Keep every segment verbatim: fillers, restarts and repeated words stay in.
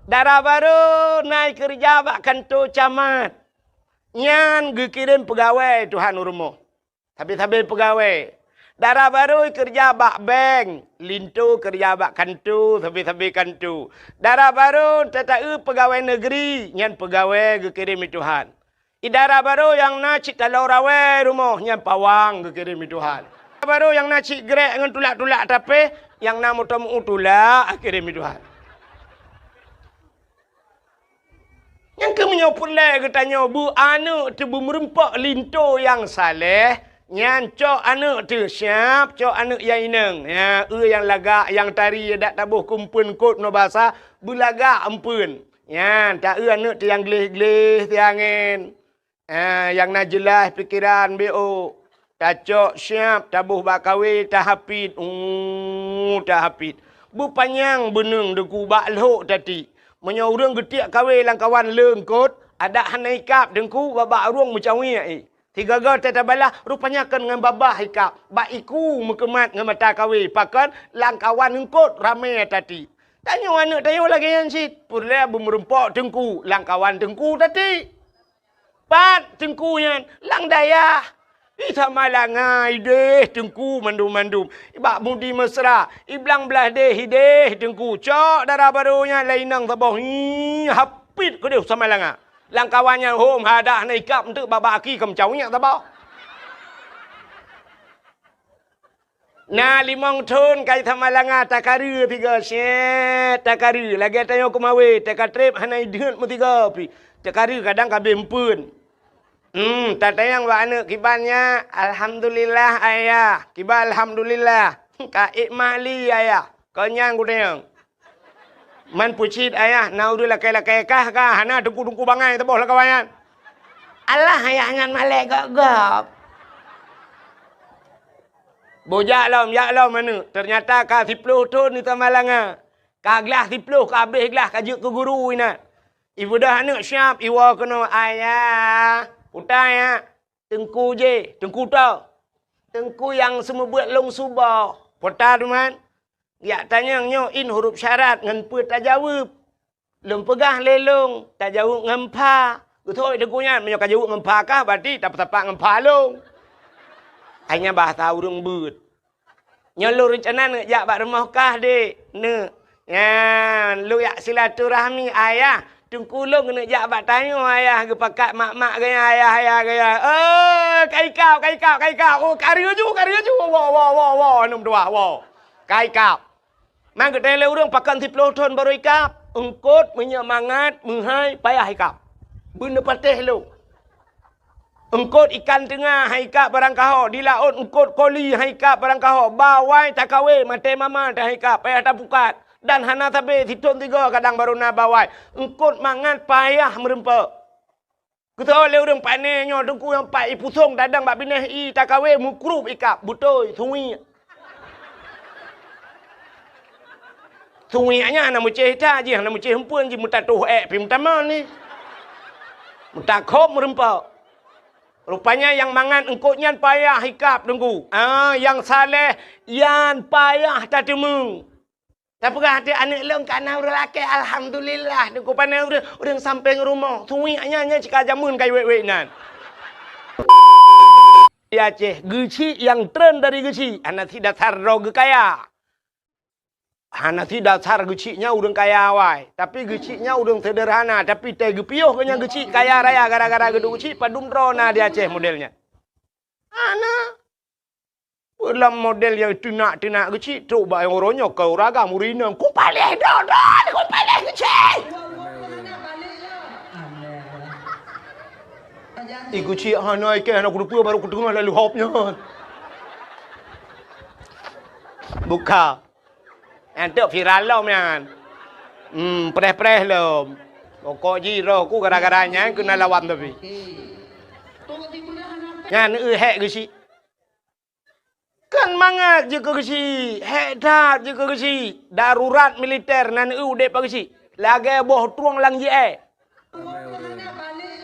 Dara barô na ikeurija bak kantô camat. Nyan geukirém peugawée tuhan u rumoh. Sabe-sabe peugawée. Dara barô ikeurija bak bank, linto keurija bak kantô, sabe-sabe kantô. Dara barô tataeu peugawée neugri, nyan peugawée geukirém i tuhan. I dara barô nyang na cit taloe rawée rumoh, nyan pawang geukirém i tuhan. Dara barô nyang na cit grek ngon tulak-tulak tapéh, nyang na moto meu tulak geukirém i tuhan. Nyang keuh meunyoe peureulée geutanyoe beu aneuëk teuh beumeureumpok linto nyang saléh, nyan cok aneuëk teuh siab, cok aneuëk nyang inong. Ya, eu nyang lagak, nyang tari, dak taboh keu umpeuen kot ngon basa, beulagak umpeuen. Nyan, taeu aneuëk teuh nyang gleh-gleh siangén. Ah, nyang na jeulaih pikeran B O. Tacok siab, taboh bak kawé, tahapit. Uh, tahapit. Beupanyang beuneueng deungoe bak lhok tati. Meunyoe ureuëng geutiek kawé lamkawan leungkot, adak hana ikab deungoe bak-bak ureuëng meucawiek i. Sigoe-goe tatabalah, rupanya kon ngon babah ikab. Bak iku meukeumat ngon mata kawé, pakon lamkawan eungkot ramé tati. Tanyoe aneuëk tanyoe lagée nyan cit. Peureulée beumeureumpok teungku, lamkawan teungku tati. Pat teungku nyan? Lam dayah. I Samalanga ideh teungku mandum-mandum. Bak Mudi Mesra, i Blang Blahdeh ideh teungku. Cok dara barô nyan lé inong saboh. Hi, hapit keudeh Samalanga. Lamkawan nyan hom hadah na ikab eunteuk bak-bak aki keu meucawiek saboh. Na limong thon ka i Samalanga takareue sigoe, syet takareue, lagée tanyoe keumawé, takatreb hana ideuet meusigoe pih. Takareue kadang ka abéh eumpeuen. Hmm, tatanyong bak aneuëk kiban nyan, "Alhamdulillah, Ayah." Kiban alhamdulillah. "Ka ék mak li, Ayah?" Kon nyan kutanyong. Man peucit ayah, na ureuëng lakée-lakée kah ka, hana teungku-teungku bangai teuboh lam kawan nyan. Alah ayah nyan malée gob-gob. Boh jak lom, jak lom aneuëk. Teunyata ka siploh thon di Samalanga. Ka glah siploh, ka abéh glah, ka jeuet keu guru inan. Ibeudôh aneuëk siab, iwoe keunoe, "Ayah, puta ya?" "Teungku jih." "Teungku toh?" "Teungku nyang seumeubeuet lôn suboh." "Puta teuma?" "Jak tanyong nyoe in huruf syarat ngon peue tajaweueb. Lôn peugah lé lôn, tajaweueb ngon pha." Geutôi teungku nyan, meunyoe ka jaweueb ngon pha kah, berarti tapeusapat ngon pha lôn. Hai nyan bahasa ureuëng beuet. "Nyoe lôn reuncana neuk jak bak rumoh kah, Dek?" "Neuk." "Nyan, lôn jak silaturahmi, Ayah. Teungku lôn keuneuk jak bak tanyoe, Ayah, geupakat mak-mak geuya, Ayah, Ayah geuya." "Oh, ka ikab, ka ikab, ka ikab. Oh, ka reuju, ka reuju. Woe, woe, woe, woe, aneuk meutuah, woe. Ka ikab." Man geutanyong lé ureuëng, "Pakon siploh thon barô ikab?" "Eungkot, meunyoe mangat, meuhai, payah ikab. Beuneupatéh lôn. Eungkot ikan teunga hai ikab barang kaho, di laôt eungkot koli hai ikab barang kaho, bawai takawé maté mama hai ikab, payah tapukat, dan hana sabe sithon sigoe kadang barô na bawai. Eungkot mangat payah meureumpok." Geutanyong lé ureuëng, "Pane nyoe teungku nyang pat ipusong tadong bak binéh i takawé meukrub ikab, beutôi, suwiek." Suwiek nyan hana meucéh that jih, hana meucéh eumpeuen jih, meutatoh ék pih meutamong ni. Meutakhob meureumpok. Rupanya nyang mangat eungkot nyan payah ikab teungku. Ah, nyang saléh nyan payah tateumeung. Tapeugah até aneuëk lôn ka na ureuëng lakée, alhamdulillah, teungku. Pane ureuëng, ureuëng sampéng rumoh. Suwiek nyan, nyan cit ka jameun ka iwék-wék nyan. Di Aceh, geuchik nyang treun dari geuchik, hana sit dasar droe geukaya. Hana sit dasar geuchik nyan ureuëng kaya awai, tapi geuchik nyan ureuëng seuderhana, tapi teuh geupiôh geuh nyan geuchik kaya raya gara-gara geuduek geuchik, padum droe na di Aceh model nyan. Hana. Peue lom model nyang teunak-teunak geuchik, trok bak nyang uroe nyoe keu uragam ureuëng inong, "Kupaléh droe-droe, kupaléh geuchik!" I geuchik hana ikée, hana kuteupeu, barô kuteungoh lalu hop nyan. Buka. Nyan teuk viral lom nyan. Hmm, preh-preh lom. Pokok jih roh ku gara-gara nyan keuneuk lawan tapi. Nyan eu hék geuchik. Kan mangat jeuet keu geuchik, hék that jeuet keu geuchik. Darurat militer nan eu udeb bak geuchik. Lagée boh trueng lam jiée.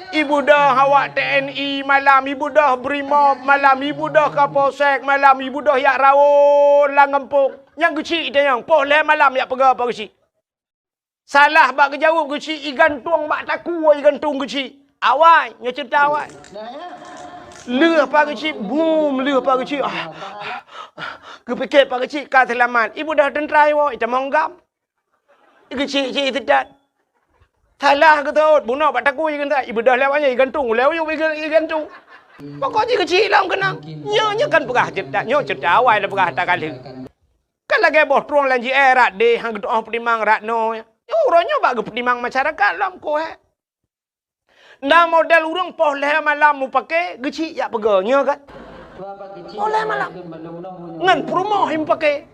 Ibeudôh awak T N I malam, ibeudôh Brimob malam, ibeudôh Kapolsek malam, ibeudôh jak rawon lam gampông. Nyang geuchik itanyong, poh lhée malam jak peugah bak geuchik. Salah bak geujaweueb geuchik, igantung bak takue, igantung geuchik. Awai, nyoe ceurita awai. Lheueh Pak Geuchik, bum, lheueh Pak Geuchik. Ah, ah, ah. Geupike Pak Geuchik ka seulamat. Ibeudôh teuntra iwoe, itamong GAM. Geuchik-chik teutat. Salah geutot, bunoe bak takue geutot. Ibeudôh lewat nyan, igantung ulée uyueb iga-, igantung. Pokok jih geuchik lom keunong. Nyoe, nyoe kan peugah ceurita, nyoe ceurita awai dah peugah ata ka lheueh. Kan lagée boh trueng lam jiéh rot deh, han geutu'oh peutimang rot noe. Nyoe uroe nyoe bak geupeutimang masyarakat lom koh, eh. Na model ureuëng poh lhée malam mupake geuchik jak peugah, nyoe kan? Poh lhée malam. Ngon peurumoh mupake.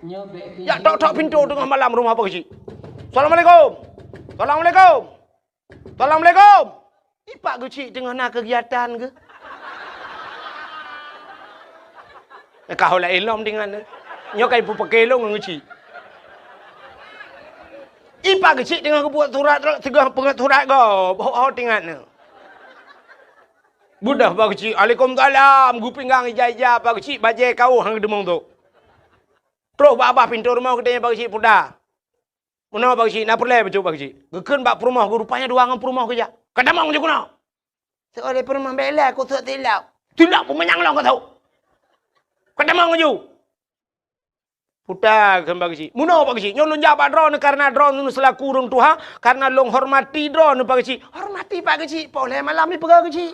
Jak tok-tok pintoe teungoh malam rumoh Pak Geuchik. "Assalamualaikum. Assalamualaikum. Assalamualaikum." Ipak Geuchik teungoh na keugiatan geuh. Ka ho laén lom tingan. Nyoe ka ipupake lôn ngon Geuchik. Ipak Geuchik teungoh geubuet surat, teungoh peungeut surat gob, ho-ho tingat nyoe. Beudôh Pak Geuchik, "Alaikumsalam," geupinggang ija-ija Pak Geuchik, bajée kawöh han geudeungoe tu. Troh bak babah pintoe rumoh geutanyong Pak Geuchik, "Puta, meunoe Pak Geuchik, na peureulée bacut Pak Geuchik?" Geukheun bak peurumoh geuh, rupanya dua ngon peurumoh geujak. "Ka tamong ju keunoe." Seuleh peurumoh, "Bék lé, keu sôk silop." "Silop peumanyang lom keu sôk. Ka tamong ju." "Puta," kheun Pak Geuchik. "Meunoe Pak Geuchik, nyoe lôn jak bak droeneuh kareuna droeneuh seulaku ureuëng tuha, kareuna lôn hormati droeneuh Pak Geuchik." "Hormati Pak Geuchik, poh lhée malam ipeugah Geuchik.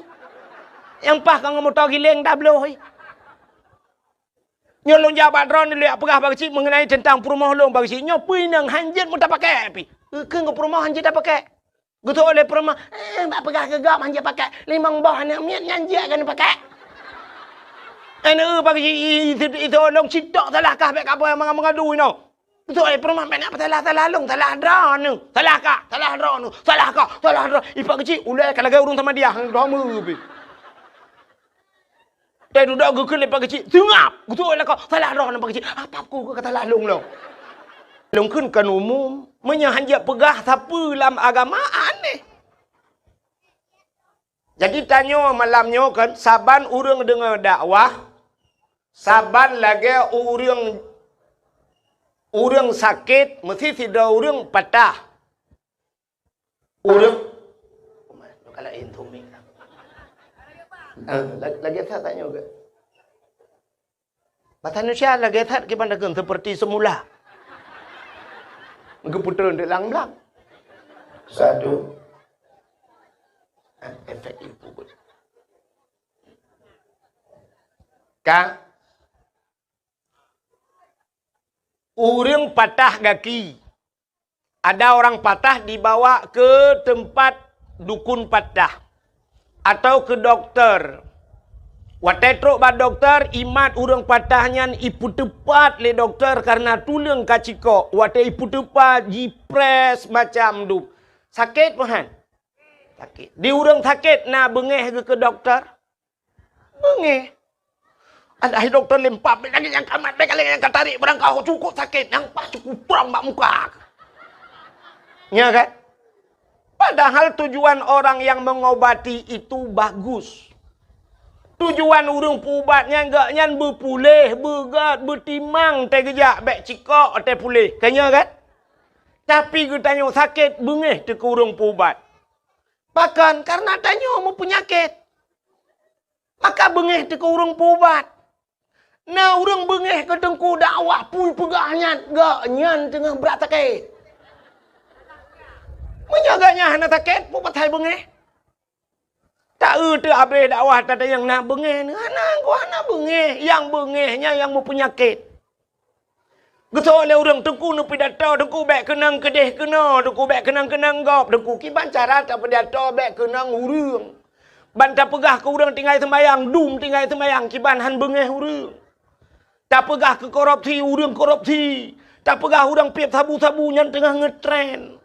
Nyang paih ka ngon moto giléng tabloe." "Nyoe lôn jak bak droeneuh lôn jak peugah Pak Geuchik meungenai teuntang peurumoh lôn Pak Geuchik. Nyoe pih nyang han jeuet meutapakée pih." Geukheun keu peurumoh han jeuet tapakée. Geutôk lé peurumoh, "Eh, bak peugah keu gob han jeuet pakée. Limong boh aneuk miet nyan jeuet keuneuk pakée." "Eh, neu Pak Geuchik, i-, i-, i-, itôk lôn citok salah kah bék kapeue manga-manga dui nyoe." Geutôk lé peurumoh, "Bék na peusalah-salah lôn, salah droeneuh. Salah kah, salah droeneuh. Salah kah, salah droe." Ipak Geuchik ulée ka lagée ureuëng Samadiyah, droe meu pih. Teududoe geukheun lé Pak Geuchik, "Seungab!" Geutôk lé lakoe, "Salah droeneuh Pak Geuchik, apa ku ka salah lôn lom?" Lôn kheun kon umum, meunyoe han jeuet peugah sapeue lam agama, aneh. Jadi tanyoe malam nyoe kan, saban ureuëng deungoe dakwah, saban lagée ureuëng, ureuëng sakét, meusti sidroe ureuëng patah. Ureuëng, kalau intu mik. Eh, la-, lagée that tanyoe ke? Bahasa Indonesia lagée that kiban takheun seperti semula. Geupeutrön di lam-lam. Satu. Eh, efek ibu. Ka? Ureuëng patah gaki. Ada orang patah dibawa ke tempat dukun patah atau ke doktor. Watée trok bak doktor, imat ureuëng patah nyan ipeuteupat lé doktor kareuna tuleueng ka cikok. Watée ipeuteupat, jipress macam dup. Sakét, Tuhan? Sakét. Di ureuëng sakét na beungéh geuh keu doktor? Beungéh. Alah, hai dokto, lempam, bék lagée nyang ka mat, bék lagée nyang ka tarék, barang ka cukôp sakét, nyang paih cukôp prong bak muka. Nya kan? Padahal tujuan orang yang mengobati itu bagus. Tujuan ureuëng peuubat nyan, gobnyan beupuléh, beugét, beutimang teuh geujak, bék cikok teuh puléh. Ka nya kan? Tapi geutanyoe sakét, beungéh teuh keu ureuëng peuubat. Pakon? Kareuna tanyoe meupeunyakét. Maka beungéh teuh keu ureuëng peuubat. Na ureuëng beungéh keu teungku dakwah, peue peugah nyan, gobnyan teungoh brat sakét. Meunyoe gobnyan hana sakét, peue pasai beungéh? Ta-eu teuh abéh dakwah tatanyong na beungéh, hana, hana beungéh. Nyang beungéh nyan nyang meupeunyakét. Geusok lé ureuëng, "Teungku neupidato, Teungku bék keunong keudeh keunoe, Teungku bék keunong-keunong gob, Teungku kiban cara tapidato bék keunong ureuëng. Ban tapeugah keu ureuëng tinggai seumayang, dum tinggai seumayang, kiban han beungéh ureuëng. Tapeugah keu korupsi, ureuëng korupsi. Tapeugah ureuëng piep sabu-sabu nyan teungoh ngeutren.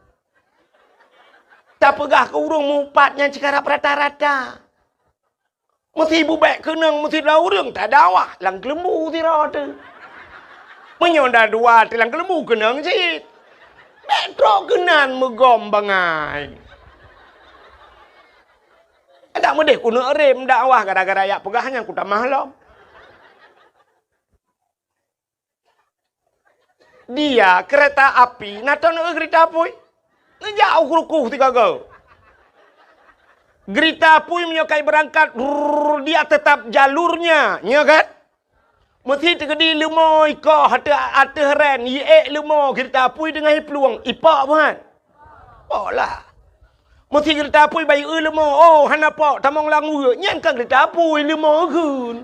Tapeugah keu ureuëng mupat nyan ceukarab rata-rata." Meusibu bék keunong meusidroe ureuëng tadakwah lam keuleumbu sidroe teuh. Meunyoe na dua teuh lam keuleumbu keunong cit. Bék trok keunan meugom bangai. Adak meudeh keuneuk rem dakwah gara-gara jak peugah nyan kutamah lom. Dia kereta api, na teuneuk kereta apui? Neujak u Krukoh sigoe-goe. Geurita apui meunyoe ka ibeurangkat, rrrr, dia tetap jalurnya, nyo kan? Meusi teukeudi leumo ikoh ateueh, ateueh ren, iék leumo geurita apui deungon iplueng, ipok buhan. Pok lah. Meusi geurita apui bayeue leumo, oh, hana pok, tamong lam weue, nyan kan geurita apui, leumo geun.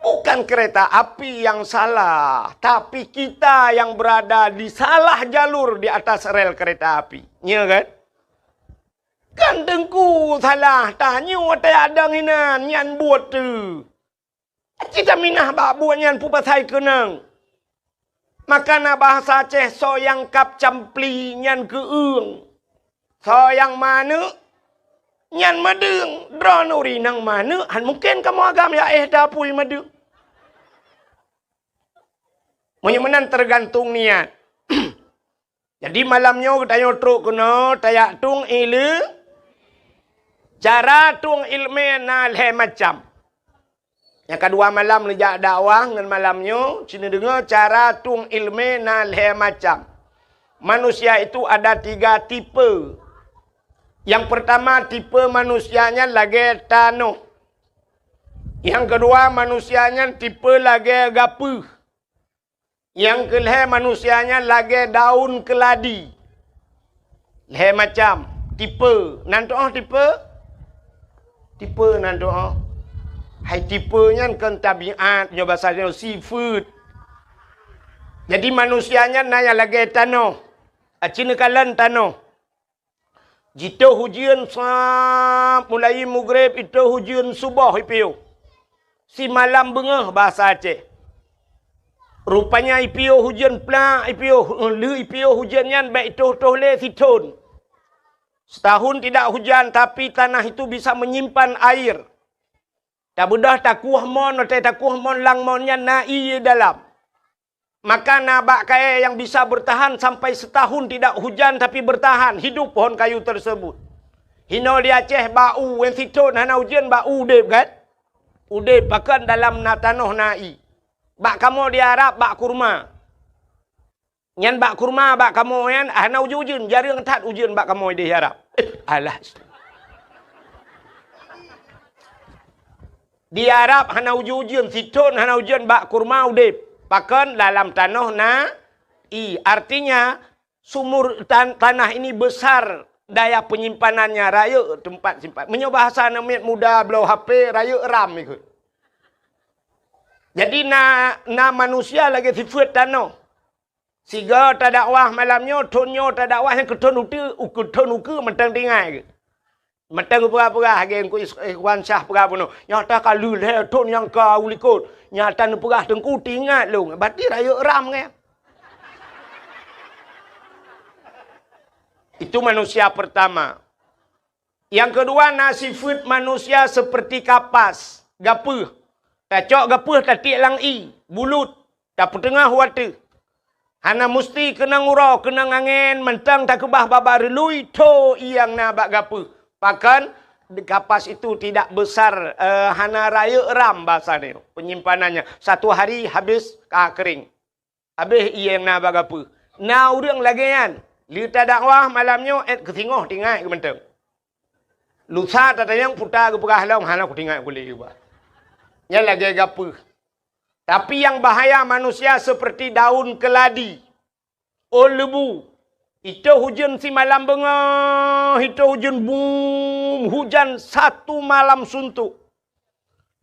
Bukan kereta api yang salah, tapi kita yang berada di salah jalur di atas rel kereta api. Nya kan? Kan teungku salah, tanyoe watée adang inan, nyan buet teuh. Cit taminah bak buet nyan peue pasai keunong. Maka na bahasa Aceh, soe nyang kab campli nyan keueung. Soe nyang manök nyan meudeueng. Droeneuh ureuëng nyang manök, han mungken kamoe agam ya éh tapui meudeueng. Meunyoe meunan teugantung niat. Jadi malam nyoe geutanyoe trok keunoe tajak tueng ileumé. Cara tueng ileumé na lhée macam. Nyang keudua malam neujak dakwah ngon malam nyoe, ci neudeungoe cara tueng ileumé na lhée macam. Manusia itu ada tiga tipe. Nyang peurtama tipe manusia nyan lagée tanoh. Nyang keudua manusia nyan tipe lagée gapeuh. Nyang keulhée manusia nyan lagée daun keuladi. Lhée macam tipe. Nan tuoh tipe? Tipe nan tuoh. Hai tipe nyan kon tabiat, nyoe basa nyoe sifeuet. Jadi manusia nyan na nyang lagée tanoh. Aci neukalon tanoh. Jitoh ujeuen sab mulai mugreb, itoh ujeuen suboh ipiôh. Simalam beungoh basa Aceh. Rupanya ipiôh ujeuen plak, ipiôh, lheueh ipiôh ujeuen nyan bék itoh-toh lé sithon. Setahun tidak hujan, tapi tanah itu bisa menyimpan air. Tabeudôh takueh mon, watée takueh mon lam mon nyan na ié dalam. Maka na bak kayée nyang bisa bertahan sampai setahun tidak hujan, tapi bertahan hidup pohon kayu tersebut. Hinoe di Aceh bak u, wen sithon hana ujeuen bak u udeb kan? Udeb pakon dalam na tanoh na ié. Bak kamoe di Arab bak kurma. Nyan bak kurma bak kamoe nyan hana ujeuen-ujeuen, jareueng that ujeuen bak kamoe di Arab. Eh, alah. Di Arab hana ujeuen-ujeuen, sithon hana ujeuen, bak kurma udeb. Pakon? Dalam tanoh na ié. Artinya, sumur tan-, tanah ini besar daya penyimpanannya, rayeuk teumpat simpan. Meunyoe bahasa aneuk miet muda bloe H P, rayeuk RAM ikot. Jadi na, na manusia lagée sifeuet tanoh. Sigoe tadakwah malam nyoe, thon nyoe tadakwah nyang keu thon uteue, u keu thon ukeue mantong teuingat keuh. Mantong geupeugah-peugah lagée Teungku Is-, Ikhwan Syah peugah bunoe. Nyata ka lheueh lhée thon nyang ka u likot. Nyata neupeugah Teungku teuingat lôn. Berarti rayeuk RAM nyan. Itu manusia pertama. Nyang keudua na sifeuet manusia seperti kapas, gapeuh. Tacok gapeuh tatiek lam ié, bulut, tapeuteungoh u ateueh. Hana musti keunong uroe, keunong angén, mantong takeubah babah reului, tho ié nyang na bak gapeuh. Pakon? Kapas itu tidak besar, eh, hana rayeuk RAM basa nyoe, penyimpanannya. Satu hari habis ka kering. Habéh ié nyang na bak gapeuh. Na ureuëng lagée nyan. Lheueh tadakwah malam nyoe, ék keu singoh teuingat keu mantong. Lusa tatanyong puta geupeugah lom, hana kuteuingat kulét geuba. Nyan lagée gapeuh. Tapi nyang bahaya manusia seperti daun keladi. Ôn leubu. Itoh ujeuen simalam beungoh, itoh ujeuen bum, hujan satu malam suntuk.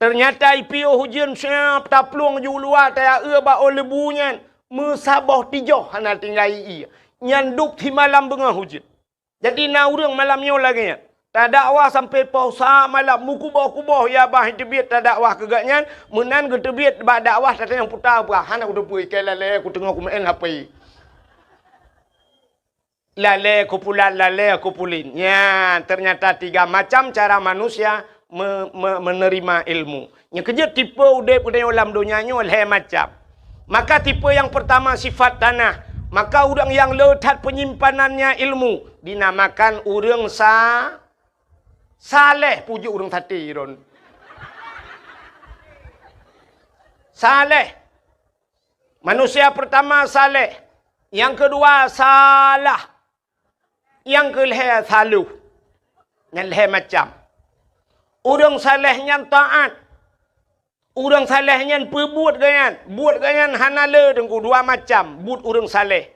Teunyata ipiôh ujeuen siab taplueng ju luwa taya-eu bak ôn leubu nyan, meusaboh tijoh hana tinggai ié. Nyan dub simalam beungoh ujeuen. Jadi na ureuëng malam nyoe lagée nyan. Tadakwah sampai poh sa malam, meukuboh-kuboh ya bah teubiet tadakwah keu gobnyan, meunan geuteubiet bak dakwah tatanyong puta bah, hana kuteupeue ikai lalée kuteungoh kumeu'en H P. Lalée kupulan, lalée kupulin. Nyan, ternyata tiga macam cara manusia me-, me-, menerima ilmu. Nyang keujeuet tipe udeb geutanyoe lam donya nyoe lhée macam. Maka tipe nyang peurtama sifat tanah. Maka ureuëng nyang le that penyimpanannya ilmu dinamakan ureuëng sa-, saleh, pujoe ureuëng saté ron. Saleh. Manusia pertama saleh, nyang keudua salah, nyang keulhèe saloh. Nyan lhèe macam. Ureuëng saleh nyan taát. Ureuëng saleh nyan peubuet gobnyan. Buet gobnyan hana le teungku, dua macam buet ureuëng saleh.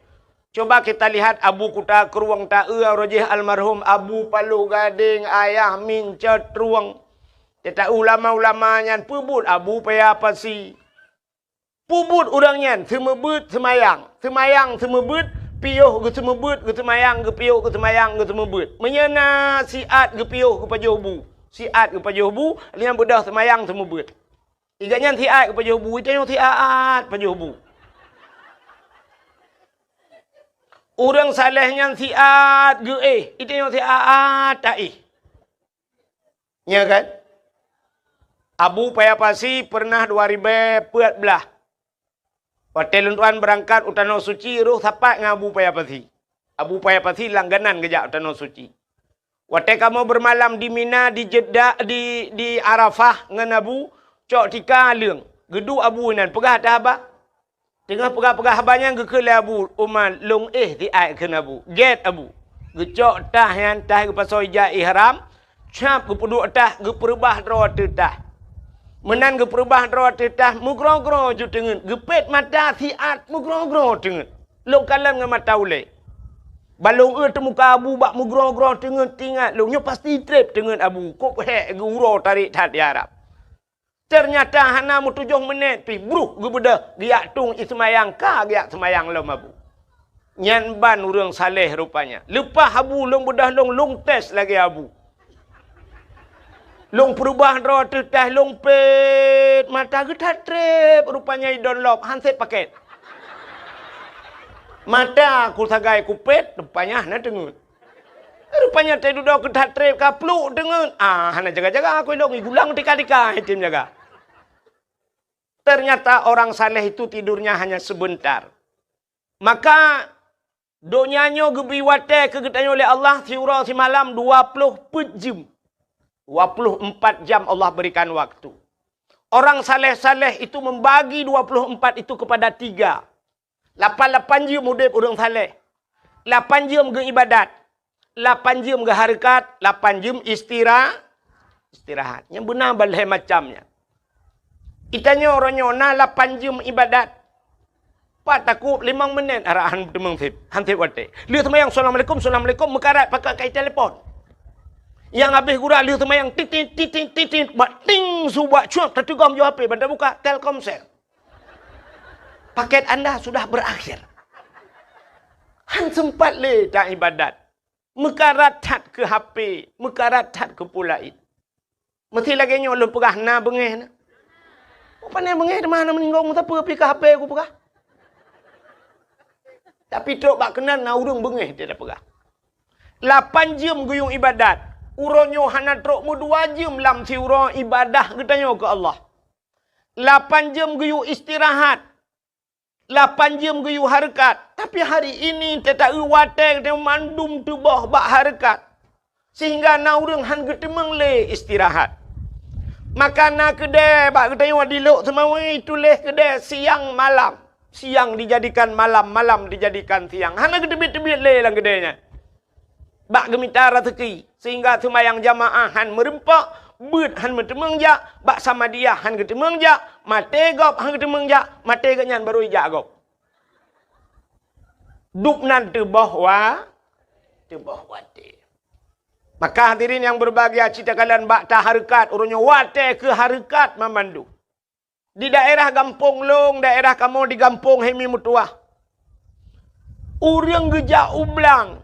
Coba kita lihat Abu Kuta Krueng taeu roh jih almarhum Abu Paloh Gadeng Ayah Min Cot Trueng. Teuta ulama-ulama nyan peubuet Abu Paya Pasi. Peubuet ureuëng nyan seumeubeuet seumayang, seumayang seumeubeuet, piôh geuseumeubeuet, geuseumayang, geupiôh geuseumayang, geuseumeubeuet. Meunyoe na siat geupiôh geupajoh bu, siat geupajoh bu, lheueh nyan beudôh seumayang seumeubeuet. Iga nyan siat geupajoh bu, itanyoe siat pajoh bu. Ureuëng saleh nyan siat geuéh, itanyoe siat taéh. Nya kan? Abu Paya Pasi pernah dua ribèe peuet blah. Watèe lôn tuan beurangkat u Tanoh Suci, roh sapat ngon Abu Paya Pasi. Abu Paya Pasi langganan geujak u Tanoh Suci. Watèe kamoe beureumalam di Mina, di Jeddah, di, di Arafah ngon Abu, cok tika leueng. Geuduek Abu inan, peugah that haba. Teungoh peugah-peugah haba nyan geukheun lé Abu Umar, "Lôn éh siat," kheun Abu. Gét Abu. Geucok tah nyan, tah geupasoe ija ihram, cap geupeuduek tah, geupeureubah droe ateueh tah. Meunan geupeureubah droe ateueh tah, meugroe-groe ju teungeut, geupet mata siat meugroe-groe teungeut. Lôn kalon ngon mata ulée. Ban lôn eu teumuka Abu bak meugroe-groe teungeut, teuingat lôn nyoe pasti treb teungeut Abu, kop hék geu-uroe tarek that di Arab. Teunyata hana meutujoh meunét pih, bruh geubeudôh geujak tueng ié seumayang, ka geujak seumayang lom Abu. Nyan ban ureuëng saleh rupanya. Leupah Abu lôn beudôh lôn, lôn tes lagée Abu. Lôn peureubah droe ateueh tah, lôn pet mata geuh that treb, rupanya i Dunlop, han sép pakét. Mata ku sagai kupet, rupanya hana teungeut. Rupanya teududoe keu that treb ka pluek teungeut. Ah, hana jaga-jaga aku ilong igulang tika-tika item jaga. Ternyata orang saleh itu tidurnya hanya sebentar. Maka donya nyoe geubri watée keu geutanyoe lé Allah siuroe simalam dua ploh peuet jeuem. Dua ploh empat jam Allah berikan waktu. Orang saleh-saleh itu membagi dua ploh empat itu kepada tiga. Lapan-lapan jeuem udeb ureuëng saleh. Lapan jeuem geuibadat. Lapan jeuem geuhareukat, lapan jeuem istira-, istirahat. Nyang beuna balhée macam nyan. Itanyoe uroe nyoe na lapan jeuem ibadat. Pat takub limong meunét arahan teumeung sép, han sép watée. Lheueh seumayang, "Assalamualaikum, assalamualaikum," meukarat pakai kai telepon. Nyang habéh gura lheueh seumayang, titit, titit, titit, bak ting su bak cuak, tateugom ju H P, ban tabuka, Telkomsel. Paket anda sudah berakhir. Han sempat lé ta ibadat. Meukarat that keu H P, meukarat that keu peue laén. Meusti lagée nyoe lôn peugah na beungéh na. Pane beungéh teuma hana meuninggoe meusapeue pih keu H P kupeugah. Tapi trok bak keunan na ureuëng beungéh dia peugah. Lapan jeuem geuyue ibadat. Uroe nyoe hana trok meudua jeuem lam siuroe ibadah geutanyoe keu Allah. Lapan jeuem geuyue istirahat. Lapan jeuem geuyue hareukat. Tapi hari ini teuta-eu watée geutanyoe mandum teuboh bak hareukat. Sehingga na ureuëng han geuteumeung lé istirahat. Maka na keudée bak geutanyoe di Lhokseumawe tuléh keudée siang malam. Siang dijadikan malam, malam dijadikan siang. Hana geuteubiet-teubiet lé lam keudée nyan. Bak geumita raseuki, sehingga seumayang jamaah han meureumpok, beuet han meuteumeung jak, bak Samadiyah han geuteumeung jak, maté gob han geuteumeung jak, maté geuhnyan barô ijak gob. Dub nan teuboh wa-, teuboh watée. Maka hadirin nyang berbahagia, cit takalon bak tahareukat, uroe nyoe watée keu hareukat mamandum. Di daerah gampông lôn, daerah kamoe di gampông Hemi Meutuwah. Ureuëng geujak u blang.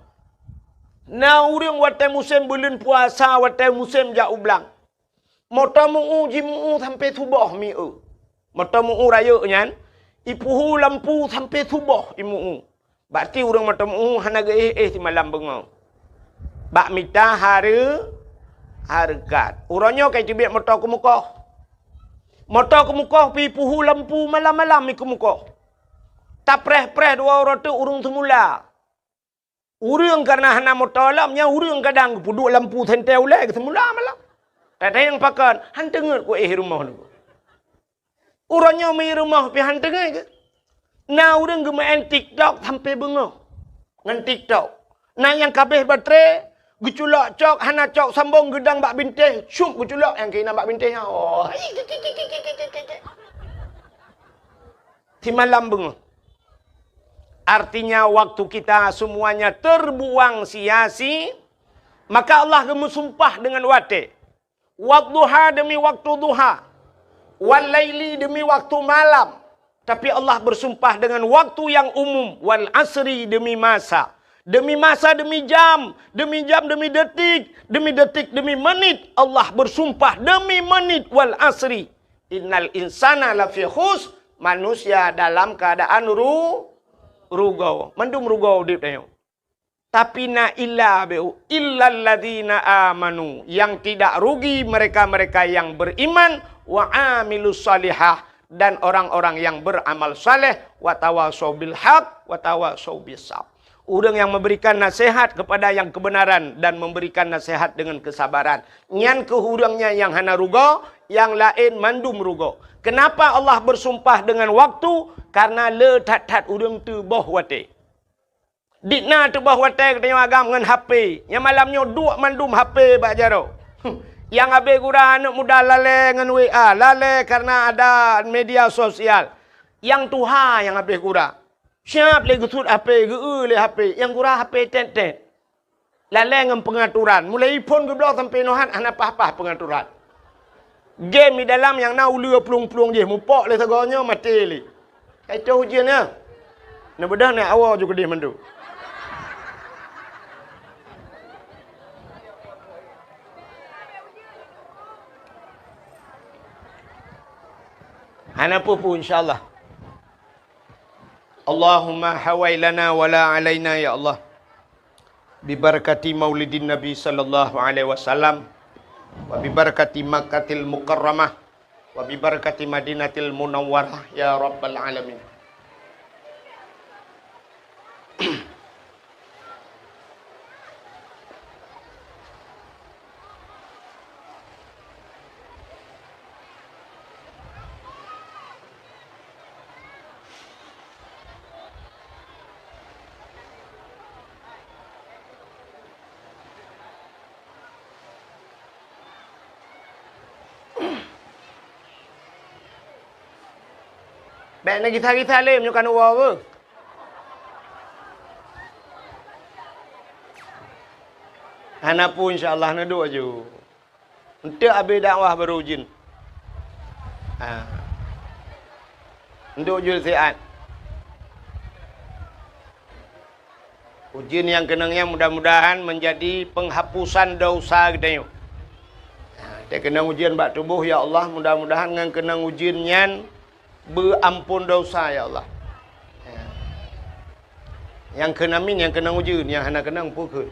Na ureuëng watée musém buleuen puasa, watée musém jak u blang. Moto meu-u, jimu-u sampoe suboh mi-eu. Moto meu-u rayeuk nyan, ipeuhu lampu sampoe suboh imu-u. Bak ti ureuëng moto meu-u hana geuéh-éh simalam beungoh. Bak mita hareu-, hareukat. Uroe nyoe ka iteubiet moto keumeukoh. Moto keumeukoh pih ipeuhu lampu malam-malam ikeumeukoh. Tapreh-preh dua uroe teuk ureuëng seumula. Ureuëng kareuna hana moto lom, nyan ureuëng kadang geupeuduek lampu sentée ulée geuh seumula malam. Tatanyong pakon, han teungeut kuéh rumoh nyoe. Uroe nyoe mi rumoh pih han teungeut geuh. Na ureuëng geumeu'en TikTok sampai beungoh ngon TikTok. Na nyang kabeh baterai, geuculok cok, hana cok sambong, geudong bak bintéh, syup geuculok nyang keunan bak bintéh nyan. Oh. Simalam beungoh. Artinya waktu kita semuanya terbuang sia-sia, maka Allah geumeusumpah dengan watée. Wadduha demi waktu duha. Wal laili demi waktu malam. Tapi Allah bersumpah dengan waktu yang umum. Wal asri demi masa. Demi masa, demi jam. Demi jam, demi detik. Demi detik, demi menit. Allah bersumpah demi menit. Wal asri. Innal insana lafi khus. Manusia dalam keadaan ru-, rugoe. Mandum rugoe udeb tanyoe. Tapi na illa beu, illalladzina amanu, yang tidak rugi mereka-mereka yang beriman, wa amilus salihah, dan orang-orang yang beramal saleh, wa tawasau bil haq, wa tawasau bis sabr. Ureuëng yang memberikan nasihat kepada yang kebenaran dan memberikan nasihat dengan kesabaran. Nyan keuh ureuëng nyan nyang hana rugoe, nyang laén mandum rugoe. Kenapa Allah bersumpah dengan waktu? Karena le that-that ureuëng teuboh watée. Dikna teuboh watée geutanyoe agam ngon H P. Nyang malam nyoe duek mandum H P bak jaroe. Nyang habéh gura aneuëk muda lalée ngon W A, lalée karena ada media sosial. Nyang tuha nyang habéh gura. Siab lé geusuet H P, geu-eu lé H P, nyang gura H P tét-tét. Lalée ngon peungaturan, mulai iphon geubloe sampai nohat hana paih-paih peungaturan. Game di dalam nyang na uleue plueng-plueng jih, mupok lé sagoe nyoe maté lé. Ka itoh ujeuen nyan. Neubeudôh nyan awoe ju keudeh mandum. Hana peue-peue, insya Allah. Allahumma hawai lana wala alaina, ya Allah. Bibarakati maulidin Nabi sallallahu alaihi wasallam, wa bibarakati Makkatil Mukarramah, wa bibarakati Madinatil Munawwarah, ya Rabbal Alamin. Bék neugisa-gisa lé meunyoe ka neuwoe beuh. Hana peue, insya Allah, neuduek aju. Eunteuk abéh dakwah barô ujeuen. Ha. Eunteuk ujeuen siat. Ujeuen nyang keunong nyan mudah-mudahan meunjadi peunghapusan desya geutanyoe. Ha, teukeunong ujeuen bak tuboh, ya Allah, mudah-mudahan ngon keunong ujeuen nyan beuamphon desya, ya Allah. Ya. Nyang kheun amin, nyang keunong ujeuen, nyang hana keunong peue kheun.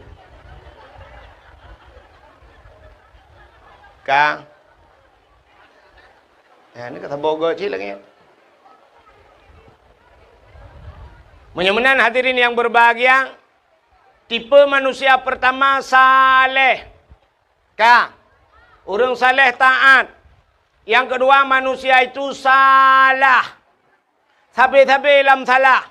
Ka. Ya, ni ka saboh goe cit lagée nyan. Meunyoe meunan hadirin yang berbahagia, tipe manusia pertama saleh. Ka. Ureuëng saleh taat. Yang kedua, manusia itu salah. Sabe-sabe lam salah.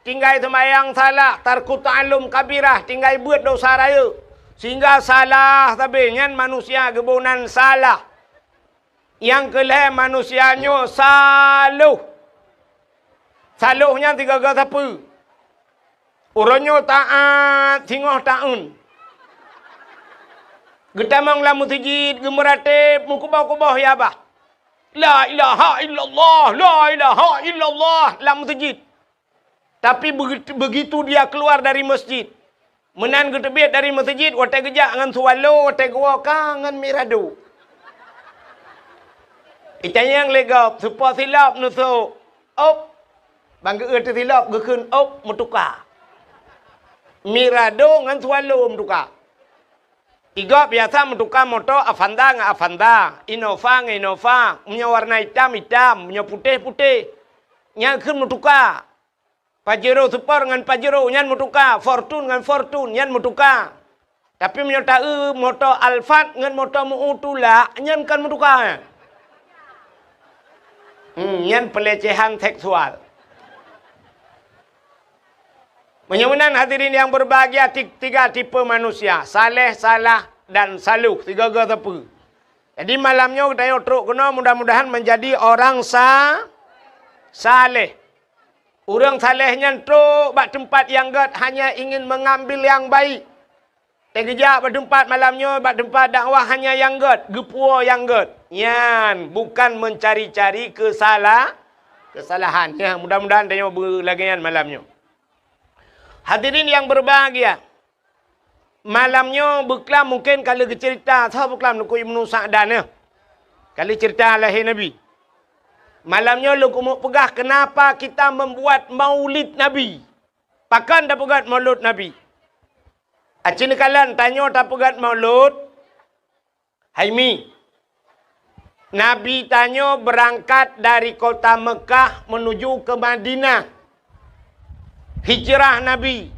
Tinggai seumayang salah, tarku ta'allum kabirah, tinggai beuet desya rayeuk. Sehingga salah sabe nyan manusia geuboh nan salah. Nyang keu lhée manusia nyoe saloh. Saloh nyan sigoe-goe sapeue. Uroe nyoe taát singoh taeun. Geutamong lam meuseujid, geumeuratéb, meukuboh-kuboh ya bah. La ilaha illallah, la ilaha illallah lam meuseujid. Tapi begitu, begitu dia keluar dari masjid, meunan geuteubiet dari meuseujid, watée geujak ngon swallow, watée geuwoe ka ngon mirado. Itanyong lé gob, seupôt silop neusok. Op. Ban geu-eu teusilop geukheun op meutuka. Mirado ngon swallow meutuka. Igob biasa meutuka moto Avanza ngon Avanza, Innova ngon Innova, meunyoe warna itam, itam, meunyoe putéh, putéh. Nyan kheun meutuka. Pajero Sport ngon Pajero nyan meutuka, Fortuner ngon Fortuner nyan meutuka. Tapi meunyoe taeu moto Alphard ngon moto meu tulak, nyan kon meutuka. Hmm, nyan pelecehan seksual. Meunyoe meunan hadirin yang berbahagia, ti-, tiga tipe manusia, saleh, salah, dan saluh, tiga-tiga sapeue. Jadi malam nyoe geutanyoe trok keunoe mudah-mudahan menjadi orang sa-, saleh. Ureuëng saleh nyan trok bak teumpat nyang gét hanya ingin mengambil yang baik. Teugeujak bak teumpat malam nyoe, bak teumpat dakwah hanya nyang gét, geupuwoe nyang gét. Nyan bukan mencari-cari kesala-, kesalahan. Ya, mudah-mudahan tanyoe beulagée nyan malam nyoe. Hadirin yang berbahagia, malam nyoe beuklam mungkin ka lheueh geuceurita, soe beuklam Teungku Ibnu Sa'dan, ya. Ka lheueh ceurita lahé Nabi. Malam nyoe lôn keumeung peugah kenapa kita membuat maulid Nabi. Pakon tapeugét maulud Nabi? Aci neukalon tanyoe tapeugét maulud, hai mi. Nabi tanyoe beurangkat dari kota Meukah menuju ke Madinah. Hijrah Nabi.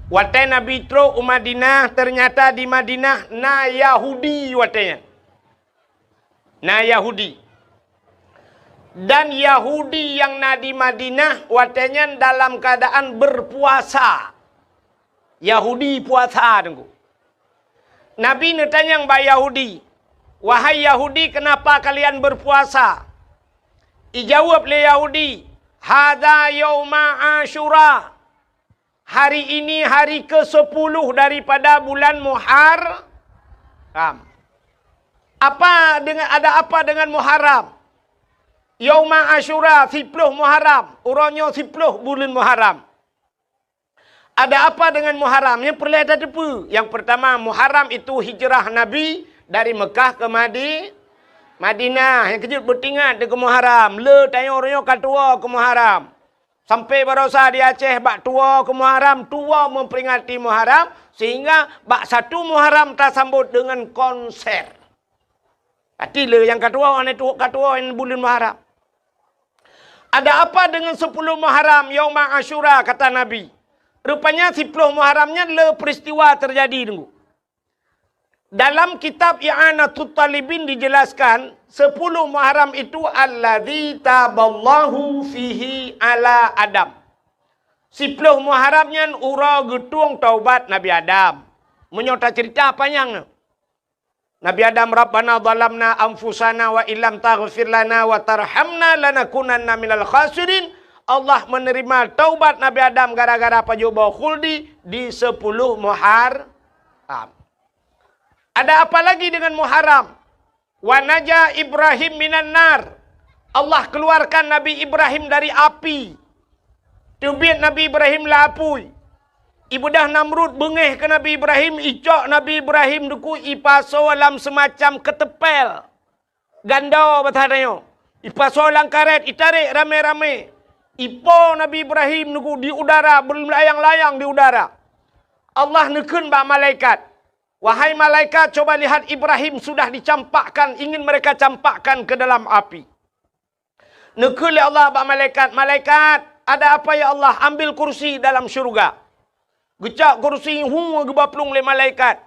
Watée Nabi trok u Madinah, ternyata di Madinah na Yahudi watée nyan. Na Yahudi. Dan Yahudi nyang na di Madinah watée nyan dalam keadaan berpuasa. Yahudi puasa, Teungku. Nabi neutanyong bak Yahudi, "Wahai Yahudi, kenapa kalian berpuasa?" Ijaweueb lé Yahudi, "Hadza yauma Asyura." Hari ini hari kesepuluh daripada bulan Muharram. Apa dengan, ada apa dengan Muharram? Yauma Asyura, siploh Muharram. Uroe nyoe siploh buleuen Muharram. Ada apa dengan Muharram? Nyang peureulée tateupeue. Yang pertama, Muharram itu hijrah Nabi dari Mekah ke Madi-, Madinah. Nyang keujeuet beutingat di keu Muharram. Le tanyoe uroe nyoe ka tuwoe keu Muharram. Sampai barosa di Aceh bak tuwoe keu Muharram, tuwoe memperingati Muharram, sehingga bak satu Muharram tasambot dengan konser. Pati le nyang ka tuwoe, aneuëk tuwoe ka tuwoe nyan buleuen Muharram. Ada apa dengan sepuluh Muharram, Yauma Asyura, kata Nabi. Rupanya siploh Muharram nyan le peristiwa terjadi, Teungku. Dalam kitab I'anatut Talibin dijelaskan, sepuluh Muharram itu alladzi taballahu fihi ala Adam. Siploh Muharram nyan uroe geutueng taubat Nabi Adam. Meunyoe taceurita panyang. Nabi Adam, "Rabbana zalamna anfusana wa illam taghfir lana wa tarhamna lanakunanna minal khasirin." Allah menerima taubat Nabi Adam gara-gara pajoh boh khuldi di sepuluh Muharram. Ada apa lagi dengan Muharram? "Wa naja Ibrahim minan nar." Allah keluarkan Nabi Ibrahim dari api. Teubiet Nabi Ibrahim lam apui. Ibeudôh Namrud beungéh keu Nabi Ibrahim, icok Nabi Ibrahim, Teungku, ipasoe lam seumacam keuteumpél. Gandô basa tanyoe. Ipasoe lam karét, itarek ramé-ramé. Ipo Nabi Ibrahim, Teungku, di udara, beulayang-layang di udara. Allah neukheun bak malaikat, "Wahai malaikat, coba lihat Ibrahim sudah dicampakkan, ingin mereka campakkan ke dalam api." Neukheun lé Allah bak malaikat, "Malaikat, ada apa ya Allah? Ambil kursi dalam syurga." Geucok kursi, hu, geuba plueng lé malaikat.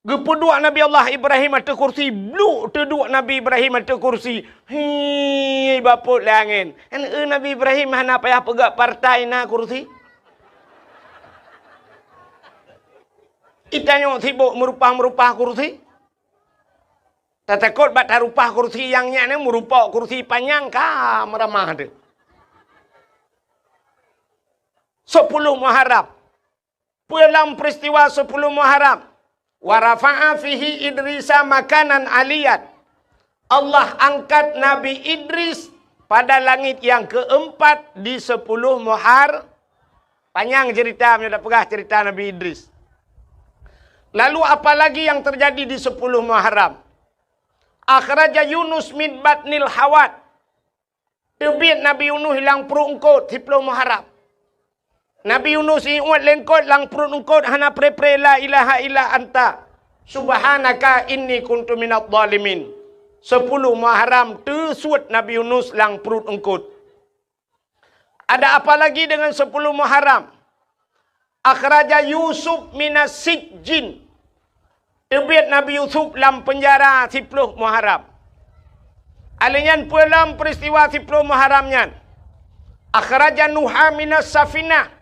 Geupeuduek Nabi Allah Ibrahim ateueh kursi, bluk teuduek Nabi Ibrahim ateueh kursi. Hi, bapot lé angén. Kan, eh, Nabi Ibrahim hana payah peugah partai na kursi. Itanyoe sibok meurupah-meurupah kursi. Tatakot bak tarupah kursi nyang nyan, meurupok kursi panyang ka meuramah teuh. Sepuluh Muharram. Peue lam peristiwa sepuluh Muharram? "Wa rafa'a fihi Idrisa makanan aliyan." Allah angkat Nabi Idris pada langit yang keempat di sepuluh Muhar-, panyang cerita, meunyoe tapeugah cerita Nabi Idris. Lalu apa lagi yang terjadi di sepuluh Muharram? "Akhraja Yunus min batnil hawat." Teubiet Nabi Yunus lam pruet eungkot siploh Muharram. Nabi Yunus iuet lé eungkot lam pruet eungkot hana pre-pre la ilaha illa anta subhanaka inni kuntu minadh dhalimin. Sepuluh Muharram teusuet Nabi Yunus lam pruet eungkot. Ada apa lagi dengan sepuluh Muharram? Akhraja Yusuf minas sijjin. Teubiet Nabi Yusuf lam penjara siploh Muharram. Alèh nyan peue lam peristiwa siploh Muharram nyan? Akhraja Nuha minas safinah.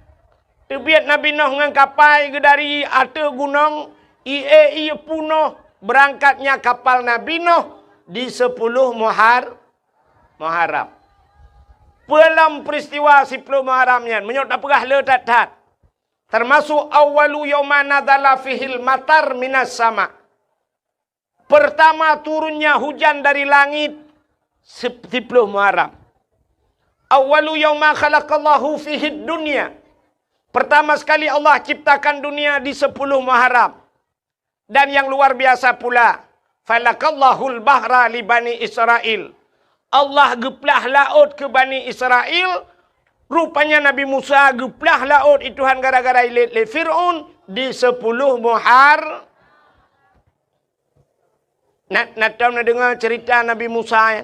Teubiet Nabi Nuh ngon kapai geudari ateueh gunong, ié-ié punoh beurangkatnya kapal Nabi Nuh di sepuluh Muhar-, Muharram. Peue lom peuristiwa siploh Muharram nyan, meunyoe tapeugah le that-that. Teumasuk awwalu yauma nazala fihil matar minas sama. Pertama turunnya hujan dari langit sip-, siploh Muharram. Awwalu yauma khalaqallahu fihid dunya. Pertama sekali Allah ciptakan dunia di sepuluh Muharram. Dan yang luar biasa pula, falakallahul bahra li Bani Israel. Allah geuplah laôt keu Bani Israel, rupanya Nabi Musa geuplah laôt i Tuhan gara-gara ilét lé Fir'aun di sepuluh Muhar-, na, na tom na deungoe cerita Nabi Musa, ya?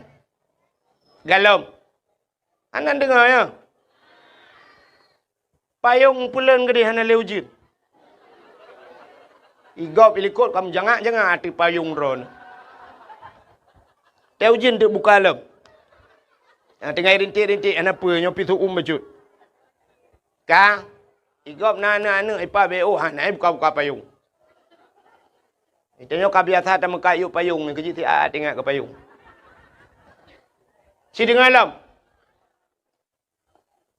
Galom. Hana deungoe, ya? Payong peuleuen geudeh hana lé ujeuen. Igop ilikot ka meujangak-jangak ateueh payong droeneuh. Teu ujeuen teuk buka lom. Nyang teungoh rintik-rintik hana peue nyoe pih su'um bacut. Ka, igop na aneuk-aneuk ipa B O hana buka-buka payong. Tanyoe ka biasa tameukat yub payong nyoe keujih siat ingat keu payong. Sideungoe lom.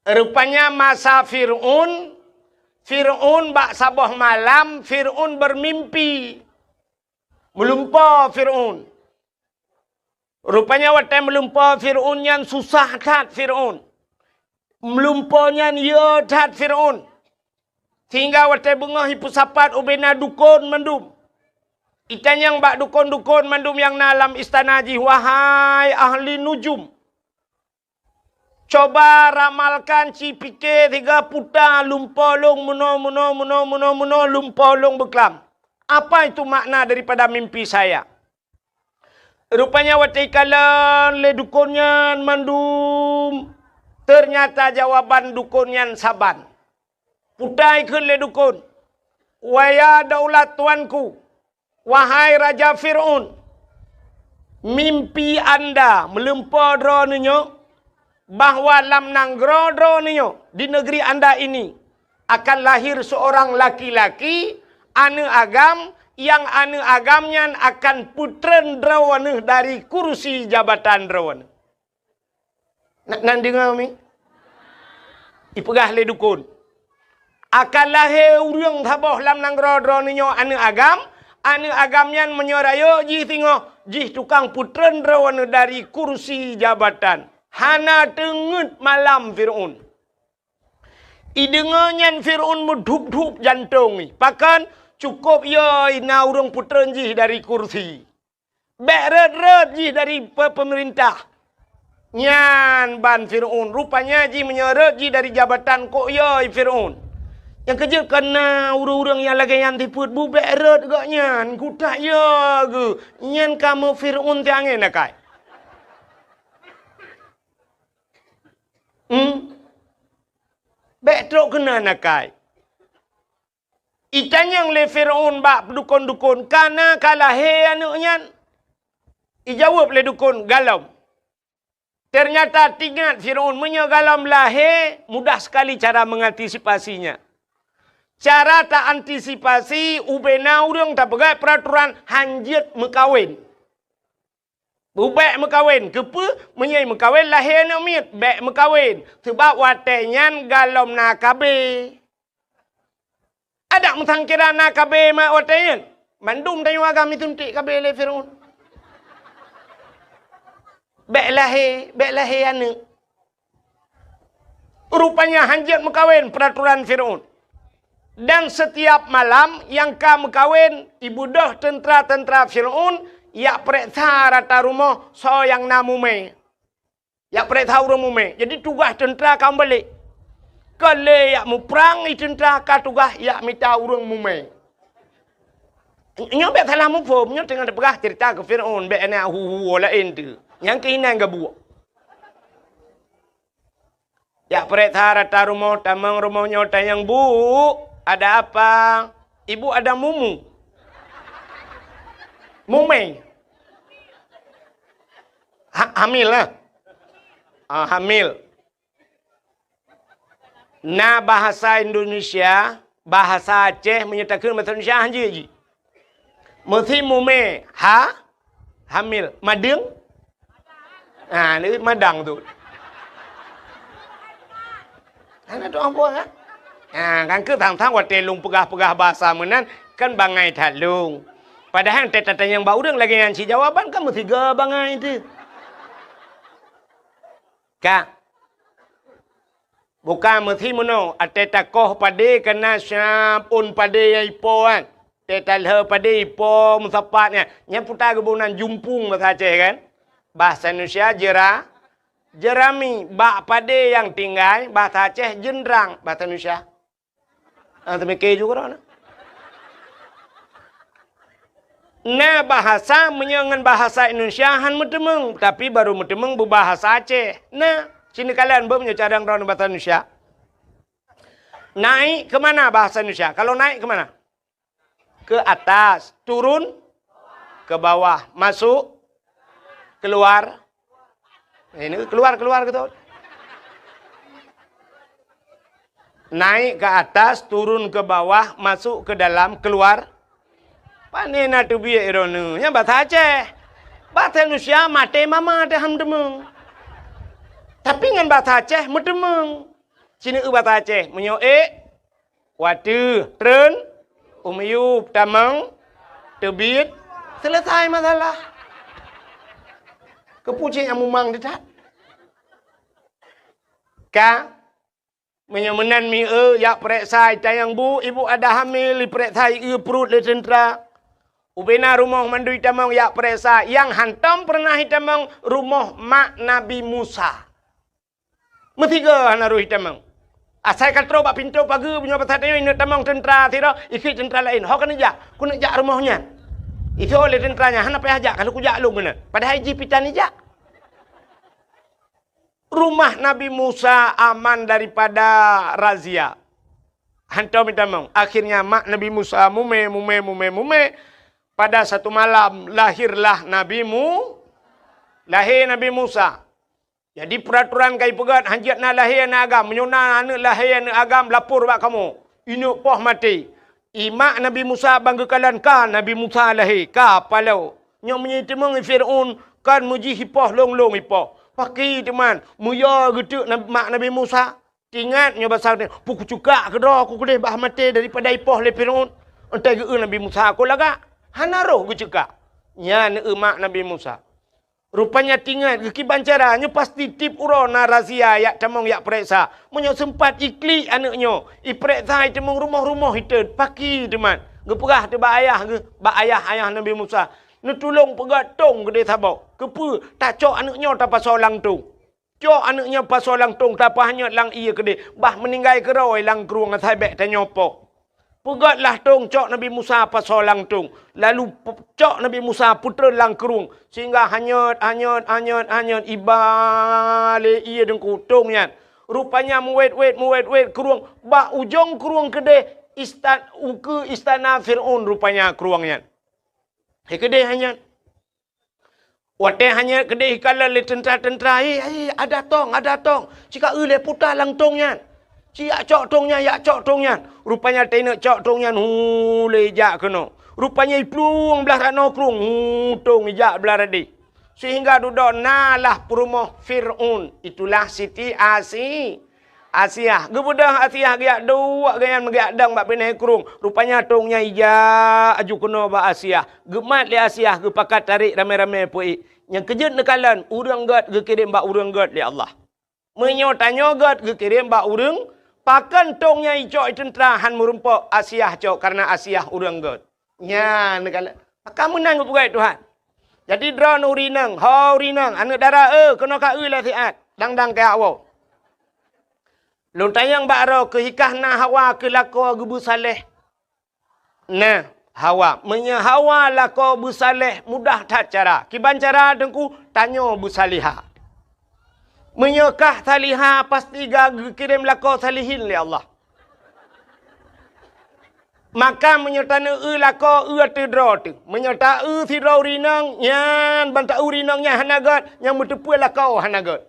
Rupanya masa Fir'aun, Fir'aun bak saboh malam Fir'aun beumimpi. Meulumpoe Fir'aun. Rupanya watée meulumpoe Fir'aun nyan susah that Fir'aun. Meulumpoe nyan yo that Fir'aun. Sehingga watée beungoh ipeusapat ubena dukon mandum. Itanyong bak dukon-dukon mandum nyang na lam istana jih, "Wahai ahli nujum, coba ramalkan ci pike siga puta lumpoe lôn meunoe, meunoe, meunoe, meunoe, meunoe lumpoe lôn beuklam. Apa itu makna daripada mimpi saya?" Rupanya watée ikalon lé dukon nyan mandum, ternyata jawaban dukon nyan saban. Puta ikheun lé dukon, "Waya daulat tuanku, wahai Raja Fir'aun, mimpi anda meulumpoe droeneuh nyoe bahwa lam nanggroe droeneuh nyoe, di negeri anda ini, akan lahir seorang laki-laki, aneuk agam, nyang aneuk agam nyan akan peutreun droeneuh dari kursi jabatan droeneuh." Na, na deungoe mi? Ipeugah lé dukon, "Akan lahé ureuëng saboh lam nanggroe droeneuh nyoe aneuk agam, aneuk agam nyan meunyoe rayeuk jih singoh, jih tukang peutreun droeneuh dari kursi jabatan." Hana teungeut malam Fir'aun. Ideungoe nyan Fir'aun meudhup-dhup jantong jih. Pakon? Cukôp yo na ureuëng peutreun jih dari kursi. Bék rhot-rhot jih dari pe-, peumeurintah. Nyan ban Fir'aun. Rupanya jih meunyoe rhot jih dari jabatan kok yo Fir'aun. Nyang keujeuet kana ureuëng-ureuëng nyang lagée nyan sifeuet bu bék rhot gobnyan. Kutak yo geuh. Nyan kamoe Fir'aun tiangén akai. Hmm? Bék trok keunan akai. Itanyong lé Fir'aun bak dukon-dukon, "Kana ka lahé aneuk nyan?" Ijaweueb lé dukon, "Galom." Ternyata teuingat Fir'aun, meunyoe galom lahé, mudah sekali cara mengantisipasinya. Cara ta antisipasi, ubena ureuëng tapeugah peraturan hanjeuet meukawen. Bék meukawen, keupeue? Meunyoe meukawen lahé aneuk miet, bék meukawen. Sabab watée nyan galom na KB. Adak meusangkira na KB mak watée nyan. Mandum tanyoe agam isuntik KB lé Fir'aun. Bék lahé, bék lahé aneuk. Rupanya hanjeuet meukawen peraturan Fir'aun. Dan setiap malam nyang ka meukawen, ibeudôh teuntra-teuntra Fir'aun jak peureksa rata rumoh soe nyang na mumé. Jak peureksa ureuëng mumé. Jadi tugaih teuntra ka meubalek. Kon lé jak muprang i teuntra ka tugaih jak mita ureuëng mumé. Nyoe bék salah muphom, nyoe teungoh teupeugah cerita keu Fir'aun, bék na hu-hu laén tu. Nyang keuinan gabuek. Jak peureksa rata rumoh, tamong rumoh nyoe tanyong, "Bu, ada apa?" "Ibu ada mumu." Mumé. Ha, hamil lah. Ah, hamil. Na bahasa Indonesia, bahasa Aceh, meunyoe takheun bahasa Indonesia han jeuet jih. Musim mumé, ha? Hamil. Madeueng? Ha, ni madang tu. Hana tu ambo, ha? Ha, kan keu tang-tang watèe lôn peugah-peugah bahasa meunan, kan bangai that lôn. Padahai watèe tatanyong bak ureueng lagèe nyan cit jawaban kan meusigoe bangai teuh. Ka. Bukan meusi meunoe, watèe takoh padé kana siap ôn padé nyang ipo kan. Watèe talheu padé ipo meusapat nyan. Nyan peue ta geuboh nan jumpung bahasa Aceh kan? Bahasa Indonesia jera-, jerami. Bak padé nyang tinggai, bahasa Aceh jeundrang, bahasa Indonesia. Ah, teumike ju keudroe na. Na bahasa meunyoe ngon bahasa Indonesia han meuteumeung, tapi barô meuteumeung beubahasa Aceh. Na, sinoe kalon beuh meunyoe cadang droeneuh bahasa Indonesia. Naik ke mana bahasa Indonesia? Kalau naik ke mana? Ke atas, turun ke bawah, masuk, keluar. Eh, ini keluar, keluar gitu. Naik ke atas, turun ke bawah, masuk ke dalam, keluar. Pane na teubiet droeneuh? Nyan bahasa Aceh. Bahasa Indonesia maté mama teuh han meuteumeung. Tapi ngon bahasa Aceh meuteumeung. Sinoe bahasa Aceh, meunyoe ék, watèe, treun, u miyueb, tamong, teubiet, selesai masalah. Keupeue cit nyang mumang teutab? Ka, meunyoe meunan mieu, jak peuriksa i tayang bu, ibu ada hamil, ipeuriksa ié pruet lé teuntra. Ubena rumoh mandum itamong jak peuriksa, nyang hantom peureunah itamong rumoh mak Nabi Musa. Meusigoe hana roh itamong. Asai ka troh bak pintoe pageue, meunyoe basa tanyoe ineuk tamong teuntra sidroe, ikheun teuntra laén, "Ho keuneuk jak, keuneuk jak rumoh nyan." Ijok lé teuntra nyan, "Hana payah jak, ka lheueh kujak lôn keunoe." Padahai jih pih tan ijak. Rumah Nabi Musa aman daripada razia. Hantom itamong. Akhirnya mak Nabi Musa mumè, mumè, mumè, mumè. Pada satu malam lahirlah Nabi Mu-, lahé Nabi Musa. Jadi peuratoran ka ipeugöt, han jeuet na lahé aneuk agam. Meunyoe na aneuk lahé aneuk agam, lapor bak kamoe. Ineuk poh maté. I mak Nabi Musa ban geukalon ka Nabi Musa lahé, ka paloe. Nyoe meunyoe iteumeung i Fir'aun, kon meujih i poh lôn-lôn i poh. Pakri teuma, meuyue geuteuk na-, mak Nabi Musa. Teuingat nyoe basa, "Peue kucukak keudroe ku keudeh bah maté daripada i poh lé Fir'aun." Enteuk geu-eu Nabi Musa, "Kon lagak." Hana roh geucukak. Nyan eu mak Nabi Musa. Rupanya teuingat geukiban cara, nyoe pasti tiep uroe na razia jak tamong jak peuriksa. Meunyoe seumpat iklik aneuk nyoe, ipeuriksa iteumeung rumoh-rumoh itot, pakri teuma. Geupeugah teuh bak ayah geuh, bak ayah, ayah Nabi Musa, "Neutulông peugöt tông keudeh saboh. Keupeue? Tacok aneuk nyoe tapasoe lam tông." Cok aneuk nyoe pasoe lam tông, tapeuhanyot lam ié keudeh, bah meuninggai keudroe lam krueng asai bèk tanyoe poh. Peugötlah tông, cok Nabi Musa pasoe lam tông, lalu pe-, cok Nabi Musa peutreun lam krueng, sehingga hanyot, hanyot, hanyot, hanyot, iba lé ié deungku tông nyan. Rupanya meuwét-wét, meuwét-wét krueng, bak ujong krueng keudeh istan-, ukeue istana Fir'aun rupanya krueng nyan. Hai keudeh hanyot. Watèe hanyot keudeh ikalon lé teuntra-teuntra, "Hei, hei, ada tông, ada tông!" Cika eu lé puta lam tông nyan. "Ci jak cok tông nyan, jak cok tông nyan!" Rupanya teuingat cok tông nyan, hu, lé jak keunoe. Rupanya iplueng blah ranoe krueng, hu, tông ijak blah radeh. Sehingga dudoe na lah peurumoh Fir'aun, itulah Siti Asi-, Asiah. Geubeudôh Asiah geujak duek gobnyan meugeudak dong bak binéh krueng. Rupanya tông nyan ijak aju keunoe bak Asiah. Geumat lé Asiah geupakat tarek ramé-ramé peuék. Nyang keujeuet neukalon, ureuëng gét geukirém bak ureuëng gét lé Allah. Meunyoe tanyoe gét geukirém bak ureuëng, pakon tông nyan icok i teuntra han meurumpok Asiah cok kareuna Asiah ureuëng gét. Nyan neukalon. Maka meunan geupeugah Tuhan. Jadi droeneuh ureuëng inong, ho ureuëng inong, aneuk dara, eh, keunoe ka eu lé siat, dang-dang keu awoe. Lôn tanyong bak droe, keuhikah na Hawa keu lakoe geubeusaléh? Nah, Hawa. Meunyoe Hawa lakoe beusaléh, mudah that cara. Kiban cara teungku, tanyoe beusalihah. Meunyoe kah salihah, pasti ka geukirém lakoe salihin lé Allah. Maka meunyoe taneueu lakoe, eu ateueh droe teuh. Meunyoe taeu sidroe ureuëng inong, nyan ban taeu ureuëng inong nyan hana gét, nyang meuteupeue lakoe hana gét.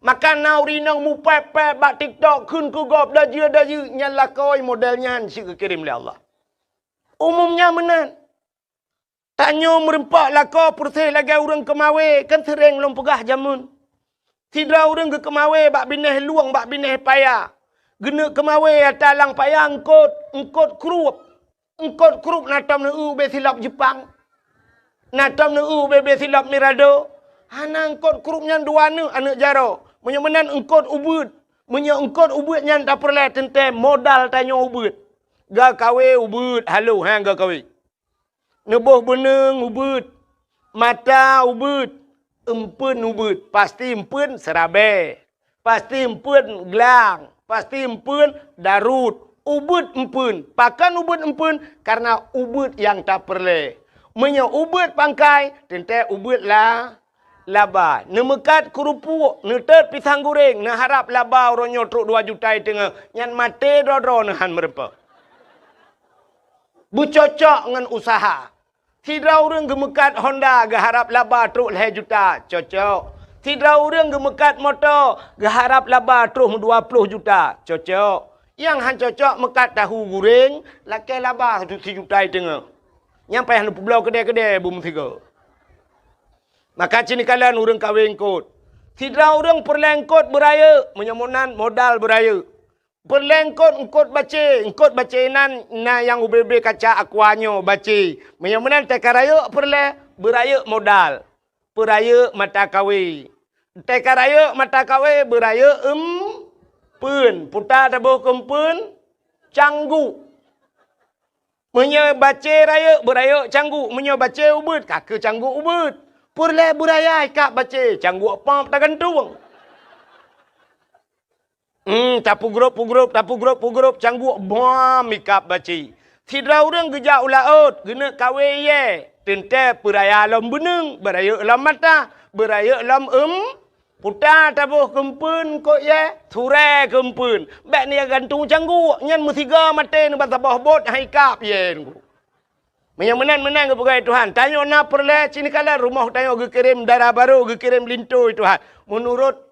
Maka na ureueng inong mupéb-péb bak TikTok kheun keu gob dajeu-dajeu, nyan lakoe model nyan cit geukirém lé Allah. Umum nyan meunan. Tanyoe meureumpok lakoe peureséh lagée ureueng keumawé, kan seuréng lôn peugah jameun. Sidroe ureueng geukeumawé bak binéh lueng, bak binéh paya. Geuneuk keumawé ata lam paya eungkot, eungkot krueb. Eungkot krueb na tom neueu ubé silop Jeupang. Na tom neueu ubé-bé silop Mirado. Hana eungkot krueb nyan dua neuk aneuëk jaroe. Meunyoe meunan eungkot ubeuet. Meunyoe eungkot ubeuet nyan tapeureulée teuntée modal tanyoe ubeuet. Geukawé ubeuet halo, ha, geukawé. Neuboh beuneueng ubeuet, mata ubeuet, eumpeuen ubeuet, pasti eumpeuen seurabée, pasti eumpeuen glang, pasti eumpeuen daruet, ubeuet eumpeuen. Pakon ubeuet eumpeuen? Kareuna ubeuet nyang tapeureulée. Meunyoe ubeuet pangkai, teuntée ubeuet la, laba. Neumeukat keurupuek, neutot pisang guréng, neuharab laba uroe nyoe trok dua juta i teungoh, nyan maté droe-droe neuhan meureumpok. Beucocok ngon useuha. Sidroe ureuëng geumeukat Honda geuharab laba trok lhée juta, cocok. Sidroe ureuëng geumeukat moto geuharab laba troh dua ploh juta, cocok. Nyang han cocok meukat tahu guréng lakée laba sijuta i teungoh. Nyang payah neupeubloe keudée-keudée beumeusigoe. Maka cit neukalon ureuëng kawé eungkot. Sidroe ureuëng peureulée eungkot beurayeuk, meunyoe meunan modal beurayeuk. Peureulée eungkot, eungkot bacé. Eungkot bacé nan na nyang ubé-bé kaca aqua nyoe bacé. Meunyoe meunan teuka rayeuk peureulée, beurayeuk modal. Peurayeuk mata kawé. Teuka rayeuk mata kawé, beurayeuk eumpeuen. Puta taboh keu eumpeuen, cangguk. Meunyoe bacé rayeuk, beurayeuk cangguk. Meunyoe bacé ubeuet, ka keu cangguk ubeuet. Peureulée beuraya ikab bacé, cangguk pop tagantung. Hmm, tapeugrop-peugrop, tapeugrop-peugrop, cangguk bom ikab bacé. Sidroe ureuëng geujak u laôt, geuneuk kawé iyée, teuntée peuraya lom beuneueng, beurayeuk lom mata, beurayeuk lom eum, puta taboh keu eumpeuen eungkot iyée, surée keu eumpeuen. Bék neugantung cangguk, nyan meusigoe maté neuba saboh bot han ikab iyée nunggu. Meunyoe meunan, meunan geupeugah Tuhan, tanyoe na peureulée cit neukalon rumoh tanyoe geukirém dara barô, geukirém linto Tuhan. Meunurot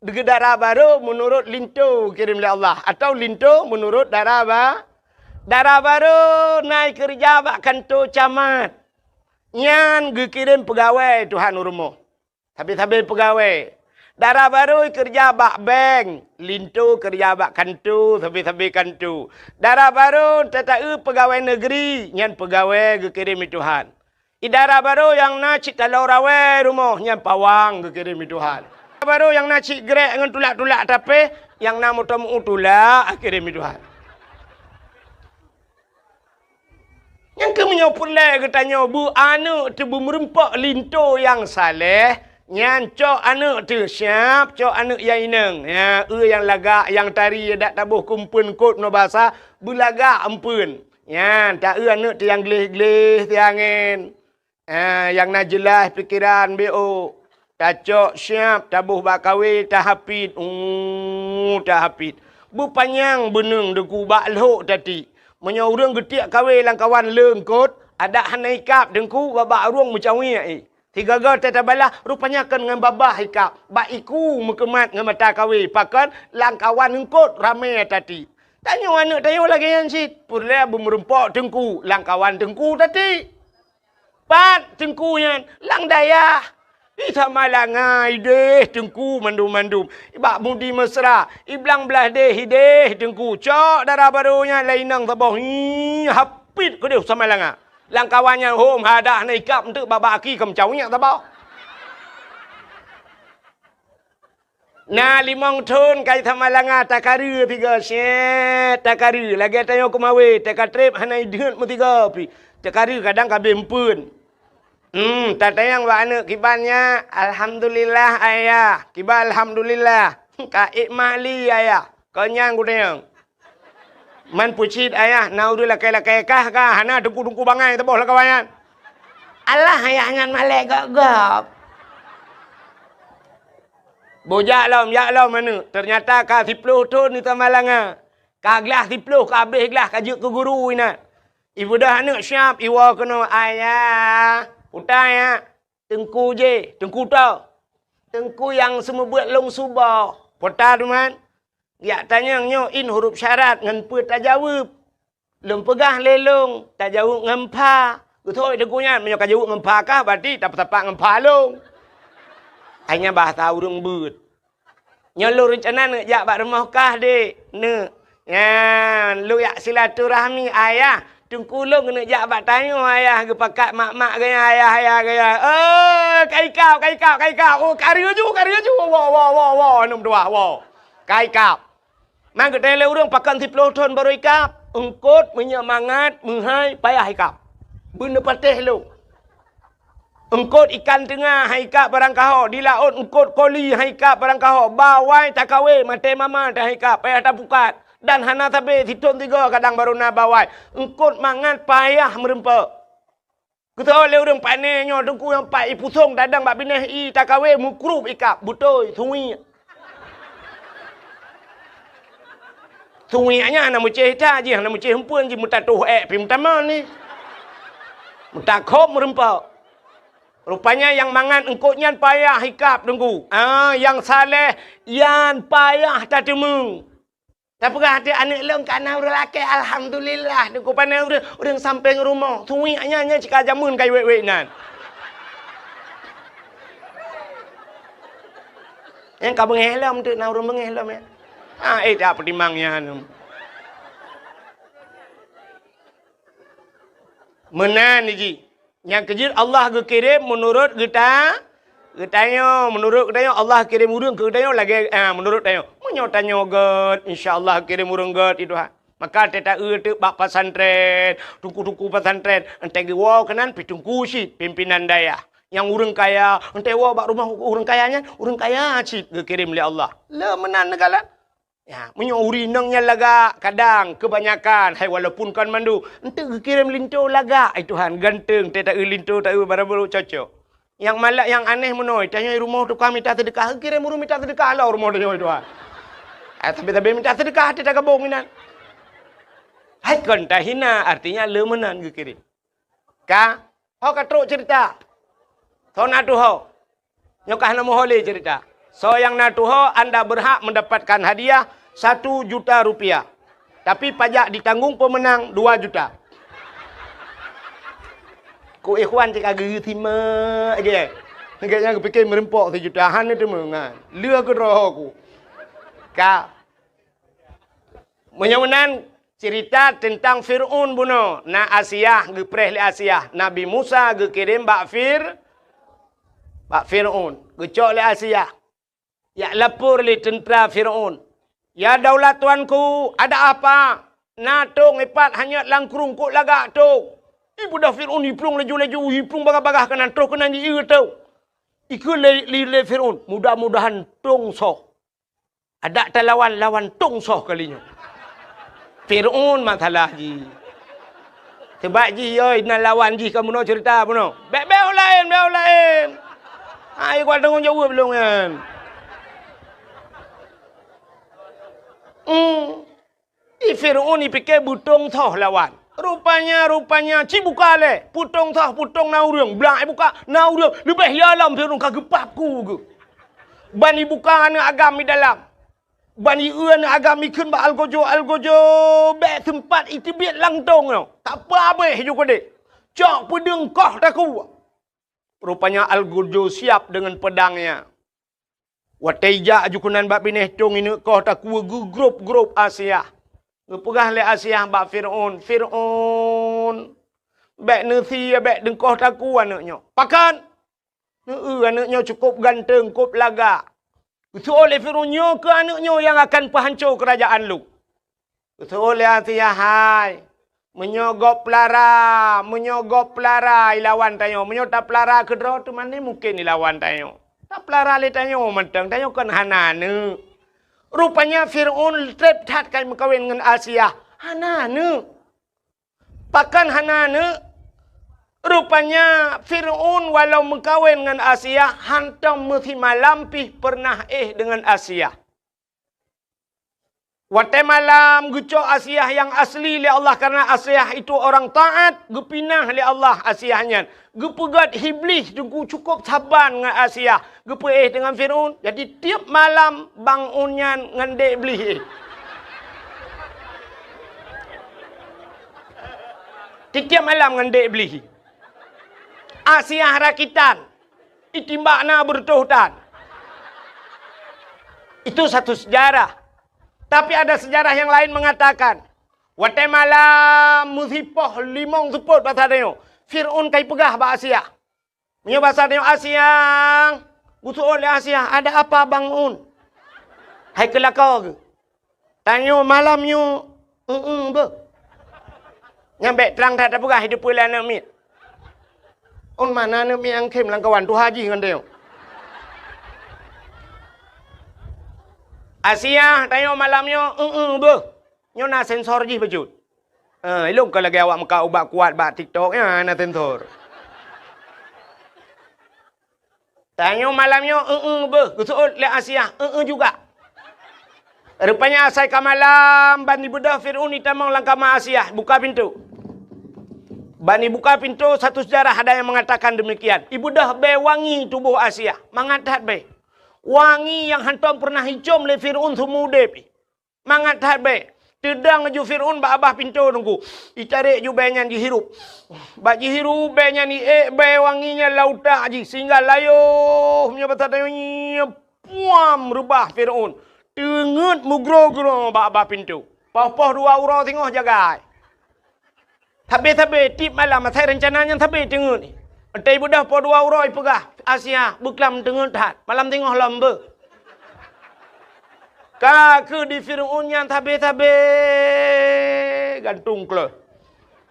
Deungon dara barô meunurot linto kirém lé Allah, atawa linto meunurot dara ba-, dara barô na ikeureuja bak kantô camat. Nyan geukirém peugawée Tuhan u rumoh, sabe-sabe peugawée. Dara barô ikeureuja bak bank, linto keureuja bak kantô, sabe-sabe kantô. Dara barô tataeu peugawée neugri, nyan peugawée geukirém lé Tuhan. Idara barô nyang na cit taloe rawée rumoh nyan pawang geukirém lé Tuhan. Barô nyang na cit grek ngon tulak-tulak tapéh, nyang na moto meu tulak geukirém lé Tuhan. Nyang keuh meunyoe peureulée geutanyoe beu aneuëk teuh beumeurumpok linto nyang saléh, nyan cok aneuëk teuh siab, cok aneuëk nyang inong. Ya, eu nyang lagak, nyang tari, dak taboh keu eumpeuen kot ngon basa, beulagak eumpeuen. Nyan, taeu aneuëk teuh nyang gleh-gleh siangén. Ah, nyang na jeulaih pikeran B O. Tacok siab, taboh bak kawé, tahapit. Uh, tahapit. Beupanyang beuneueng Teungku bak lhok tati. Meunyoe ureuëng geutiek kawé lam kawan leungkot, adak hana ikab Teungku, babah ureuëng meucawiek, eh. Sigoe-goe teuh tabalah, rupanya kon ngon babah ikab, bak iku meukeumat ngon mata kawé, pakon lam kawan eungkot ramé tati. Tanyoe aneuëk tanyoe lagée nyan cit, peureulée beumeurumpok Teungku, lam kawan Teungku tati. Pat Teungku nyan, lam dayah. Di Samalanga ideh Teungku mandum-mandum. Bak Mudi Mesra, i blang blaih deh ideh Teungku. Cok dara barô nyan lé inong saboh. Hi, hapit keudeh Samalanga. Lam kawan nyan hom hadah na ikab eunteuk babah aki keu meucawiek saboh. Na limong thon ka i Samalanga takareue sigoe, syet takareue, lagée tanyoe keumawé, teuka treb hana ideuet meusigoe pih. Takareue kadang ka abéh eumpeuen. Hmm, tatanyong bak aneuëk kiban nyan, "Alhamdulillah, Ayah." Kiban alhamdulillah. "Ka ék mak li, Ayah?" Kon nyan kutanyong. Man peucit Ayah, na ureuëng lakée-lakée kah ka, hana teungku-teungku bangai saboh lam kawan nyan. Alah, Ayah nyan malée gob-gob. Boh jak lom, jak lom aneuëk. Teunyata ka siploh thon di Samalanga. Ka glaih siploh, ka abéh glaih, ka jeuet keu guru inan. Ibeudôh aneuëk siab, iwoe keunoe, "Ayah, utai ya." "Teungku jih, Teungku toh." Teungku nyang seumeubeuet lôn suboh. Peue ta, Tuan? Jak tanyong nyoe in huruf syarat ngon peue tajaweueb. Lôn peugah lé lôn, tajaweueb ngon pha. Geutôi Teungku nyan, meunyoe ka jaweueb ngon pha kah, berarti tapeutapak ngon pha lôn. Hai nyan bahasa ureuëng beuet. Nyoe lôn reuncana neuk jak bak rumoh kah, Dek? Neuk. Nyan, lôn jak silaturahmi, Ayah. Teungku lôn keuneuk jak bak tanyoe, Ayah, geupakat mak-mak geuya, Ayah, Ayah geuya. Oh, ka ikab, ka ikab, ka ikab. Oh, ka reuju, ka reuju. Wo, wo, wo, wo, aneuk meutuah, wo. Ka ikab. Man geutanyong lé ureuëng pakon siplôh thon barô ikab. Eungkôt meunyoe mangat, meuhai, payah ikab. Beuneupatéh lôn. Eungkôt ikan teunga han ikab barangkaho, di laôt eungkôt koli han ikab barangkaho, bawai takawe maté mama han ikab, payah tapukat, dan hana sabe sithon sigoe kadang barô na bawai. Eungkôt mangat payah meureumpok. Geuteu'oh lé ureuëng pane nyoe Teungku nyang pat ipusong tadong bak binéh ié takawe meukrub ikab, beutôi, suwiek. Suwiek nyan hana meucéh that jih, hana meucéh eumpeuen jih, meutatoh ék pih meutamong ni. Meutakhob meureumpok. Rupanya nyang mangat eungkôt nyan payah ikab Teungku. Ah, nyang saleh nyan payah tateumeung. Tapeugah até aneuk lôn ka na ureuëng lakée, alhamdulillah, Teungku, pane ureuëng, ureuëng sampéng rumoh. Suwiek nyan, nyan cit ka jameun ka wék-wék nyan. Nyang ka beungéh lom tu, na ureuëng beungéh lom nyan. Ah, eh, tak peutimang nyan. Meunan jih. Nyang keujeuet Allah geukirém meunurot geuta-, geutanyoe. Meunurot geutanyoe, Allah kirém ureuëng keu geutanyoe lagée, ah, meunurot tanyoe. Meunyoe tanyoe gét, insya Allah kirém ureuëng gét, ya Tuhan. Maka teuta-eu teuk bak pesantren, teungku-teungku pesantren, entée geuwoe keunan pih teungku cit, pimpinan dayah. Nyang ureuëng kaya, entée woe bak rumoh ureuëng kaya nyan, ureuëng kaya cit geukirém lé Allah. Le meunan neukalon. Ya, meunyoe ureuëng inong nyan lagak, kadang keubanyakan, hai walaupun kon mandum, enteuk geukirém linto lagak, ai Tuhan, ganteng, teuta-eu linto, ta-eu barang barô cocok. Nyang malak, nyang aneh meunoe, tanyoe rumoh tukang mita seudeukah, geukirém ureuëng mita seudeukah lom rumoh tanyoe, ai Tuhan. Eh, tapi-tapi mita seudeukah, teuta gabong inan. Hai kon tahina, artinya le meunan geukirém. Ka, ho ka trok cerita. Soe na tuho. Nyoe ka hana meuho lé cerita. Soe nyang na tuho, anda berhak mendapatkan hadiah satu juta rupiah. Tapi pajak ditanggung pemenang dua juta. Ku ikhwan cit ka geusimak lagée. Lagée nyang geupike meureumpok sijuta, hana teumeungan. Lheueh keudroe ku. Ka. Meunyoe meunan, cerita teuntang Fir'aun bunoe, na Asiah, geupreh lé Asiah. Nabi Musa geukirém bak Fir-, bak Fir'aun. Geucok lé Asiah. Jak lapor lé teuntra Fir'aun. "Ya daulat tuanku, ada apa? Na tong ipat hanyot lam krueng, kok lagak tong?" Ibeudôh Fir'aun, iplueng laju-laju, iplueng bagah-bagah keunan, troh keunan jieu tong. Ikheun lé, lé, lé Fir'aun, "Mudah-mudahan tong soh." Adak talawan, lawan tong soh kali nyoe. Fir'aun masalah jih. Sebab jih, yoi, na lawan jih ka bunoe cerita bunoe. Bék, bék laén, bék laén. Hai, kuat tanggong jaweueb lôn nyan. Hmm. Di Fir'aun ipike beutong soh lawan. Rupanya, rupanya, ci buka lé. Peutong soh, peutong na ureuëng. Blang ibuka, na ureuëng. Leubeh ya lom Fir'aun ka geupap ku geuh. Ban ibuka aneuk agam di dalam. Ban ieu aneuk agam ikheun bak algojo, algojo, bék seumpat iteubiet lam tong nyoe. Tak apa habéh ju keudeh. Cok peudeueng koh takue. Rupanya algojo siap deungon peudangnya. Watée ijak aju keunan bak binéh tong ineuk koh takue geugrôp-grôp Asiah. Geupeugah lé Asiah bak Fir'aun, "Fir'aun, bék neusie, bék deungkoh takue aneuk nyoe." "Pakon?" "Neu-eu aneuk nyoe cukôp ganteng, kôp lagak." Geuseuôt lé Fir'aun, "Nyoe keuh aneuk nyoe nyang akan peuhanco keurajaan lôn." Geuseuôt lé Asiah, "Hai, meunyoe gob peulara, meunyoe gob peulara ilawan tanyoe, meunyoe tapeulara keudroe teuma ni mungken ilawan tanyoe. Tapeulara lé tanyoe mantong, tanyoe kon hana aneuk." Rupanya Fir'aun treb that ka meukawen ngon Asiah, hana aneuk. Pakon hana aneuk? Rupanya Fir'aun walau meukawen ngon Asiah, hantom meusimalam pih peureunah éh deungon Asiah. Watée malam geucok Asiah nyang asli lé Allah, karena Asiah itu orang taat, geupinah lé Allah Asiah nyan. Geupeugét Iblih teungku cukup saban ngon Asiah, geupeuéh deungon Fir'aun. Jadi tiep malam bang un nyan ngon dek Iblih éh. Tiep malam ngon dek Iblih. Asiah rakitan, itimbak na beureutoh tan. Itu satu sejarah. Tapi ada sejarah yang lain mengatakan, watée malam meusipoh limong seupôt basa tanyoe, Fir'aun kai peugah bak Asiah. Meunyoe basa tanyoe, "Asiah," geuseuôt lé Asiah, "Ada apa, bang un?" Hai keu lakoe geuh. Tanyoe malam nyoe, eu-eu beuh. Nyan bék trang that tapeugah, hideue peue lé aneuk miet. Un mana aneuk miet nyang khém lam kawan tuha jih ngon tanyoe. Asiah, tanyoe malam nyoe, eu-eu beuh. Nyoe na sensor jih bacut. Eh, ilong ka lagée awak meukat ubat kuat bak TikTok, nyan na sensor. Tanyoe malam nyoe, eu-eu beuh, geuseuôt lé Asiah, eu-eu juga. Rupanya asai ka malam, ban ibeudôh Fir'aun itamong lam kama Asiah, buka pintoe. Ban ibuka pintoe, satu sejarah ada yang mengatakan demikian. Ibeudôh bée wangi tuboh Asiah, mangat that bée. Wangi nyang hántom peureunah icôm lé Fir'aun seumeu udeb. Mangat that bée. Teudong ju Fir'aun bak babah pintoe teungku. Itarek ju bée nyan jihirup. Bak jihirup bée nyan iék bée wangi nyan lam utak jih sehingga layoh meunyoe basa tanyoe nyoe puam reubah Fir'aun. Teungeut meugroe-groe bak babah pintoe. Poh-poh dua uroe singoh jagai. Sabe-sabe tiep malam asai reuncana nyan sabe teungeut. Watée ibeudôh poh dua uroe ipeugah, "Asiah, beuklam teungeut that, malam singoh lom beuh." Ka kheueh di Fir'aun nyan sabe-sabe gantung kleuh.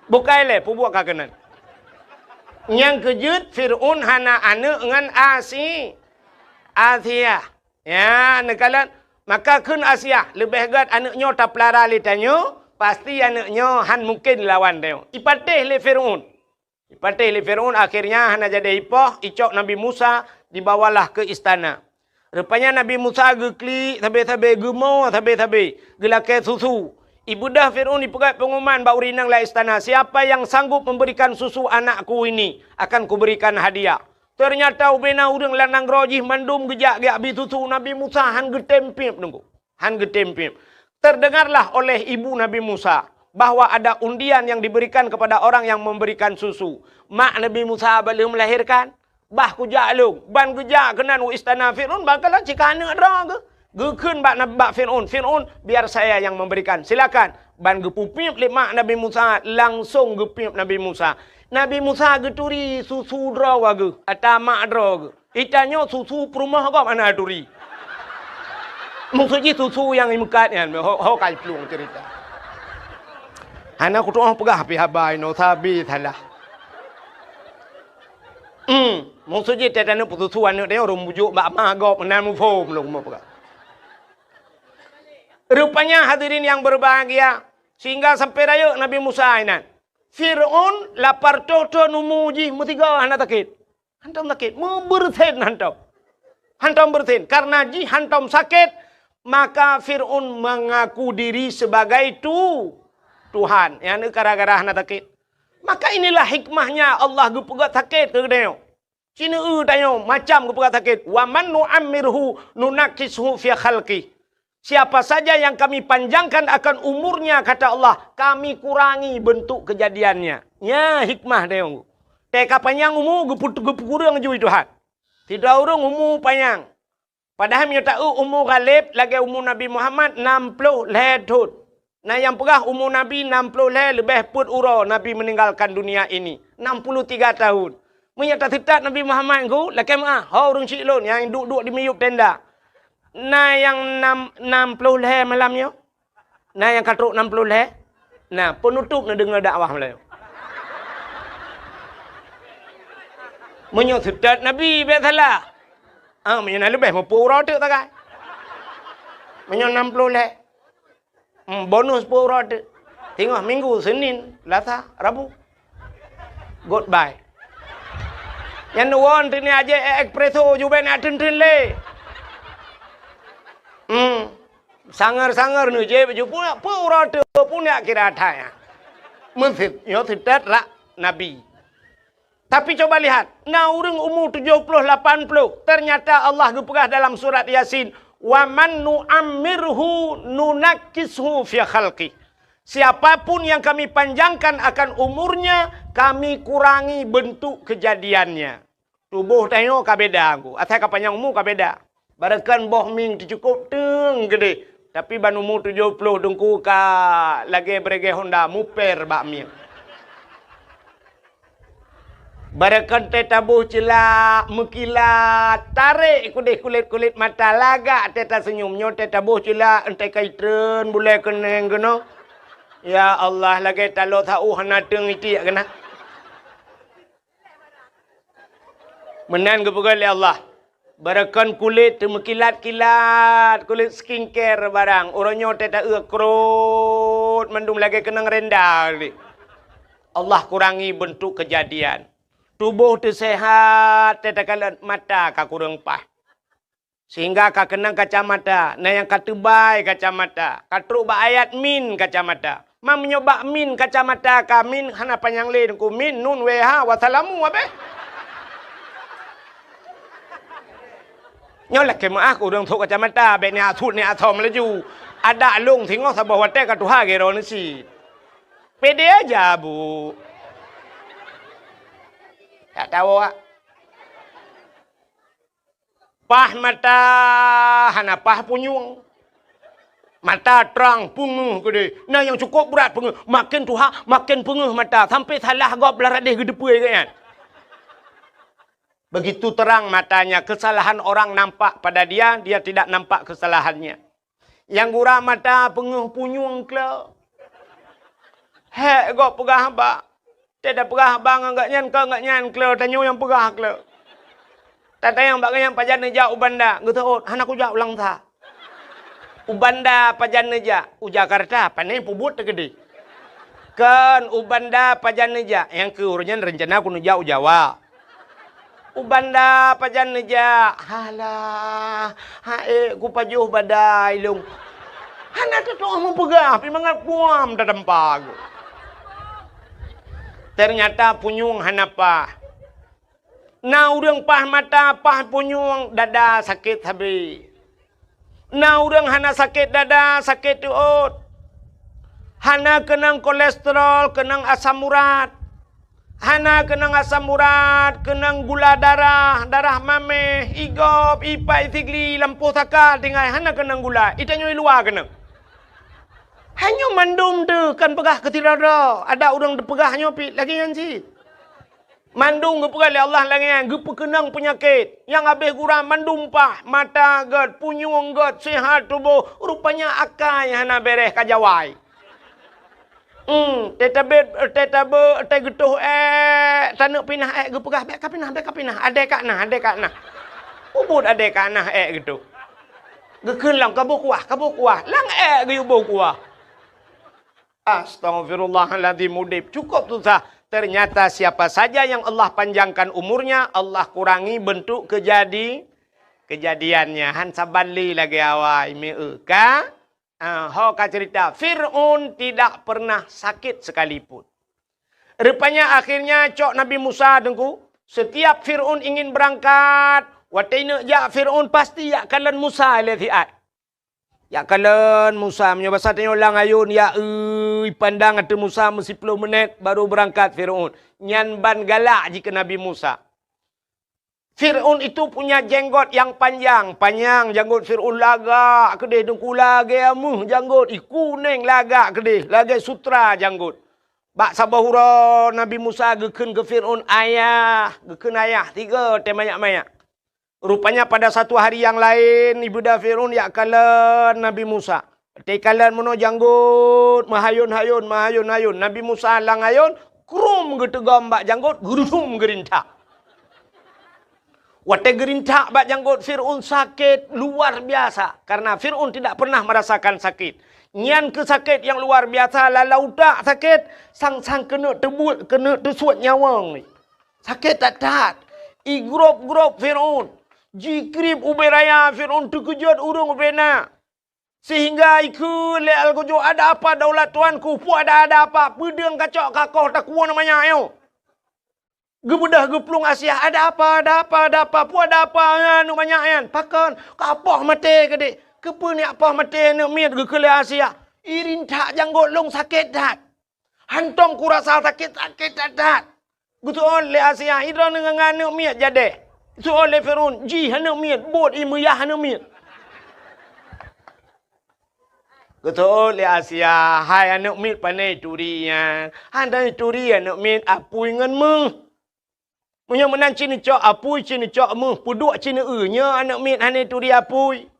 Bukai lé peubuet ka keunan. Nyang keujeuet Fir'aun hana aneuk ngon Asi-, Asiah. Ya, neukalon. Maka kheun Asiah, "Leubeh gét aneuk nyoe tapeulara lé tanyoe, pasti aneuk nyoe hán mungken lawan tanyoe." Ipatéh lé Fir'aun. Ipatéh lé Fir'aun, akhirnya hana jadi ipoh, icok Nabi Musa, dibawalah ke istana. Rupanya Nabi Musa geuklik sabe-sabe, geumo sabe-sabe, geulakée susu. Ibeudôh Fir'aun ipeugét pengumuman bak ureuëng inong lam istana, "Siapa yang sanggup memberikan susu anakku ini, akan kuberikan hadiah." Teunyata ubena ureuëng lam nanggroe jih mandum geujak geubri susu. Nabi Musa hán geutem piep teungku. Hán geutem piep. Terdengarlah oleh ibu Nabi Musa bahwa ada undian yang diberikan kepada orang yang memberikan susu. Mak Nabi Musa bak lheueh melahirkan, bah kujak lôn, ban geujak keunan u istana Fir'aun, bah kalon cit ka aneuk droe geuh. Geukheun bak Nab-, bak Fir'aun, "Fir'aun, biar saya yang memberikan. Silakan." Ban geupeupiep lé mak Nabi Musa, langsong geupiep Nabi Musa. Nabi Musa geuturi susu droe geuh, ata mak droe geuh. Itanyoe susu peurumoh gob hana turi. Maksud jih susu nyang imeukat nyan, ho, ho ka iplueng cerita. Hana kutu'oh peugah pih haba inoe sabe salah. Hmm, maksud jih teutanyoe peususu aneuk tanyoe ureuëng bujok bak ma gob meunan muphom lôn meupeugah. Rupanya hadirin yang berbahagia, sehingga sampai rayeuk Nabi Musa inan. Fir'aun lapar toh-toh numu jih meusigoe hana sakét. Hántom sakét, meubeureusen hántom. Hántom beureusen, karena jih hántom sakét, maka Fir'aun mengaku diri sebagai tu-, Tuhan. Nyan gara-gara hana sakét. Maka inilah hikmahnya Allah geupeugét sakét keu geutanyoe. Sineue tanyoe macam geupeugét sakét, "Wa man nu'ammirhu nunakkishu fi khalqih." Siapa saja yang Kami panjangkan akan umurnya, kata Allah, Kami kurangi bentuk kejadiannya. Nya hikmah tanyoe. Teuka panyang umu geupeu-, geupeukureueng ju Tuhan. Sidroe ureuëng umu panyang. Padahai meunyoe taeu umu Ghalib lagée umu Nabi Muhammad nam ploh lhée thon. Na nyang peugah umu Nabi nam ploh lhée leubeh peuet uroe Nabi meninggalkan dunia ini, enam puluh tiga tahun. Meunyoe taseutôt Nabi Muhammad ngon lakée meuah, ho ureuëng syiek lôn nyang duek-duek di miyueb tenda. Na nyang nam, nam ploh lhée malam nyoe? Na nyang ka trok nam ploh lhée? Na, peunutôb neudeungoe dakwah malam nyoe. Meunyoe seutôt Nabi bék salah. Ah, meunyoe na leubeh meupeu uroe teuk tagai. Meunyoe nam ploh lhée. Hmm, bonus peuet uroe teuk. Singoh Minggu, Senin, Selasa, Rabu. Goodbye. Nyan won teunie aje espresso ju bék na teuntén lé. Hmm. Sangar-sangar neujép baju pun, peue uroe teuk pun jak kira that nyan. Meuseutôt, nyoe seutôt rak Nabi. Tapi coba lihat, na ureuëng umu tujoh ploh lapan ploh, ternyata Allah geupeugah dalam surat Yasin, "Wa man nu'ammirhu nunakkishu fi khalqih." Siapapun yang Kami panjangkan akan umurnya, Kami kurangi bentuk kejadiannya. Tuboh tanyoe ka beda, Teungku. Asai ka panyang umu ka beda. Barangkan boh mieng teucukôp teung keudeh, tapi ban umu tujoh ploh Teungku ka lagée bregée honda muper bak mieng. Barangkan teuh taboh ceulak, meukilat, tarek keudeh kulét-kulét mata, lagak teuh taseunyum. Nyoe teuh taboh ceulak, enteuk ka itreun bulée keuneng keunoe. Ya Allah, lagée taloe saôh hana teung itiek keunan. Meunan geupeugah lé Allah, barangkan kulét teumeukilat-kilat, kulét skincare barang, uroe nyoe teuh taeu krot mandum lagée keunong renda lé. Allah kurangi bentuk kejadian. Tuboh teuh seuhat, teuh takalon mata ka kureueng paih. Sehingga ka keunong kacamata, na nyang ka teubai kacamata, ka trok bak ayat min kacamata. Ma meunyoe bak min kacamata ka min hana panyang lé Teungku, min, nun, wee, ha, wassalamu, abéh. Nyoe lakée meuáh keu ureuëng trok kacamata, bék niat sut niat asom laju. Adak lông singoh saboh watée ka tuha geuroe neusi. Pede aja, Bu. Tak tahu, ah. Paih mata hana paih punyueng. Mata trang peungeuh keudeh. Na nyang cukôp brat peungeuh. Maken tuha, maken peungeuh mata. Sampai salah gob lam radeh geuteupeue gobnyan. Begitu terang matanya, kesalahan orang nampak pada dia, dia tidak nampak kesalahannya. Nyang gura mata peungeuh punyueng kle. Hék gob peugah haba. Teuh tapeugah haba ngon gobnyan, kon gobnyan kle, tanyoe nyang peugah kle. Tatanyong bak gobnyan pajan neujak u Banda, geuteuôt, hana kujak u Langsa. U Banda pajan neujak, u Jakarta, pane peubuet teukeudeh. Kon, u Banda pajan neujak, nyang keu uroe nyan reuncana kuneujak u Jawa. U Banda pajan neujak, halah, ha ék kupajoh badai lông. Hana teutoh meupeugah, pih mangat kuam tatampa geuh. Ternyata punyueng hana paih. Na ureuëng paih mata, paih punyueng, dada sakét sabe. Na ureuëng hana sakét dada, sakét teuôt. Hana keunong kolesterol, keunong asam urat. Hana keunong asam urat, keunong gula darah, darah maméh, igob, ipat, isigli, lampôh saka, tinggai hana keunong gula. Itanyoe i luwa keunong. Hai nyoe mandum teuh kan peugah keu sidroe-droe. Ada ureuëng teupeugah nyoe pih lagée nyan cit. Mandum geupeugah lé Allah lagée nyan, geupeukeunong peunyakét. Nyang habéh gura mandum paih, mata gét, punyueng gét, seuhat tuboh, rupanya akai hana béréh ka jawai. Hmm, teutabét, teutabe, teugeutoh ék, taneuk pinah ék geupeugah, bék kapinah, bék kapinah, adé ka na, adé ka na. Ubit adé ka na ék geutoh. Geukheun lom, kaboh kuah, kaboh kuah. Lam ék geuyue boh kuah. Astaghfirullahaladzim, udeb cukup susah. Ternyata siapa saja yang Allah panjangkan umurnya, Allah kurangi bentuk kejadi-, kejadiannya. Han saban lé lagée awai, meu ka? Ah, ho ka cerita, Fir'aun tidak pernah sakit sekalipun. Rupanya akhirnya cok Nabi Musa teungku, setiap Fir'aun ingin berangkat, watée neuk jak Fir'aun pasti jak kalon Musa lé siat. Jak kalon Musa, meunyoe basa tanyoe lam ayôn, ya eu, ipandang ateueh Musa meusiploh meunét baru beurangkat Fir'aun. Nyan ban galak jih keu Nabi Musa. Fir'aun itu punya jenggot yang panjang, panyang janggot Fir'aun lagak keudeh, deungku lagée ameuh janggot, i kuneng lagak keudeh, lagée sutra janggot. Bak saboh uroe Nabi Musa geukheun keu Fir'aun, "Ayah," geukheun ayah, tiga teuh manyak-manyak. Rupanya pada satu hari yang laén, ibuda Fir'aun jak kalon Nabi Musa. Watée kalon meunoe janggot, meuhayôn-hayôn, meuhayôn-hayôn. Nabi Musa lam ayôn, krum geuteugom bak janggot, geurudum geurintak. Watée geurintak bak janggot Fir'aun sakét luar biasa, karena Fir'aun tidak pernah merasakan sakit. Nyan keuh sakét nyang luar biasa, lam utak sakét, sang-sang keuneuk teubuet, keuneuk teusuet nyawöng. Sakét that-that. Igrôb-grôb Fir'aun. Jikrieb ubé raya, Fir'aun teukeujot ureuëng ubé na. Sehingga ikheun lé Al-Ghazali, "Ada apa daulat tuanku? Peue ada, ada apa? Peudeueng kacok kakoh takue aneuk manyak nyoe." Geubeudôh geuplueng Asiah, "Ada apa, ada apa, ada apa? Peue ada apa nyan aneuk manyak nyan? Pakon? Ka poh maté keudeh." "Keupeue neujak poh maté aneuk miet?" geukheun lé Asiah. "Irintak janggot lôn sakét that. Hantom kurasa sakét, sakét that-that." Geuseuôt lé Asiah, "Droeneuh ngon aneuk miet jadeh?" Geuseuôt lé Fir'aun, "Jih aneuk miet, buet ie meuyah aneuk miet." Geuseuôt lé Asiah, "Hai aneuk miet, pane turi nyan? Hana turi aneuk miet, apui ngon méuh. Meunyoe meunan ci neucok apui, ci neucok méuh, peuduek ci neueu, nyoe aneuk miet hana turi apui."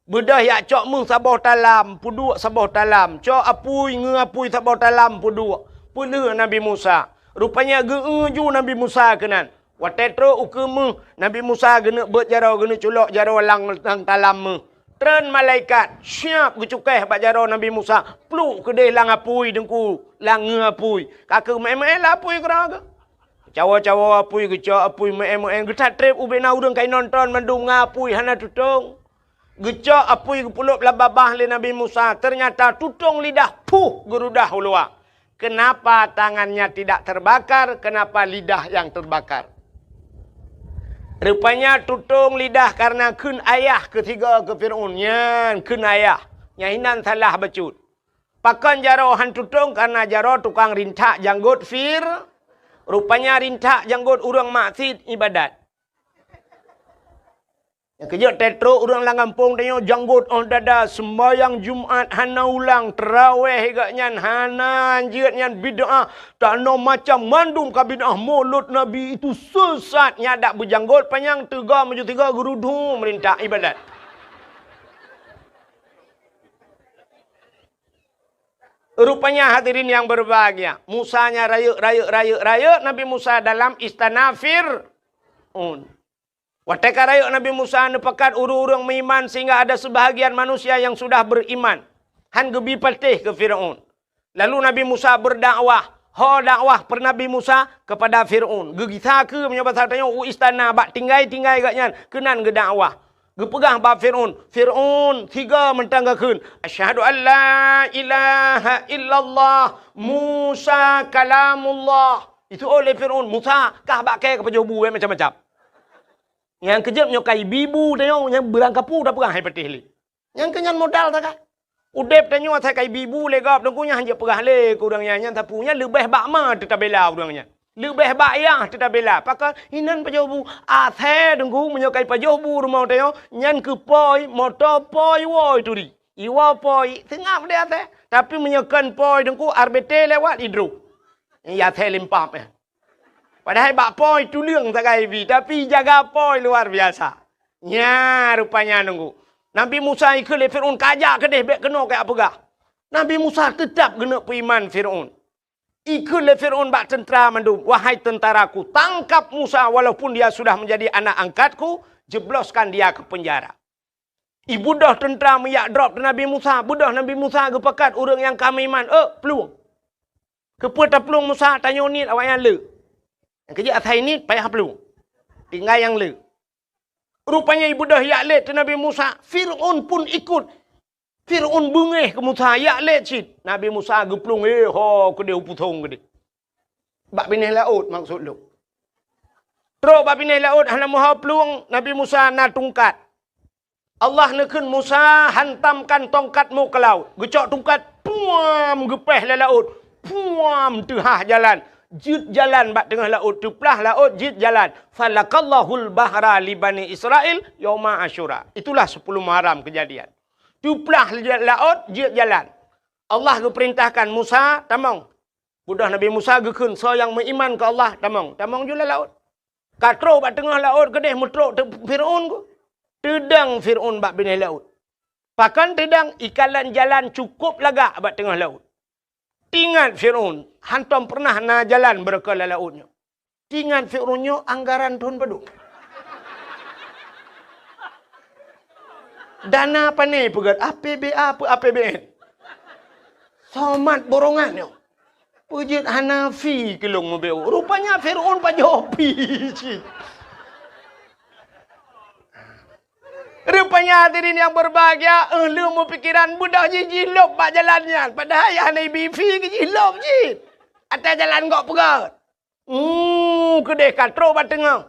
Beudôh jak cok méuh saboh talam, peuduek saboh talam. Cok apui, ngeu apui saboh talam, peuduek. Peulheueh Nabi Musa. Rupanya geu-eu ju Nabi Musa keunan. Watée trok ukeue méuh, Nabi Musa geuneuk beuet jaroe, geuneuk culok jaroe lam, lam talam méuh. Treun malaikat, siap geucukéh bak jaroe Nabi Musa. Pluek keudeh lam apui teungku, lam ngeu apui. Ka keuh meu'én-meu'én lam apui keudroe geuh. Cawoe-cawoe apui, geucok apui, meu'én-meu'én, geutatreb ubena ureuëng ka inonton mandum ngon apui hana tutong. Geucok apui geupeulop lam babah lé Nabi Musa, ternyata tutong lidah, puh, geurudah u luwa. Kenapa tangannya tidak terbakar? Kenapa lidah yang terbakar? Rupanya tutong lidah karena kheun ayah keu sigoe keu Fir'aun. Nyan kheun ayah. Nyan hinan salah bacut. Pakon jaroe han tutong? Karena jaroe tukang rintak janggot Fir. Rupanya rintak janggot ureuëng maksiet ibadat. Nyang keujeuet teutrok ureuëng lam gampông tanyoe janggot óh dada, seumbahyang Jumat hana ulang, teurawéh gobnyan hana, jeuet nyan bid'ah, tanoh macam mandum ka bid'ah, mulod Nabi itu sesat, nyan dak beujanggot panyang, teuga meujeuet teuga geurudhu meurintak ibadat. Rupanya hadirin yang berbahagia, Musa nya rayeuk, rayeuk, rayeuk, rayeuk Nabi Musa dalam istana Fir'aun. Watée ka rayeuk Nabi Musa neupakat ureuëng-ureuëng meuiman sehingga ada sebahagian manusia yang sudah beriman, han geubi patéh keu Fir'aun. Lalu Nabi Musa berdakwah. Ho dakwah per Nabi Musa kepada Fir'aun. Geugisa keu meunyoe basa tanyoe u istana bak tinggai-tinggai gobnyan keunan geudakwah. Geupeugah bak Fir'aun, "Fir'aun, sigoe mantong geukheun, 'Asyhadu an la ilaha illallah, Musa kalamullah.'" Itu oleh Fir'aun, "Musa, kah bak kée ka pajoh bu, eh, macam-macam." Nyang keujeuet nyoe ka ibi bu tanyoe, nyang beurangkapeue tapeugah hai patéh lé. Nyang keu nyan modal that ka. Udeb tanyoe asai ka ibi bu lé gob, teungku nyan hanjeuet peugah lé keu ureuëng nyan, nyan sapeue nyan leubeh bak ma teutabela ureuëng nyan. Leubeh bak yah teutabela. Pakon inan pajoh bu? Asai teungku meunyoe ka ipajoh bu rumoh tanyoe, nyan keu poi, moto poi woi turi. Iwoe poi, seungab deh asai. Tapi meunyoe kon poi teungku, R B T lewat idroh. Ya asai limpap, eh. Padahai bak poi tuleueng sagai bi, tapi jaga poi luar biasa. Nya rupanya nunggu. Nabi Musa ikheun lé Fir'aun, "Kajak keudeh, bék keunoe kajak peugah." Nabi Musa teutab geuneuk peuiman Fir'aun. Ikheun lé Fir'aun bak teuntara mandum, "Wahai tentaraku, tangkap Musa walaupun dia sudah menjadi anak angkatku, jebloskan dia ke penjara." Ibeudôh teuntara meujak drop teu Nabi Musa, beudôh Nabi Musa geupakat ureuëng nyang ka meuiman, "Eh, plueng." Keupeue taplueng Musa? Tanyoe niet awaknyan le. Nyang keujeuet asai niet payah plueng. Tinggai nyang le. Rupanya ibeudôh jak lét teu Nabi Musa, Fir'aun pun ikut. Fir'aun beungéh keu Musa, jak lét cit. Nabi Musa geuplueng, eh, ho keudeh u pusong keudeh. Bak binéh laôt maksud lôn. Trok bak binéh laôt hana meuho plueng, Nabi Musa na tungkat. Allah neukheun, "Musa, hantamkan tongkatmu ke laut." Geucok tungkat, puam, geupéh lé laôt. Puam, teuhah jalan. Jeuet jalan bak teungoh laôt, teuplah laôt, jeuet jalan. "Falakallahul bahra li Bani Israil yauma Asyura." Itulah sepuluh Muharram kejadian. Teuplah laôt, jeuet jalan. Allah geupeurintahkan, "Musa, tamong." Beudôh Nabi Musa geukheun, "Soe nyang meuiman keu Allah, tamong." Tamong ju lam laôt. Ka trok bak teungoh laôt keudeh meutrok teu Fir'aun ku. Teudong Fir'aun bak binéh laôt. Pakon teudong? Ikalon jalan cukôp lagak bak teungoh laôt. Teuingat Fir'aun, hantom peureunah na jalan beureukoh lam laôt nyoe. Teuingat Fir'aun nyoe anggaran thon padum. Dana pane peugét, A P B A peu A P B N. Somat borongan nyoe. Peujeuet hana fi keu lôn meubeuet. Rupanya Fir'aun pajoh fi cit. Rupanya Nyan hadirin yang berbahagia, eh, leuh meupikiran beudôh jih jilôb bak jalan nyan. Padahai hana ibi fi jilôb jih. Até jalan gok peugöt. Hmm, keudeh ka trôk bak teungoh.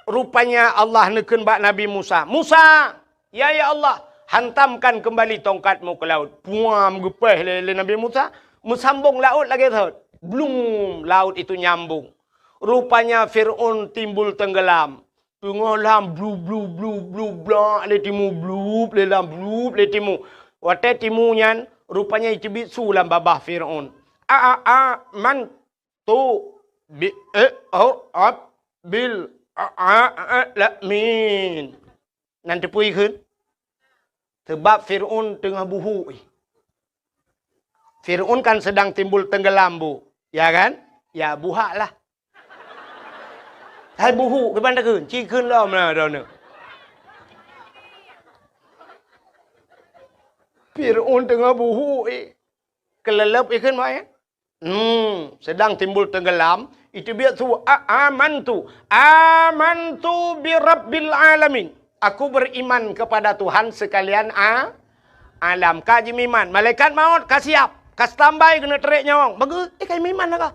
Rupanya Allah neukheun bak Nabi Musa, "Musa, ya, ya Allah, hantamkan kembali tongkatmu ke laut." Puam geupéh lé, lé Nabi Musa, meusambong laôt lagée thot. Blum, laut itu nyambung. Rupanya Fir'aun timbul tenggelam. Teungoh lam blu, blu, blu, blu, blak lé timu, blup lé lam, blup lé timu. Watée timu nyan, rupanya iteubiet su lam babah Fir'aun. A, a, a, man tu bi, eh, oh, ab, bil, a, a, a, la, min. Nan teupeue kheun? Sebab Fir'aun teungoh buhuk. Fir'aun kan sedang timbul tenggelam, Bu. Ya kan? Ya, buhak lah. Hai buhuk, kiban takheun? Ci kheun lom lah droeneuh. Fir'aun teungoh buhuk, eh. Keuleuleub ikheun, Mak, ya? Hmm, sedang timbul tenggelam, iteubiet su, a, amantu, amantu bi rabbil alamin. Aku beriman kepada Tuhan sekalian a, alam. Ka jimeuiman, malaikat maut ka siap, ka standby keuneuk trek nyawöng. Bagus, eh, ka jimeuiman lah ka.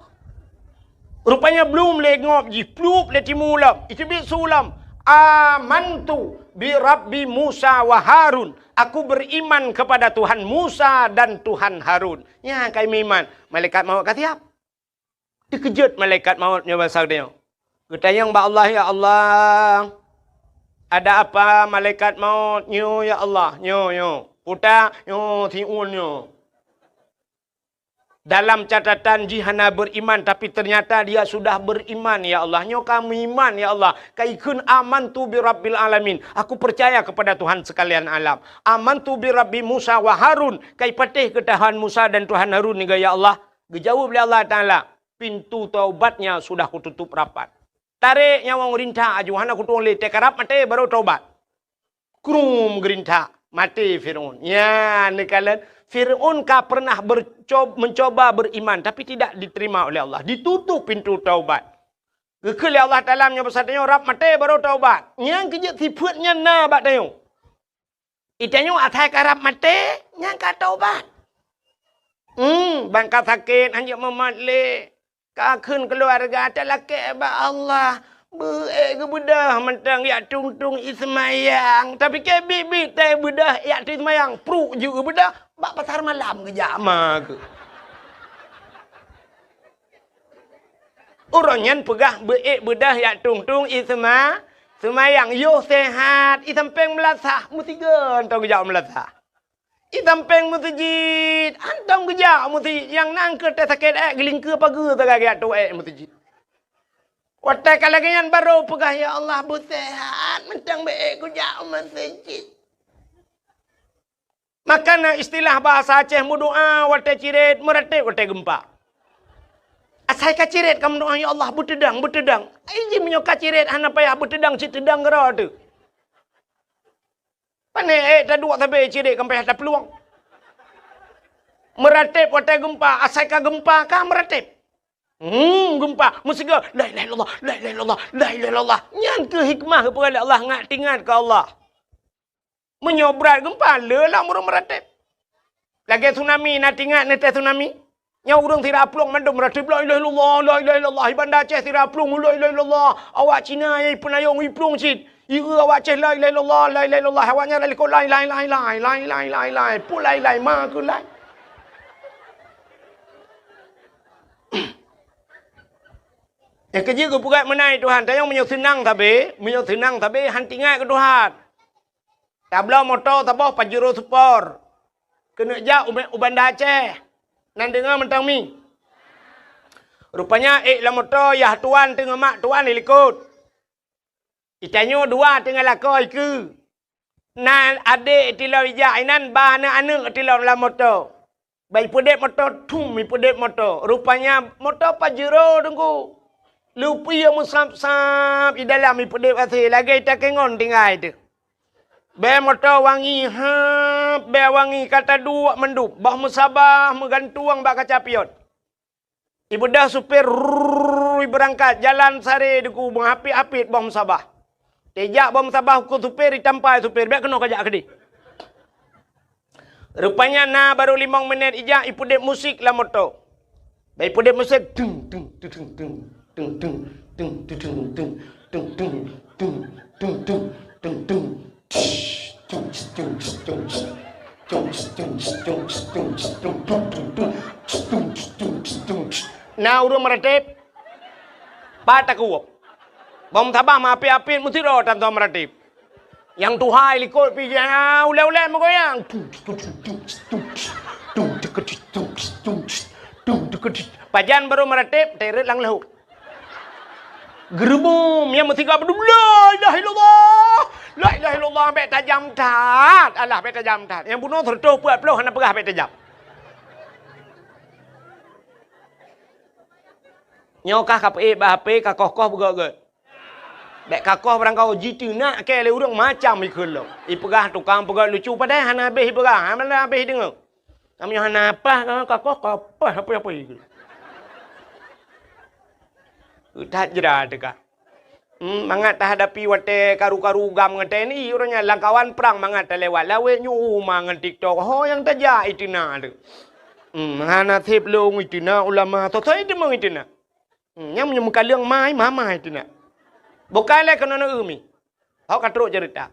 Rupanya blum lé ngop jih, plup lé timu lom, iteubiet su lom. Amantu bi rabbi Musa wa Harun. Aku beriman kepada Tuhan Musa dan Tuhan Harun. Nyan ka jimeuiman, malaikat maut ka siap. Teukeujot malaikat maut nyoe basa geutanyoe. Geutanyong bak Allah, "Ya Allah, ada apa malaikat maut nyoe, ya Allah?" "Nyoe, nyoe. Puta, nyoe, siun nyoe." Dalam catatan jih hana beriman, tapi ternyata dia sudah beriman, ya Allah. Nyoe ka meuiman, ya Allah. Ka ikheun, "Amantu bi rabbil alamin." Aku percaya kepada Tuhan sekalian alam. "Amantu bi rabbi Musa wa Harun." Ka ipatéh keu Tuhan Musa dan Tuhan Harun niga, ya Allah. Geujaweueb lé Allah Taala, "Pintu taubatnya sudah kututup rapat." Tarek nyawöng rintak aju, hana kutueng lé, teukarab maté baru taubat. Krum geurintak, maté Fir'aun. Ya, neukalon Fir'aun ka pernah berco-, mencoba beriman, tapi tidak diterima oleh Allah. Ditutup pintu taubat. Geukheun lé Allah Taala meunyoe basa tanyoe rab maté baru taubat. Nyang keujeuet sifeuet nyan na bak tanyoe. Itanyoe asai karab maté, nyang ka taubat. Hmm, ban ka sakét, hanjeuet mumat lé. Ka kheun keuluwarga talakée bak Allah. Beu-ék geubeudôh mantong jak tueng-tueng ie seumayang. Tapi keu biet-biet tée beudôh jak tueng seumayang, pruek jeuet geubeudôh, bak pasar malam geujak ma keuh. Uroe nyan peugah beu-ék beudôh jak tueng-tueng ie seuma-, seumayang, yoh seuhat, ie sampéng meulasah, meusigoe mantong geujak meulasah. Ie sampéng meuseujid, mantong geujak meuseujid, nyang na keuh teuh sakét ék geulingkeue pageue sagai geujak tueng ék meuseujid. Watée ka lagée nyan barô peugah, "Ya Allah, beuseuhat, mantong beu-ék kujak meuseujid." Maka na istilah bahasa Aceh meudoá watée cirét, meuratéb watée geumpa. Asai ka cirét ka meudoá, "Ya Allah, beuteudang, beuteudang." Ai jih meunyoe ka cirét hana payah beuteudang, cit teudang keudroe teuh. Pané ék taduek sabe cirét ka payah taplueng. Meuratéb watée geumpa, asai ka geumpa ka meuratéb. Hmm, geumpa, meusigoe, "La ilaha illallah, la ilaha illallah, la ilaha illallah." Nyan keuh hikmah geupeugah lé Allah, ngat teuingat keu Allah. Meunyoe brat geumpa, le lam ureuëng meuratéb. Lagée tsunami, na teuingat neuteh tsunami? Nyoe ureuëng sira plueng mandum meuratéb, "La ilaha illallah, la ilaha illallah." Di Banda Aceh sira plueng, "La ilaha illallah." Awak Cina nyang ipeunayong iplueng cit. Ieu awak Aceh, "La ilaha illallah, la ilaha illallah." Awak nyan lalikot, "Lai, lai, lai, lai, lai, lai, lai, lai." Peue lai, lai, ma keuh lai. Nyang keujeuet geupeugah meunan Tuhan, tanyoe meunyoe seunang sabe, meunyoe seunang sabe, han teuingat keu Tuhan. Tabloe moto saboh Pajero Sport. Keuneuk jak u, u Banda Aceh. Nan deungoe mantong mi. Rupanya ék lam moto yah tuan teungoh mak tuan di likot. Itanyoe dua teungoh lakoe ikeue. Na adék tilom ijak inan, ba aneuëk-aneuëk tilom lam moto. Ba ipeudeb moto, thum ipeudeb moto. Rupanya moto Pajero teungku. Lupie meusab-sab i dalam ipeudeb asée lagée takengon tinggai teuh. Bée moto wangi hab, bée wangi ka taduek mandum, boh meusabah meugantueng bak kaca pion. Ibeudôh supir, rrrr, ibeurangkat, jalan sare teungku, meuhapit-hapit boh meusabah. Tejak bom sabah keu supir, itampa supir, bèk keunoe kajak keudeh. Rupanya na barô limong minèt ijak, ipeudeb musik lam moto. Bèk ipeudeb musik, tung, tung, tung, tung, tung. Na ureueng meuratéb, pat takue. Bom sabah meuapit-apit meusidroe tan soe meuratéb. Nyang tuha likot pih, ah, ulèe-ulèe meugoyang. Pajan barô meuratéb, teret lam lhôk. Geureubom, nyang meusigoe beudôh, "La ilaha illallah, la ilaha illallah," bèk tajam that. Alah, bèk tajam that. Nyang bunoe seureutôh peuet ploh hana peugah bèk tajam. Nyoe kah ka peuék bak H P, ka koh-koh beugöt-göt. Bèk ka koh barangkaho jiteunak kèe lé ureueng macam ikheun lom. Ipeugah tukang peugöt lucu padahai hana habéh ipeugah, hana habéh ideungö. Kamoe hana paih ka koh, ka paih apa-apa ikheun. That jra teuka. Hmm, mangat tahadapi watèe karu-karu GAM ngon T N I, uroe nyan lam kawan prang mangat talewat. Lawét nyoe uma ngon TikTok. Ho nyang tajak iteunak tu. Hmm, hana sép lôn iteunak ulama. Soe-soe iteumeung iteunak. Hmm, nyang meunyoe meukaleueng mai, mama iteunak. Bukai lé keunoe neueu mi. Hok ka trok ceurita.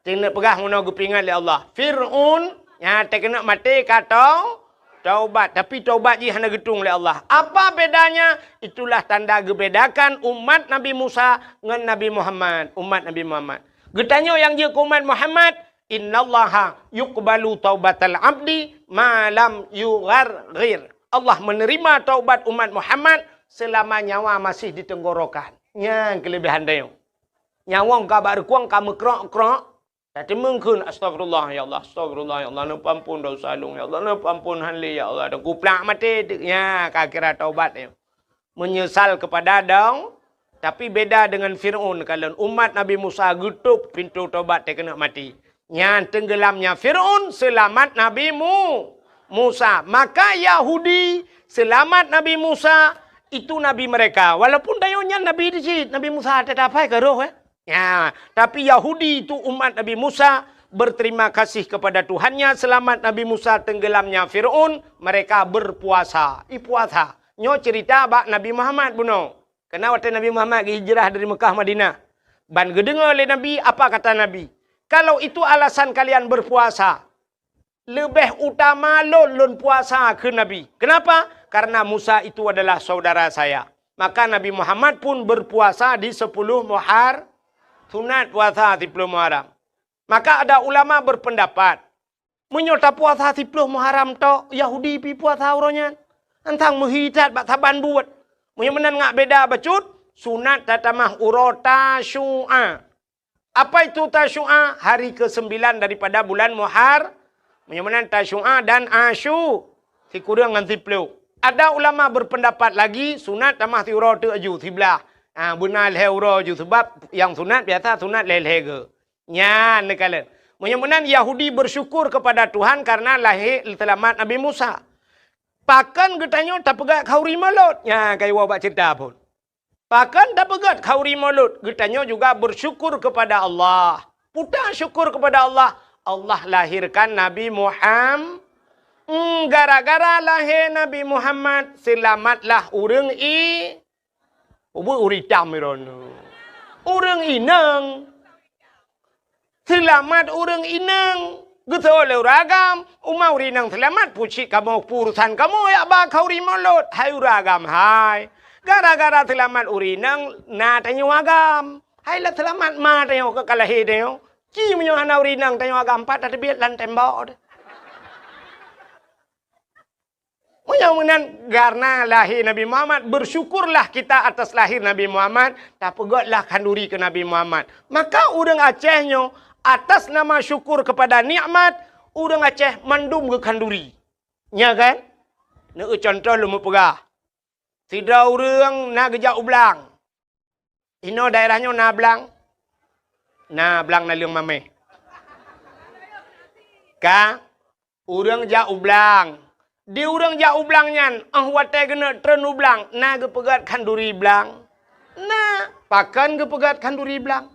Teuneuk peugah meunoe geupeuingat lé Allah. Fir'aun nyang teukeunok maté ka tau-, taubat, tapi taubat jih hana geutueng lé Allah. Apa bedanya? Itulah tanda geubedakan umat Nabi Musa ngon Nabi Muhammad, umat Nabi Muhammad. Geutanyoe nyang jeuet keu umat Muhammad, "Innallaha yuqbalu taubatal abdi ma lam yugharghir." Allah menerima taubat umat Muhammad selama nyawa masih di tenggorokan. Nyan keulebihan tanyoe. Nyawöng ka bak reukueng ka meukrok-krok, tateumeung kheun, "Astagfirullah, ya Allah, astagfirullah, ya Allah, neupeuampon desya lôn, ya Allah, neupeuampon han lé, ya Allah," dan kuplak maté teuk, nya ka kira taubat nyoe. Menyesal kepada dong, tapi beda dengan Fir'aun, kalon umat Nabi Musa geutôp pintoe taubat teukeunok maté. Nyan tenggelamnya Fir'aun, selamat Nabi Mu-, Musa. Maka Yahudi selamat Nabi Musa, itu nabi mereka. Walaupun tanyoe nyan nabi di cit, Nabi Musa teutab hai ka roh, eh. Ya, tapi Yahudi itu umat Nabi Musa berterima kasih kepada Tuhannya, selamat Nabi Musa tenggelamnya Fir'aun, mereka berpuasa. Ipuasa. Nyoe cerita bak Nabi Muhammad bunoe. Karena watèe Nabi Muhammad geuhijrah dari Mekah Madinah. Ban geudeungoe lé Nabi, apa kata Nabi? "Kalau itu alasan kalian berpuasa, leubeh utama lôn, lôn puasa," kheun Nabi. Kenapa? "Karena Musa itu adalah saudara saya." Maka Nabi Muhammad pun berpuasa di sepuluh Muhar-, sunat puasa sepuluh Muharram. Maka ada ulama berpendapat, meunyoe tapuasa siploh Muharram tok, Yahudi pi puasa uroe nyan. Antang meuhi that bak saban buet. Meunyoe meunan ngat beda bacut, sunat tatamah uroe Tasyu'a. Apa itu Tasyu'a? Hari kesembilan daripada bulan Muhar-, meunyoe meunan Tasyu'a dan Asyu, sikureueng ngon siploh. Ada ulama berpendapat lagi, sunat tamah siuroe teuk aju, siblah. Ha, beuna lhèe uroe aju, sebab nyang sunat biasa sunat lhèe-lhèe geu. Nyan neukalon. Meunyoe meunan Yahudi bersyukur kepada Tuhan karena lahé seulamat Nabi Musa. Pakon geutanyoe tapeugöt khanduri Maulud? Nyan ka iwoe bak ceurita phon. Pakon tapeugöt khanduri Maulud? Geutanyoe juga bersyukur kepada Allah. Peue ta syukur kepada Allah? Allah lahirkan Nabi Muham-, hmm, gara-gara lahé Nabi Muhammad, seulamatlah ureueng i-, Ubé ureueng itam droeneuh. Ureueng inong. Seulamat ureueng inong. Geusoe lé ureueng agam, uma ureueng inong seulamat, peue cit kamoe, peue urusan kamoe jak ba khanduri Maulud. Hai ureueng agam hai. Gara-gara seulamat ureueng inong na tanyoe agam. Hai lah seulamat ma tanyoe ka lahé tanyoe. Ci meunyoe hana ureueng inong tanyoe agam, pat tateubiet lam tembok deh. Meunyoe meunan, karena lahé Nabi Muhammad, bersyukurlah kita atas lahir Nabi Muhammad, tapeugötlah khanduri keu Nabi Muhammad. Maka ureueng Aceh nyoe, atas nama syukur kepada nikmat, ureueng Aceh mandum geukhanduri. Nya kan? Neueu contoh lôn meupeugah. Sidroe ureueng na geujak u blang. Inoe daerah nyoe na blang? Na blang naleueng mamèh. Ka, ureueng jak u blang. Di ureueng jak u blang nyan, 'oh watèe geuneuk treun u blang, na geupeugöt khanduri blang? Na, pakon geupeugöt khanduri blang?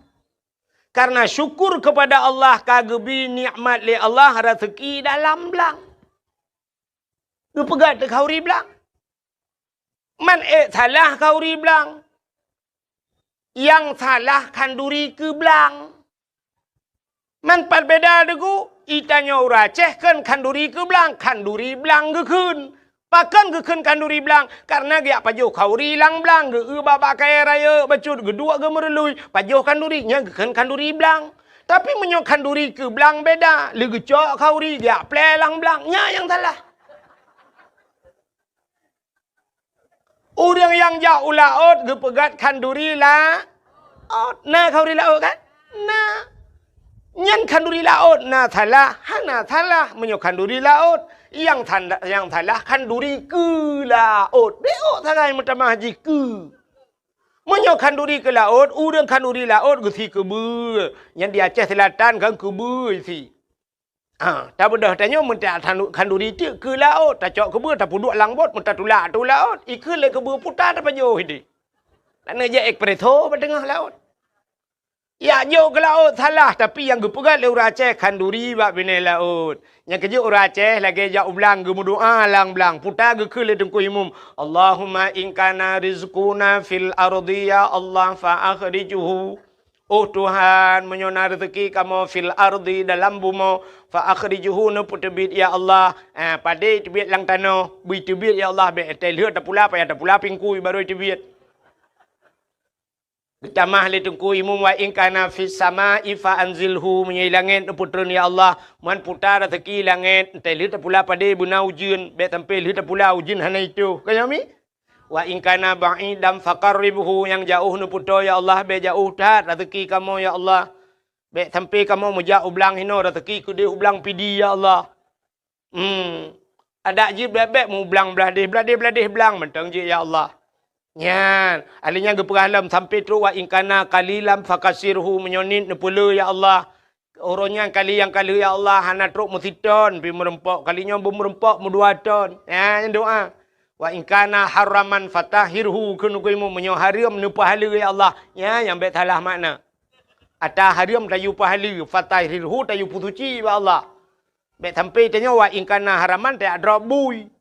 Karena syukur kepada Allah ka geubri nikmat lé Allah raseuki dalam blang. Geupeugah teuh khanduri blang. Man ék salah khanduri blang. Nyang salah khanduri keu blang. Man pat beda deungon, i tanyoe ureuëng Aceh kheun khanduri keu blang, khanduri blang geukheun. Pakon geukheun khanduri blang? Karena geujak pajoh khanduri lam blang, geu-eu bak-bak kayée rayeuk bacut, geuduek geumeurului, pajoh khanduri, nyan geukheun khanduri blang. Tapi meunyoe khanduri keu blang beda, lé geucok khanduri geujak plée lam blang, nyan nyang salah. Ureuëng nyang jak u laôt geupeugah khanduri laôt. Na khanduri laôt kan? Na. Nyan khanduri laôt na salah, hana salah meunyoe khanduri laôt. Nyang sanda-, nyang salah khanduri keu laôt. Bék sagai meutamah jih keu. Meunyoe khanduri keu laôt, ureuëng khanduri laôt geusi keubeue. Nyan di Aceh Selatan kan keubeue isi. Ha, tabeudôh tanyoe meuntak khanduri teuk keu laôt, tacok keubeue tapeuduek lam bot, meutatulak ateueh laôt, ikheun lé keubeue puta tapajoh ideh. Laneuk jak espresso bak teungoh laôt. Jak jok keu laôt salah, tapi nyang geupeugah lé ureuëng Aceh khanduri bak binéh laôt. Nyang keujeuet ureuëng Aceh lagée jak u blang geumeudoá lam blang, puta geukheun lé Teungku Imum, "Allahumma in kana rizquna fil ardi ya Allah fa akhrijhu." Oh Tuhan, meunyoe na reuzeuki kamoe fil ardi dalam bumoe, fa akhrijhu neupeuteubiet ya Allah. Ah, padé teubiet lam tanoh, bui teubiet ya Allah, bék teuh lheueh tapula, payah tapula pingkui barô teubiet. Geutamah lé Teungku Imum wa in kana fis samai fa anzilhu, meunyoe langét neupeutreun ya Allah, man puta reuzeuki langét, teuh lheueh tapula padé beuna ujeuen, bék sampai lheueh tapula ujeuen hana itoh. Ka nyoe mi? Wa in kana ba'idan faqarribhu, nyang jaoh neupeutoe ya Allah, bék jaoh that reuzeuki kamoe ya Allah. Bék sampai kamoe meujak u blang hinoe reuzeuki keudeh u blang Pidie ya Allah. Hmm. Adak jih bék-bék meublang blah deh, blah deh, blah deh blang mantong jih ya Allah. Nyan, alèh nyan geupeugah lom sampai trok wa in kana qalilan fakasirhu, meunyoe niet neupeuleueh ya Allah. Uroe nyan kali nyang ka lheueh ya Allah hana trok meusiton pih meureumpok, kali nyoe beumeureumpok meudua ton. Nyan doa. Wa in kana haraman fatahhirhu, kheun Teungku Imum, meunyoe hareuem neupeuhaleue ya Allah. Nyan nyang bék salah makna. Ata hareuem tayue peuhaleue, fatahhirhu tayue peusuci bak Allah. Bék sampai tanyoe wa in kana haraman tajak drob bui.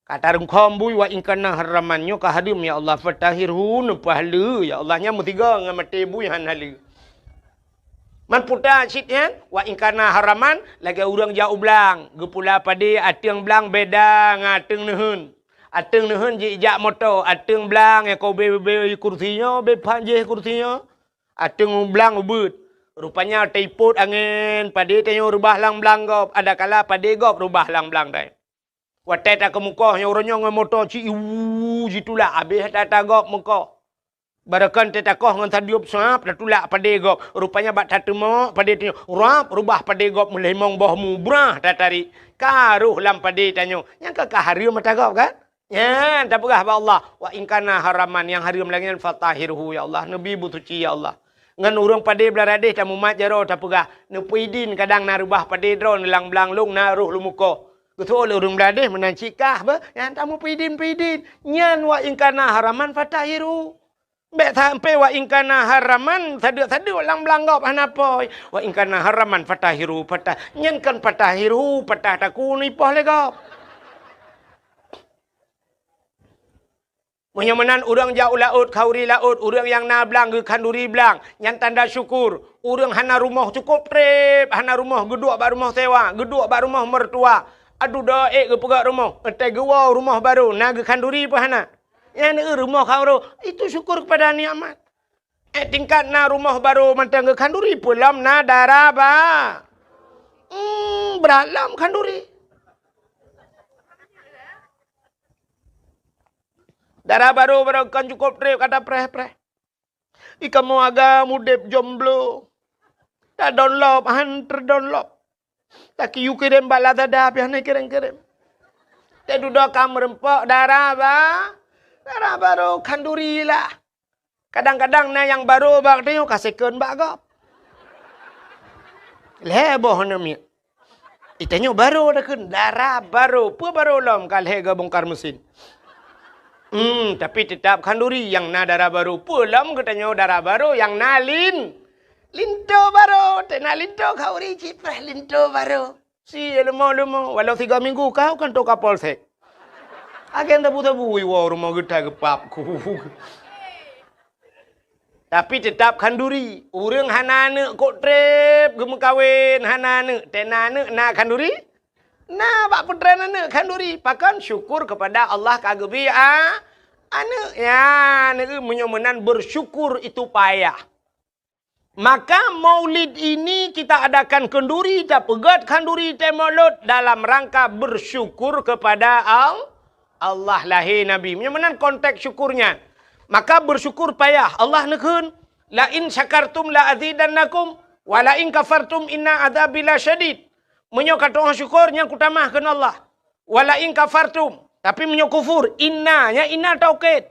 Ka tarungkhom bui wa in kana haraman nyoe ka hareuem ya Allah, fatahhirhu neupeuhaleue ya Allah, nyan meusigoe ngon maté bui han haleue. Man puta cit nyan, wa in kana haraman lagée ureuëng jak u blang, geupula padé ateueng blang beda ngon ateueng neuheun. Ateueng neuheun jijak moto, ateueng blang nyang ka ubé-ubé kursi nyoe, ubé phan jih kursi nyoe. Ateueng blang ubeuet. Rupanya teupot angén, padé tanyoe reubah lam blang gob, adakala padé gob reubah lam blang dai. Watée takeumeukoh nyoe uroe nyoe ngon moto ci iwu jitulak, abéh that-that gob meukoh. Barokon teuh takoh ngon sadeueb suab tatulak padé gob. Rupanya bak tateumok padé tanyoe, rab reubah padé gob meulimong boh mu brah tatarék. Ka roh lam padé tanyoe. Nyang ka, ka hareuem mata gob kan? Nyan tapeugah bak Allah, wa in kana haraman, nyang hareuem lagée nyan fatahhirhu ya Allah, neubi beusuci ya Allah. Ngon ureuëng padé blah radeh tamumat jaroe tapeugah, neupeuidin kadang na reubah padé droe neulang blang lông na roh lumukoh. Geuseuôt lé ureuëng blah radeh meunan cit kah beh, nyan tameupeuidin-peuidin. Nyan wa in kana haraman fatahhirhu. Bék sampai wa in kana haraman sadeuek-sadeuek lam blang gob hana poi. Wa in kana haraman fatahhirhu, patah. Nyan kan fatahhirhu, patah takue neuipoh lé gob. Meunyoe meunan ureuëng jak u laôt, khanduri laôt, ureuëng nyang na blang geukhanduri blang, nyan tanda syukur. Ureuëng hana rumoh cukôp treb, hana rumoh geuduek bak rumoh sewa, geuduek bak rumoh mertua. Aduh doa ék geupeugöt rumoh, 'oh watée geuwoe rumoh barô na geukhanduri peue hana? Nyan rumoh khanduri, itu syukur kepada nikmat. Eh, tingkat na rumoh barô mantong geukhanduri, peue lom na dara ba-, hmm, brat lom khanduri. Dara barô, barô kon cukôp treb ka tapreh-preh. Ih kamoe agam udeb jomblo. Tadonlop han teudonlop. Takiyue kirém bak Lazada pih hana kirém-kirém. Teududoe ka meureumpok dara ba-, dara barô khanduri lah. Kadang-kadang na nyang barô bak tanyoe ka second bak gob. Lhée boh aneuk miet. Ih tanyoe barô takheun dara barô, peue barô lom ka lhée geubongkar mesin. Hmm, tapi teutap khanduri nyang na dara barô. Peue lom geutanyoe dara barô nyang na lin-, Linto barô, teunak linto khauri cit preh linto barô. Si leumo-leumo, walau tiga minggu kau kan toka polsek. Agen tabu-tabu iwoe rumoh geuta geupap ku. Tapi teutap khanduri. Ureuëng hana aneuëk kok treb geumeukawen, hana aneuëk, teunak aneuëk na khanduri? Na, bak peutren aneuëk khanduri. Pakon? Syukur kepada Allah ka geubri a-, aneuëk. Ya, aneuëk meunyoe meunan bersyukur itu payah. Maka maulid ini kita adakan khanduri, tapeugét khanduri teuh maulud dalam rangka bersyukur kepada Al-, Allah lahé Nabi. Meunyoe meunan konteks syukur nyan. Maka bersyukur payah. Allah neukheun, "La in syakartum la azidannakum, wa la in kafartum inna adzabi lasyadid." Meunyoe ka tu'oh syukur, nyan kutamah kheun Allah. "Wa la in kafartum." Tapi meunyoe kufur, inna, nyan inna taukid.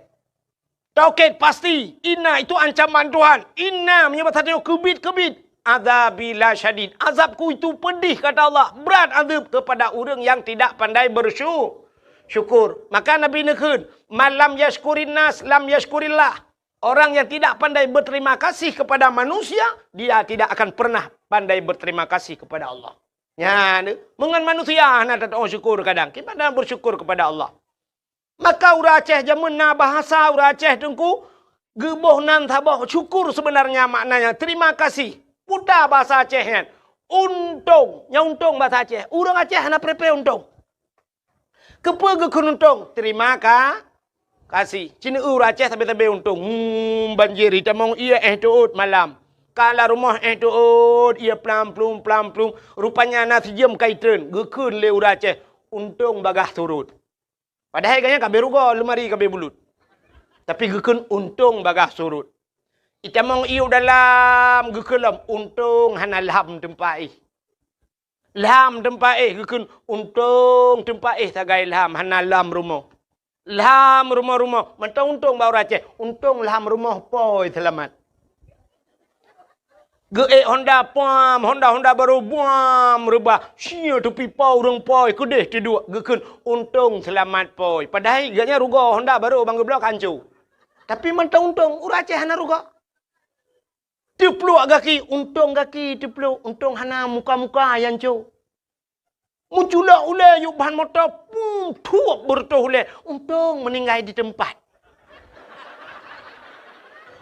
Taukid pasti, inna itu ancaman Tuhan. Inna meunyoe basa tanyoe keubit-keubit. Adzabi lasyadid. Azabku itu pedih, kata Allah. Berat azab kepada ureuëng yang tidak pandai bersyu-, syukur. Maka Nabi neukheun, "Man lam yashkurin nas, lam yashkurillah." Orang yang tidak pandai berterima kasih kepada manusia, dia tidak akan pernah pandai berterima kasih kepada Allah. Nyan, meungon manusia hana tatu'oh syukur kadang. Kiban bersyukur kepada Allah. Maka ureuëng Aceh jameun na bahasa ureuëng Aceh teungku, geuboh nan saboh syukur sebenarnya maknanya terima kasih. Puta bahasa Aceh nyan. Untông, nyan untông bahasa Aceh. Ureuëng Aceh hana preh-preh untông. Keupeue geukheun untông? Terima ka-, kasih. Cina ureuëng Aceh sabe-sabe untông. Hmm, banjir itamong ié éh teuôt malam. Ka lam rumoh éh teuôt ié plam plum plam plum. Rupanya na sijeuem kai treun. Geukheun lé ureuëng Aceh, untông bagaih surut. Padahai gobnyan ka abéh rugoe, leumari ka abéh bulut. Tapi geukheun untông bagaih surut. Itamong ié u dalam geukheun lom, untông hana lham teumpat éh. Lham teumpat éh geukheun untông teumpat éh sagai lham hana lam rumoh. Lham rumoh-rumoh, mantong untông bak ureuëng Aceh, untông lham rumoh pôi seulamat. Geuék honda puam, honda-honda barô buam reubah. Sia tupi po ureuëng pôi keudeh teuduek geukheun untông seulamat pôi. Padahai gobnyan rugoe honda barô ban geubloe ka hanco. Tapi mantong untông, ureuëng Aceh hana rugoe. Teupluek gaki, untông gaki teupluek, untông hana muka-muka nyang co. Meuculok ulée yub ban moto, pum, thuep beureutoh ulée, untông meuninggai di teumpat.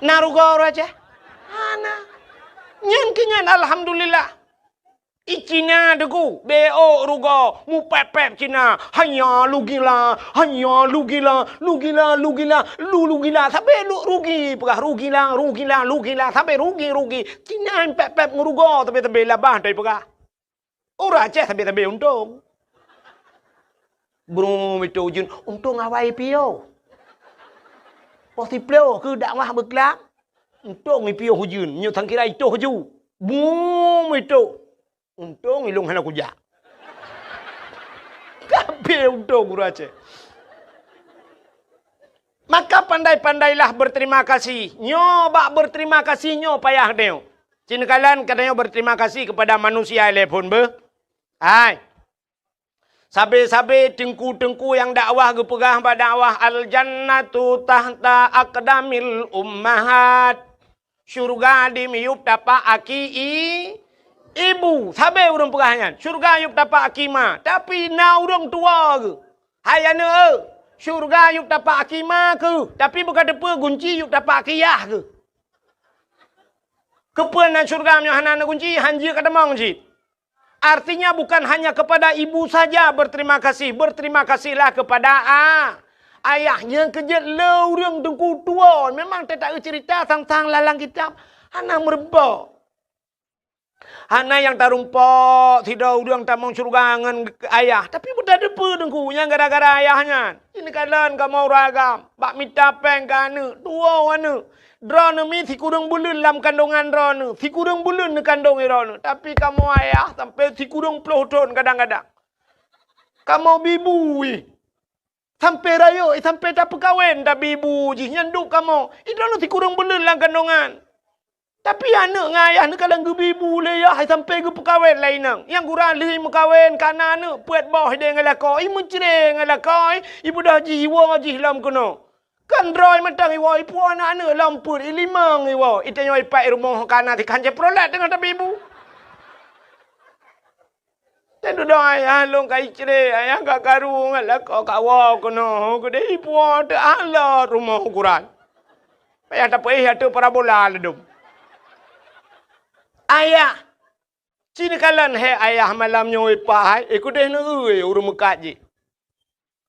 Na rugoe ureuëng Aceh? Hana. Nyan keuh nyan alhamdulillah. I Cina teungku, bék rugoe, mupép-pép Cina. Hanya lugila, hanya lugila, lugila, lugila, lu lugila, sabe lu rugi, peugah rugila, rugila, lugila, sabe rugi, rugi. Cina pép-pép ngon rugoe, sabe-sabe labah tai peugah. Ureuëng Aceh sabe-sabe untông. Brum itu ujeuen, untông awai piôh. Poh siplôh keu dakwah beuklam, untông ipiôh ujeuen, nyoe sangkira itoh ju. Brum itu. Untông ilông hana kujak. Kabeh untông ureuëng Aceh. Maka pandai-pandailah berterima kasih. Nyoe bak berterima kasih nyoe payah nyoe. Cina kalan katanya berterima kasih kepada manusia ilephon beuh. Hai. Sabe-sabe teungku-teungku nyang dakwah geupeugah bak dakwah, "Al-jannatu tahta aqdamil ummahat." Syurga di miyueb tapak aki i-, ibu. Sabe ureuëng peugah nyan, syurga yueb tapak aki ma. Tapi na ureuëng tuwoe geuh, "Hai aneuëk, syurga yueb tapak aki ma keuh, tapi beuka teupeue gunci yueb tapak aki yah keuh." Keupeue na syurga meunyoe hana na gunci, hanjeuet ka tamong cit. Artinya bukan hanya kepada ibu saja berterima kasih, berterima kasihlah kepada a-, ayah. Nyang keujeuet le ureuëng teungku tuwoe, memang teutak cerita tentang lalang kitab hana meurumpok. Hana nyang tarumpok sidroe ureuëng tamong syeuruga ngon ayah, tapi beutateupeue teungku nyang gara-gara ayah nyan. Ini kalon kamoe ureuëng agam bak mita péng keu aneuëk, tuwoe aneuëk. Droeneuh mi sikureueng buleuen lam kandongan droeneuh, sikureueng buleuen neukandong droeneuh, tapi kamoe ayah sampai sikureueng ploh thon kadang-kadang. Kamoe bi bu ih, sampai rayeuk ih, sampai tapeukawen tabi bu jih nyan duek kamoe. Ih, droeneuh sikureueng buleuen lam kandongan. Tapi aneuëk ngon ayah neukalon geubi bu lé yah sampai geupeukawen lé inong. Nyang gura lheueh meukawen ka na aneuëk, peuet boh idéh ngon lakoe, ih meucre ngon lakoe, ih beudôh jih iwoe jih lom keunoe. Kan droe mantong iwoe, ipuwoe aneuk-aneuk lom peuet, ilimong iwoe, itanyoe ipat i rumoh ka na tikhan Chevrolet teungoh tabi bu. Teududoe ayah lôn ka icre, ayah ka karu ngon lakoe ka woe keunoe, keudeh ipuwoe teuh alot rumoh ukuran. Payah tapeuéh ateueh parabola ladôm. Ayah, ci neukalon hék ayah malam nyoe ipat hai, eh keudeh neueu ureuëng meukat jih.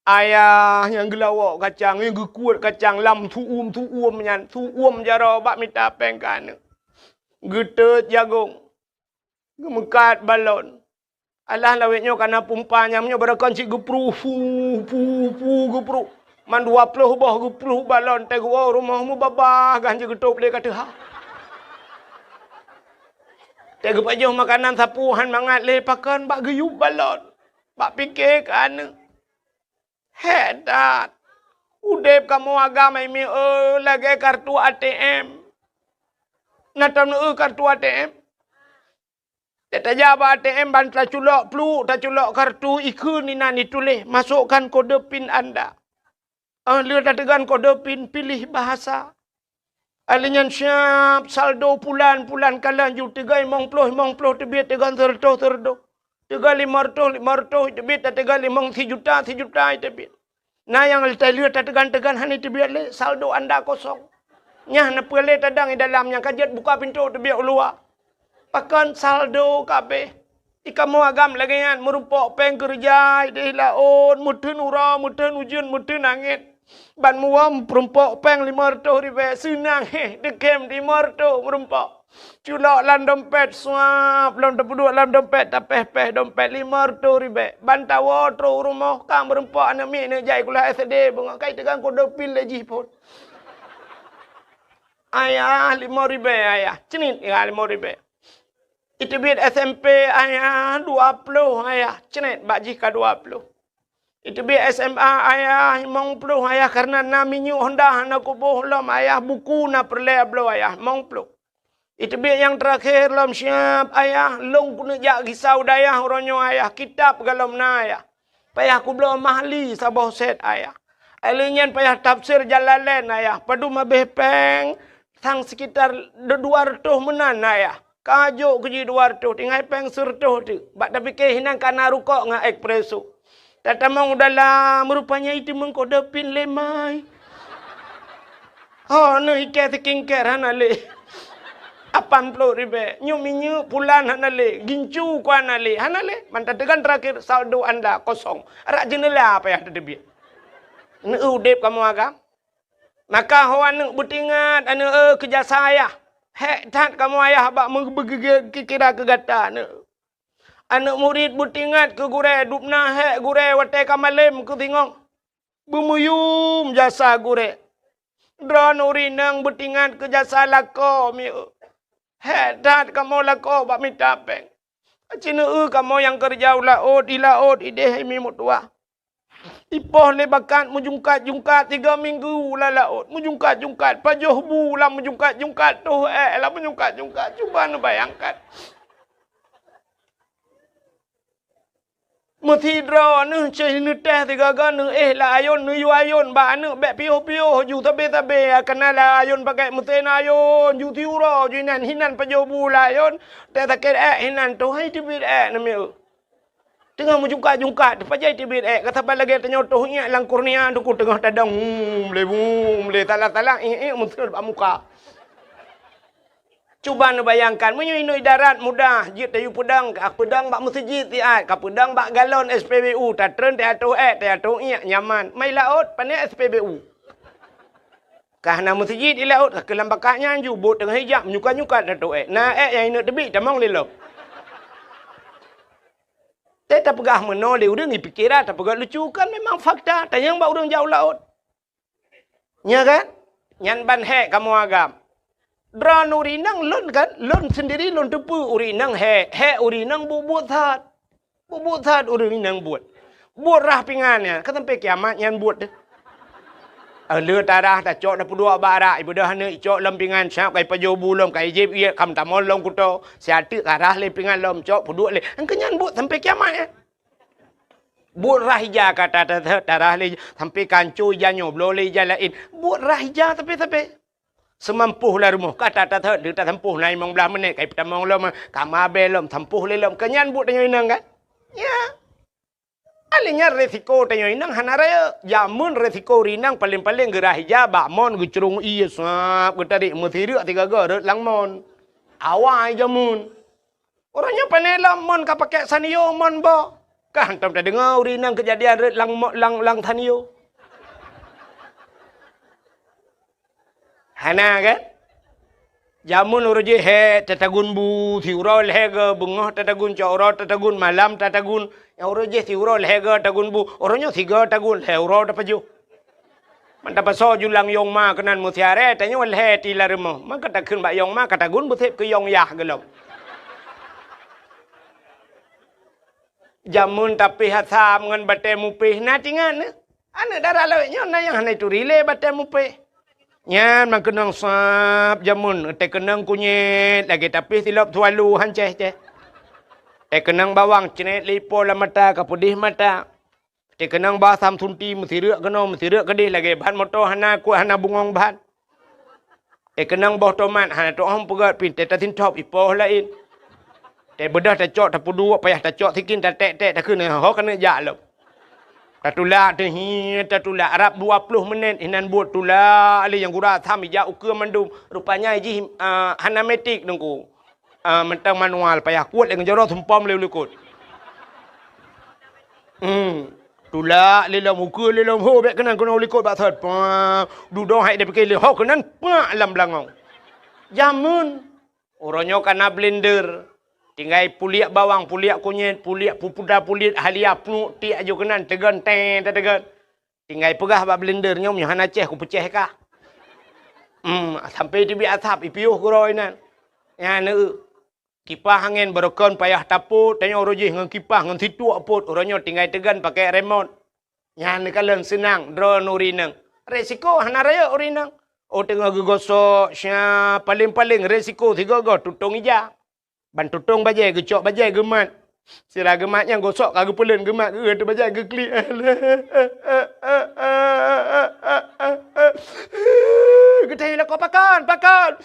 Ayah nyang geulawok kacang, nyang geukuet kacang lam su'uem-su'uem nyan, su'uem jaroe bak mita péng keu aneuk. Geutot jagong, geumeukat balon. Alah lawét nyoe kana pumpa nyang nyoe barokon cit geupruh, pu, pu, pu, geupruh. Man dua ploh boh geupruh balon, teuh geuwoe rumoh mubabah gan jeuet geutôb lé ka teuha. Teuh geupajoh makanan sapeue han mangat lé pakon bak geuyub balon. Bak pike keu aneuk. Hék that! Udeb kamoe agam hai mieu lagée kartu A T M. Na tom neueu kartu A T M? Tajak bak A T M ban taculok pluek, taculok kartu, ikheun inan ituléh, "Masukkan kode pin Anda." Óh lheueh tateugon kode pin, piléh bahasa. Alheuh nyan siab saldo pulan-pulan ka laju, teuga limong ploh, limong ploh teubiet, teuga seureutôh, seureutôh. Teuga limong reutôh, limong reutôh teubiet, tateuga limong sijuta, sijuta teubiet. Na nyang lheueh tateugon-teugon hana teubiet lé, saldo anda kosong. Nyan na peue lé tadong i dalam nyang ka jeuet buka pintoe teubiet u luwa. Pakon saldo ka abéh. I kamoe agam lagée nyan, meurumpok péng keureuja ideh laôt, meuteun uroe, meuteun ujeuen, meuteun angén. Ban muwöm meurumpok péng limong reutôh ribée, seunang héh, teukem limong reutôh meurumpok. Culok lam dompet, suab, lom tapeuduek lam dompet, tapéh-péh dompet limong reutôh ribée. Ban tawoe trok u rumoh, ka meurumpok aneuk miet neuk jak sikula S D, beungoh kai teugang kode pin lé jih phon. Ayah, limong ribée, ayah. Cnit, ya, limong ribée. Iteubiet S M P, ayah, dua ploh, ayah. Cnit, bak jih ka dua ploh. Iteubiet S M A, ayah, limong ploh, ayah, kareuna na minyeuk Honda hana kuboh lom, ayah, buku na peureulée bloe, ayah, limong ploh. Iteubiet nyang teurakhé lom siab, ayah, lôn keuneuk jak gisa u dayah uroe nyoe, ayah, kitab galom na, ayah. Payah kubloe mahli saboh set, ayah. Alheuh nyan payah tafsir Jalalain, ayah. Padum abéh péng, sang sekitar dua reutôh meunan, ayah. Ka jok keu jih dua reutôh, tinggai péng seureutôh teuk. Bak tapike hinan ka na rukok ngon espresso. Tatamong u dalam, rupanya iteumeung kode pin lé mai. Ho, neuh iké skincare hana lé. Lapan ploh ribée. Nyoe minyeuk pulan hana lé. Gincu ku hana lé. Hana lé. Man tateugon teurakhir saldo anda kosong. Arak jeuneula payah tateubiet. Neueu udeb kamoe agam. Maka ho aneuk beutingat, aneuk, eh, keu jasa ayah. Hék that kamoe ayah bak meubeugeugét kira keu gata, aneuk. Aneuk murit beutingat keu gurée, dubna hék gurée watée ka malém keu singoh. Beumuyum jasa gurée. Droeneuh ureuëng inong beutingat keu jasa lakoe mieu. Hék that kamoe lakoe bak mita péng. Aci neueu kamoe nyang keureuja u laôt, di laôt ideh hai mi meutuwah. Ipoh lé bakat meujungkat-jungkat tiga minggu lam laôt, meujungkat-jungkat, pajoh bu lam meujungkat-jungkat, toh ék lam meujungkat-jungkat. Cuba neubayangkan. Meusidroe neuh ceh neutéh sigaga neuéh lam ayôn, neuyue ayôn bak aneuk bék piôh-piôh ju sabe-sabe, kana lam ayôn pakai meusén ayôn, ju siuroe ju inan, hinan pajoh bu lam ayôn, teuh sakét ék hinan, toh hai teubiet ék namiet. Teungoh meujungkat-jungkat, teuh pajoh teubiet ék, ka saban lagée tanyoe toh iék lam kurnia teungku teungoh tadong, mum, lé mum, lé salah-salah, iék-iék meuseuet bak muka. Cuba neubayangkan, meunyoe inoe idarat mudah, jeuet tayue peudong, ka peudong bak meuseujid siat, ka peudong bak galon S P B U, tatreun teuatoh ék, teuatoh iék, nyaman. Mai laôt, pané S P B U. Ka hana meuseujid di laôt, ka keu lam bakat nyan ju, bot teungoh ijak, menyukat-nyukat teuatoh ék. Na ék nyang ineuk teubiet, tamong lé lom. Teuh tapeugah meunoe lé ureuëng, ipikeran, tapeugah lucu, kan memang fakta, tanyong bak ureuëng jak u laôt. Nya kan? Nyan ban hék kamoe agam. Droeneuh ureuëng inong lôn kan, lôn sendiri lôn teupeue ureuëng inong hék, hék ureuëng inong buet-buet that. Buet-buet that ureuëng inong buet. Buet rhah pingan nyan, ka sampai kiamat nyan buet deh. Lheueh tarhah tacok tapeuduek bak arak, ibeudôh aneuk icok lom pingan, siab ka ipajoh bu lom, ka ijieb iék, ka meutamong lom kuto, siat teuk ka rhah lé pingan lom, cok peuduek lé. Nyang keu nyan buet sampai kiamat nyan. Buet rhah ija ka ta-, ta-, ta-, tarhah lé, sampoe ka ancô ija nyoe, bloe lé ija laén. Buet rhah ija tapi-tapi. Seumampôh lam rumoh ka ta-, ta-, ta-, tasampôh na limong blaih minét, kai peutamong lom, ka mabée lom, sampôh lé lom. Keu nyan buet tanyoe inong kan? Ya. Akhé nyan resiko tanyoe inong hana rayeuk. Jameun resiko ureueng inong paleng-paleng geurhah ija bak mon geucrông ié sab geutarek meusireuk sigoe-goe rhot lam mon. Awai jameun. Uroe nyoe pane lom mon ka pakék Sanyo mon boh. Ka hantom tadeungoe ureueng inong keujadian rhot lam mo-, lam, lam Sanyo. Hana kan? Jameun uroe jih hék tatagun bu, siuroe lhée goe, beungoh tatagun, cok uroe tatagun, malam tatagun. Nyang uroe jih siuroe lhée goe tagun bu, uroe nyoe sigoe tagun, lhée uroe tapajoh. Man tapasoe julang yong ma keunan meusiaré, tanyoe lhée ti lam rumoh. Maka takheun bak yong ma ka tagun beuseb keu yong yah gohlom. Jameun tapih asam ngon batée mupéh na tingat nyoe. Aneuk dara lawét nyoe na nyang hana ituri lé batée mupéh. Nyan meukeunong sab jameun, teukeunong kunyét lagée tapih silop swallow han céh-céh. Teukeunong bawang cret lé ipo lam mata ka peudeh mata. Teukeunong bak asam sunti meusireuk keunoe meusireuk keudeh lagée ban moto hana kuat hana bungong ban. Teukeunong boh tomat hana tu'oh peugét pih teutasintop ipoh laén. Teubeudôh tacok tapeuduek payah tacok sikin taték-ték takheun ho keuneuk jak lom. Tatulak teuh hi tatulak rab dua ploh minét inan buet tulak lé nyang gura asam ijak ukeue mandum. Rupanya jih, ah, hana metik teungku. Ah, mantong manual payah kuet lé ngon jaroe sumpom lé u likot. Hmm. Tulak lé lom ukeue lé lom ho bék keunan keunoe u likot bak thot. Pah, dudoe hai dipike lé ho keunan pak lam beulangong. Jameun. Uroe nyoe ka na blender. Tinggai puliek bawang, puliek kunyét, puliek pupuda, puliek halia, pluek tiek aju keunan teugon tée tateugon. Tinggai peugah bak blender nyoe meunyoe hana céh kupeucéh kah. Hmm, sampoe teubiet asap ipiôh keudroe inan. Nyan eu. Kipah angén barokon payah tapot, tanyoe uroe jih ngon kipah ngon situek pot, uroe nyoe tinggai teugon pakék remot. Nyan neukalon seunang droe ureueng inong. Resiko hana rayeuk ureueng inong. Oh teungoh geugosok, sya, paleng-paleng resiko sigoe-goe tutong ija. Ban tutong bajée geucok bajée geumat. Sira geumat nyang gosok ka geupeuleuen geumat geuh teuh bajée geuklik. Geutanyoe lakoe pakon, pakon.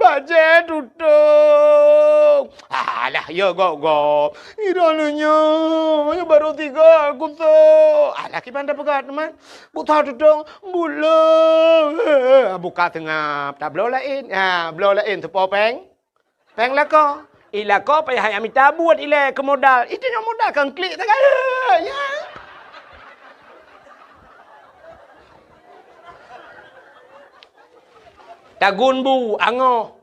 Bajée tutong. Alah, ya gop-gop. Droeneuh nyoe, nyoe barô tiga kusok. Alah, kiban tapeugah teuma. Buta tutong, buleue. Buka seungab, tabloe laén. Ha, bloe laén teupo péng. Péng lakoe. Ih, lakoe payah jak mita buet ilée keu modal. Ih, tanyoe modal kan klik sagai. Ya. Tagun bu, angoh.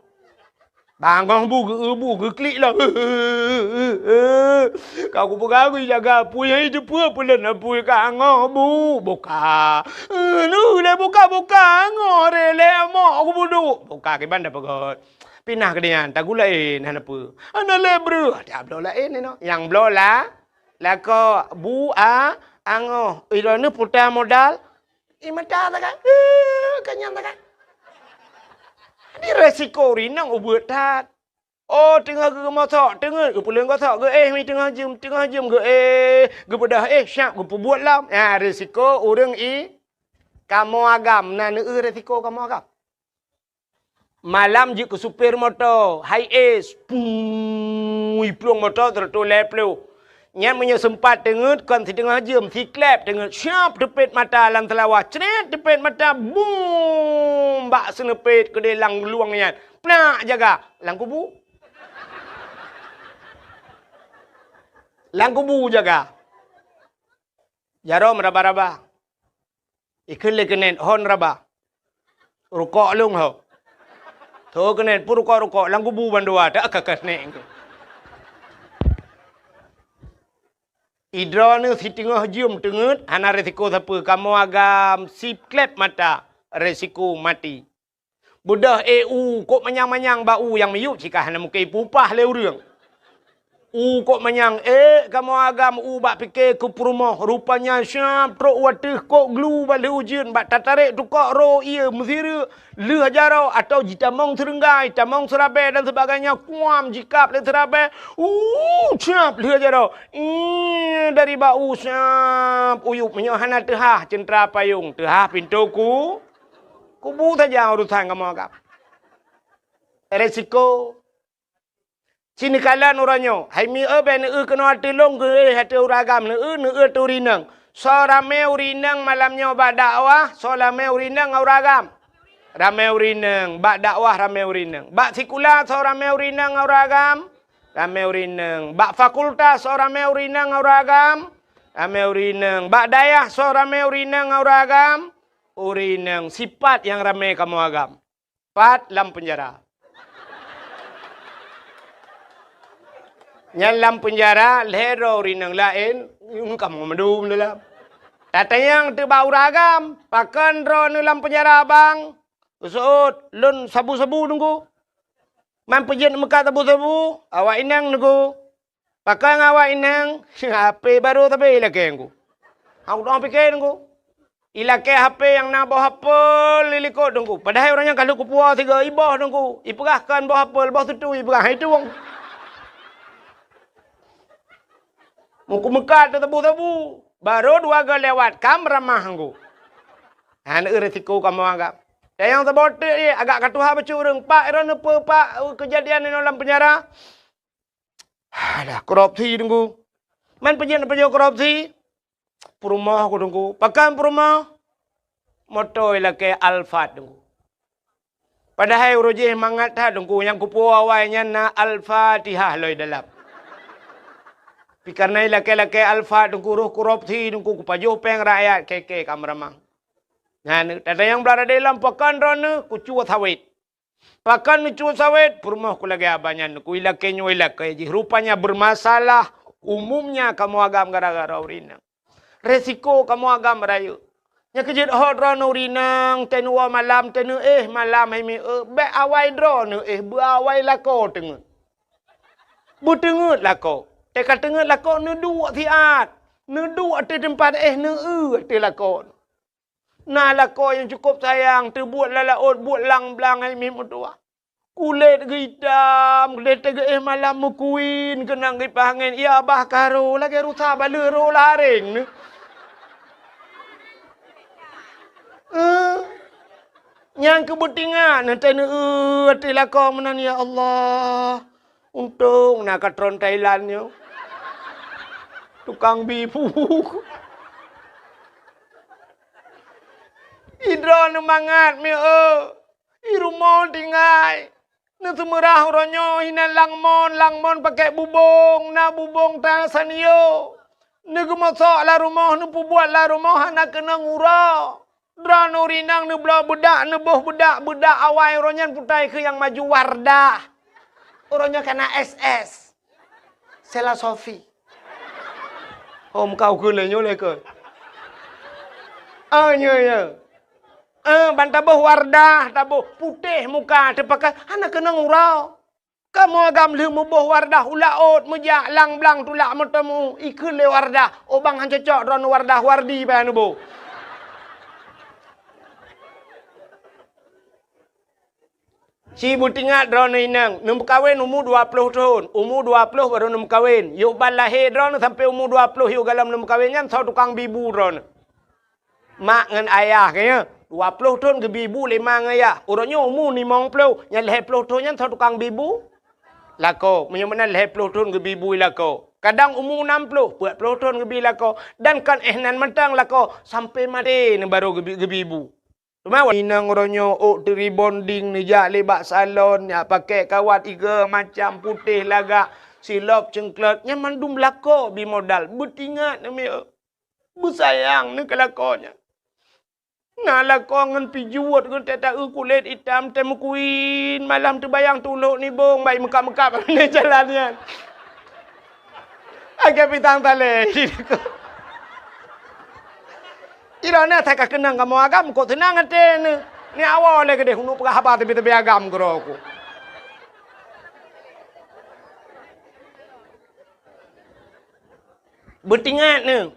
Bangoh bu, geu bu, geuklik lom. Ka kupeugah geujaga apui, hai teupeue peulon apui ka angoh bu. Buka. Neuh lé buka-buka angoh ré lé amok kubuduek. Buka kiban tapeugöt. Pinah keudeh nyan, tagun laén hana peue. Hana lé breuh, tabloe laén inoe. Nyang bloe la, lakoe bu a angoh. Ilôn neuh puta modal. Ih, mata sagai. Eh, ka nyan sagai. Di resiko rinong ubeuet that. Oh, teungoh geumosok, teungeut geupeuleueng gosok, geuéh mi teungoh jeuem, teungoh jeuem geuéh, geubeudôh éh, syab geupeubuet lom. Nyan resiko ureueng i kamoe agam, na neueu resiko kamoe agam. Malam jeuet keu supir moto, hai es, pui plueng moto siratoh lhèe ploh. Nyan meunyoe seumpat teungeut kon siteungoh jeuem, siklep teungeut, syab teupet mata lam seulawah, cret teupet mata, bum! Bak seuneupet keudeh lam luwang nyan, plak jaga lam kubu. Lam kubu jaga. Jaroe meuraba-raba. Ikheun lé keunen hon raba. Rukok lôn ho. Tho keunen pun rukok-rukok lam kubu bandua tak ka ka snek. Idroeneuh siteungoh jeuem teungeut hana resiko sapeue, kamoe agam siklep mata resiko maté. Beudôh éh u kok manyang-manyang bak u nyang miyueb cit ka hana mungken ipupah lé ureueng. U kok manyang ék kamoe agam u bak pike keu peurumoh, rupanya siab trok u ateueh kok glu bak lheueh ujeuen bak tatarek tukok ro ié meusireuk lheueh jaroe atau jitamong seureunggai, tamong seurabée dan sebagainya, kuam jikab lé seurabée, u siab lheueh jaroe. Ih, dari bak u siab uyueb meunyoe hana teuhah ceuntra payong, teuhah pintoe ku, kubu saja urusan kamoe agam. Resiko. Ci neukalon uroe nyoe, hai mieu bèk neueu keunoe ateueh lôn geuéh ateueh ureueng agam, neueu, neueu ateueh ureueng inong. Soe ramé ureueng inong malam nyoe bak dakwah, soe ramé ureueng inong ngon ureueng agam? Ramé ureueng inong, bak dakwah ramé ureueng inong. Bak sikula soe ramé ureueng inong ngon ureueng agam? Ramé ureueng inong. Bak fakultas soe ramé ureueng inong ngon ureueng agam? Ramé ureueng inong. Bak dayah soe ramé ureueng inong ngon ureueng agam? Ureueng inong. Sipat nyang ramé kamoe agam. Pat lam peunjara. Nyan lam peunjara lhèe droe ureueng inong laén, ngon kamoe mandum dalam. Tatanyong teuk bak ureueng agam, "Pakon droeneuh lam peunjara, Bang?" Geuseuôt, "Lôn sabu-sabu, Teungku." "Man peue jeuet meukat sabu-sabu?" "Awak inong, Teungku." "Pakon awak inong?" "Hapé barô sabé ilakée, Teungku." Hana pike, Teungku. Ilakée hapé nyang na boh apel di likot, Teungku. Padahai ureueng nyan ka lheueh kupuwoe sigoe, iboh, Teungku. Ipeugah kon boh apel, boh sutui ipeugah, hai tueng. Meukumeukat teusabu-sabu. Barô dua goe lewat, ka meuramah, Teungku. Hana eu resiko kamoe agam. Dan nyang saboh teuk jih, agak ka tuha bacut ureueng. Pak, droeneuh peue, Pak, keujadian inoe lam peunjara? Alah, korupsi, Teungku. Man peue jeuet neupajoh korupsi? Peurumoh ku, Teungku. Pakon peurumoh? Moto ilakée Alphard, Teungku. Padahai uroe jih mangat that, Teungku. Nyang kupuwoe awai nyan na Al-Fatihah lom dalam. Tapi kareuna ilakée-lakée Alphard, Teungku, roh korupsi, Teungku, kupajoh péng rakyat, kèe-kèe ka meuramah. Nyan, tatanyong bak radé lom, "Pakon droeneuh?" "Kucue sawét." "Pakon neucue sawét?" "Peurumoh ku lagée abah nyan, Teungku, ilakée nyoe ilakée jih. Rupanya bermasalah umumnya kamoe agam gara-gara ureueng inong. Resiko kamoe agam rayeuk. Nyang keujeuet hot droeneuh ureueng inong, teuh neuwoe malam, teuh neuéh malam hai mieu, bèk awai droeneuh éh, beu awai lakoe teungeut. Beuteungeut lakoe. Teuh ka teungeut lakoe, neuduek siat. Neuduek ateueh teumpat éh, neueu ateueh lakoe." Na lakoe nyang cukôp sayang, teubuet lam laôt, buet lam blang hai miet meutuwah. Kulét geuitam, kulét teuh geuéh malam meukuin, keunong kipaih angén, "Ya bah ka rô," lagée rusa baleue rô lareng. Eh, nyang keu beutingat, neuntée neueu ateueh lakoe meunan, ya Allah. Untông na katron Thailand nyoe. Tukang bi bu. Idroe neumangat mieu, i rumoh tinggai. Neuseumeurah uroe nyoe hinan lam mon, lam mon pakèk bubông, na bubông ta sanio. Neugeumosok lam rumoh, neupeubuet lam rumoh hana keunong uroe. Droeneuh ureueng inong neubloe beudak, neuboh beudak, beudak awai uroe nyan putai keu nyang maju Wardah. Uroe nyoe ka na S S. Sela Sofi. Hom kau keu lé nyoe lé keu. Ah, nyoe, nyoe. Eh, ban taboh Wardah, taboh putéh muka teupakai, hana keunong uroe. Kamoe agam lheueh muboh Wardah u laôt meujak lang blang tulak meuteumu, ikheun lé Wardah, "Oh bang, han cocok droeneuh Wardah, Wardi payah neuboh." Ci beutingat droeneuh inong, neumeukawen umu dua ploh thon, umu dua ploh barô neumeukawen. Yoh ban lahé droeneuh sampoe umu dua ploh yoh galom neumeukawen nyan soe tukang bi bu droeneuh. Mak ngon ayah geuh nyan, dua ploh thon geubi bu lé ma ngon ayah. Uroe nyoe umu limong ploh, nyang lhèe ploh thon nyan soe tukang bi bu? Lakoe, meunyoe meunan lhèe ploh thon geubi bu lakoe. Kadang umu nam ploh, peuet ploh thon geubi lakoe. Dan kon éh nan mantong lakoe, sampoe maté neubarô geubi, geubi bu. Teuma inong uroe nyoe ôk teurebonding neujak lé bak salon, jak pakèk kawat igo macam putéh lagak, silop ceuklot, nyan mandum lakoe bi modal. Beutingat neumiet. Beusayang neuh keu lakoe nyan. Na lakoe ngon pijuet geuh teuh taeu kulét itam teuh meukuin, malam teubayang tulok nibong bai meukab-meukab lé jalan nyan. Agai pitang talé. Iroh na that ka keunong kamoe agam, kok seunang até neuh. Ni awai lé keudeh uneuk peugah haba teubi-teubi agam keudroe ku. Beutingat neuh.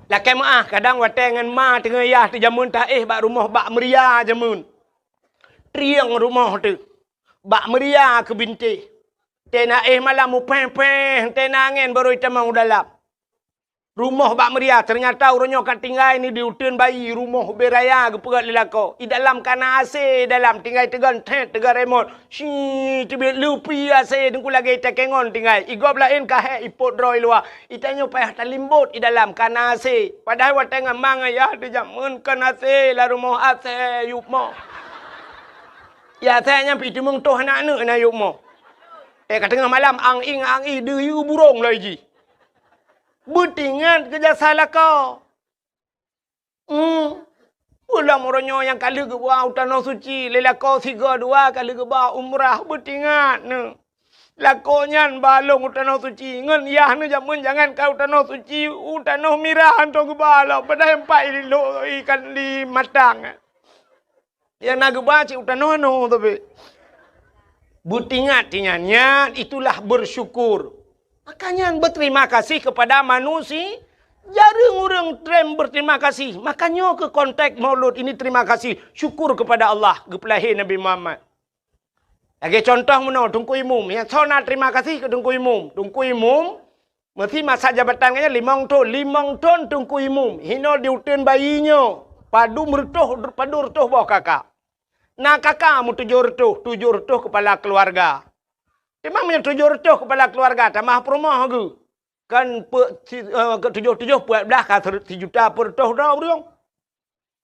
Lakée meuáh, kadang watée ngon ma teungoh yah teuh jameun taéh bak rumoh bak meuria jameun. Trieng rumoh teuh. Bak meuria keu bintéh. Teuh na éh malam mupéh-péh, teuh na angén barô itamong u dalam. Rumoh bak meuria, teunyata uroe nyoe ka tinggai ni di uteuen bayi, rumoh ubé raya geupeugét lé lakoe. I dalam ka na AC, i dalam tinggai teugon thet, teugon remot. Shi, teubiet leupi AC, teungku lagée itakée ngon tinggai. I gob laén ka hék ipot droe i luwa. I tanyoe payah talimbot i dalam ka na AC. Padahai watée ngon ma ngon yah teuh jameun kon AC, lam rumoh AC yup moh. Ya, AC nyan pih teumeung toh aneuk-aneuk na yup moh. Eh, ka teungoh malam, ang-ing, ang-ing, deuyue burông loi jih. Beutingat keu jasa lakoe. Hmm. Ulôn uroe nyoe nyang ka lheueh geuba u Tanoh Suci, lé lakoe sigoe dua ka lheueh geuba umrah, beutingat neuh. Lakoe nyan ba lôn u Tanoh Suci, ngon yah neuh jameun jangankan u Tanoh Suci, u Tanoh Mirah hantom geuba lom, padahai empat i lo-, ikan di Matang. Nyang na geuba cit u tanoh-tanoh tapi. Beutingat-tingat nyan, itulah bersyukur. Maka nyan berterima kasih kepada manusia. Jareueng ureuëng treb berterima kasih. Maka nyoe keuh konteks Maulud ini terima kasih, syukur kepada Allah, geupeulahé Nabi Muhammad. Lagée contoh meunoe, Teungku Imum. Nyang soe na terima kasih keu Teungku Imum. Teungku Imum, meusi masa jabatan geuh nyan limong thon, limong thon Teungku Imum. Hinoe di uteuen bayi nyoe, padum reutôh, padum reutôh boh kaka. Na kaka meutujoh reutôh, tujoh reutôh keupala keuluwarga. Teuma meunyoe tujoh reutôh keupala keuluwarga, tamah peurumoh geuh. Kan pe-, si-, eh, keu tujoh-tujoh peuet blaih ka sere-, sijuta peuet reutôh droe ureuëng.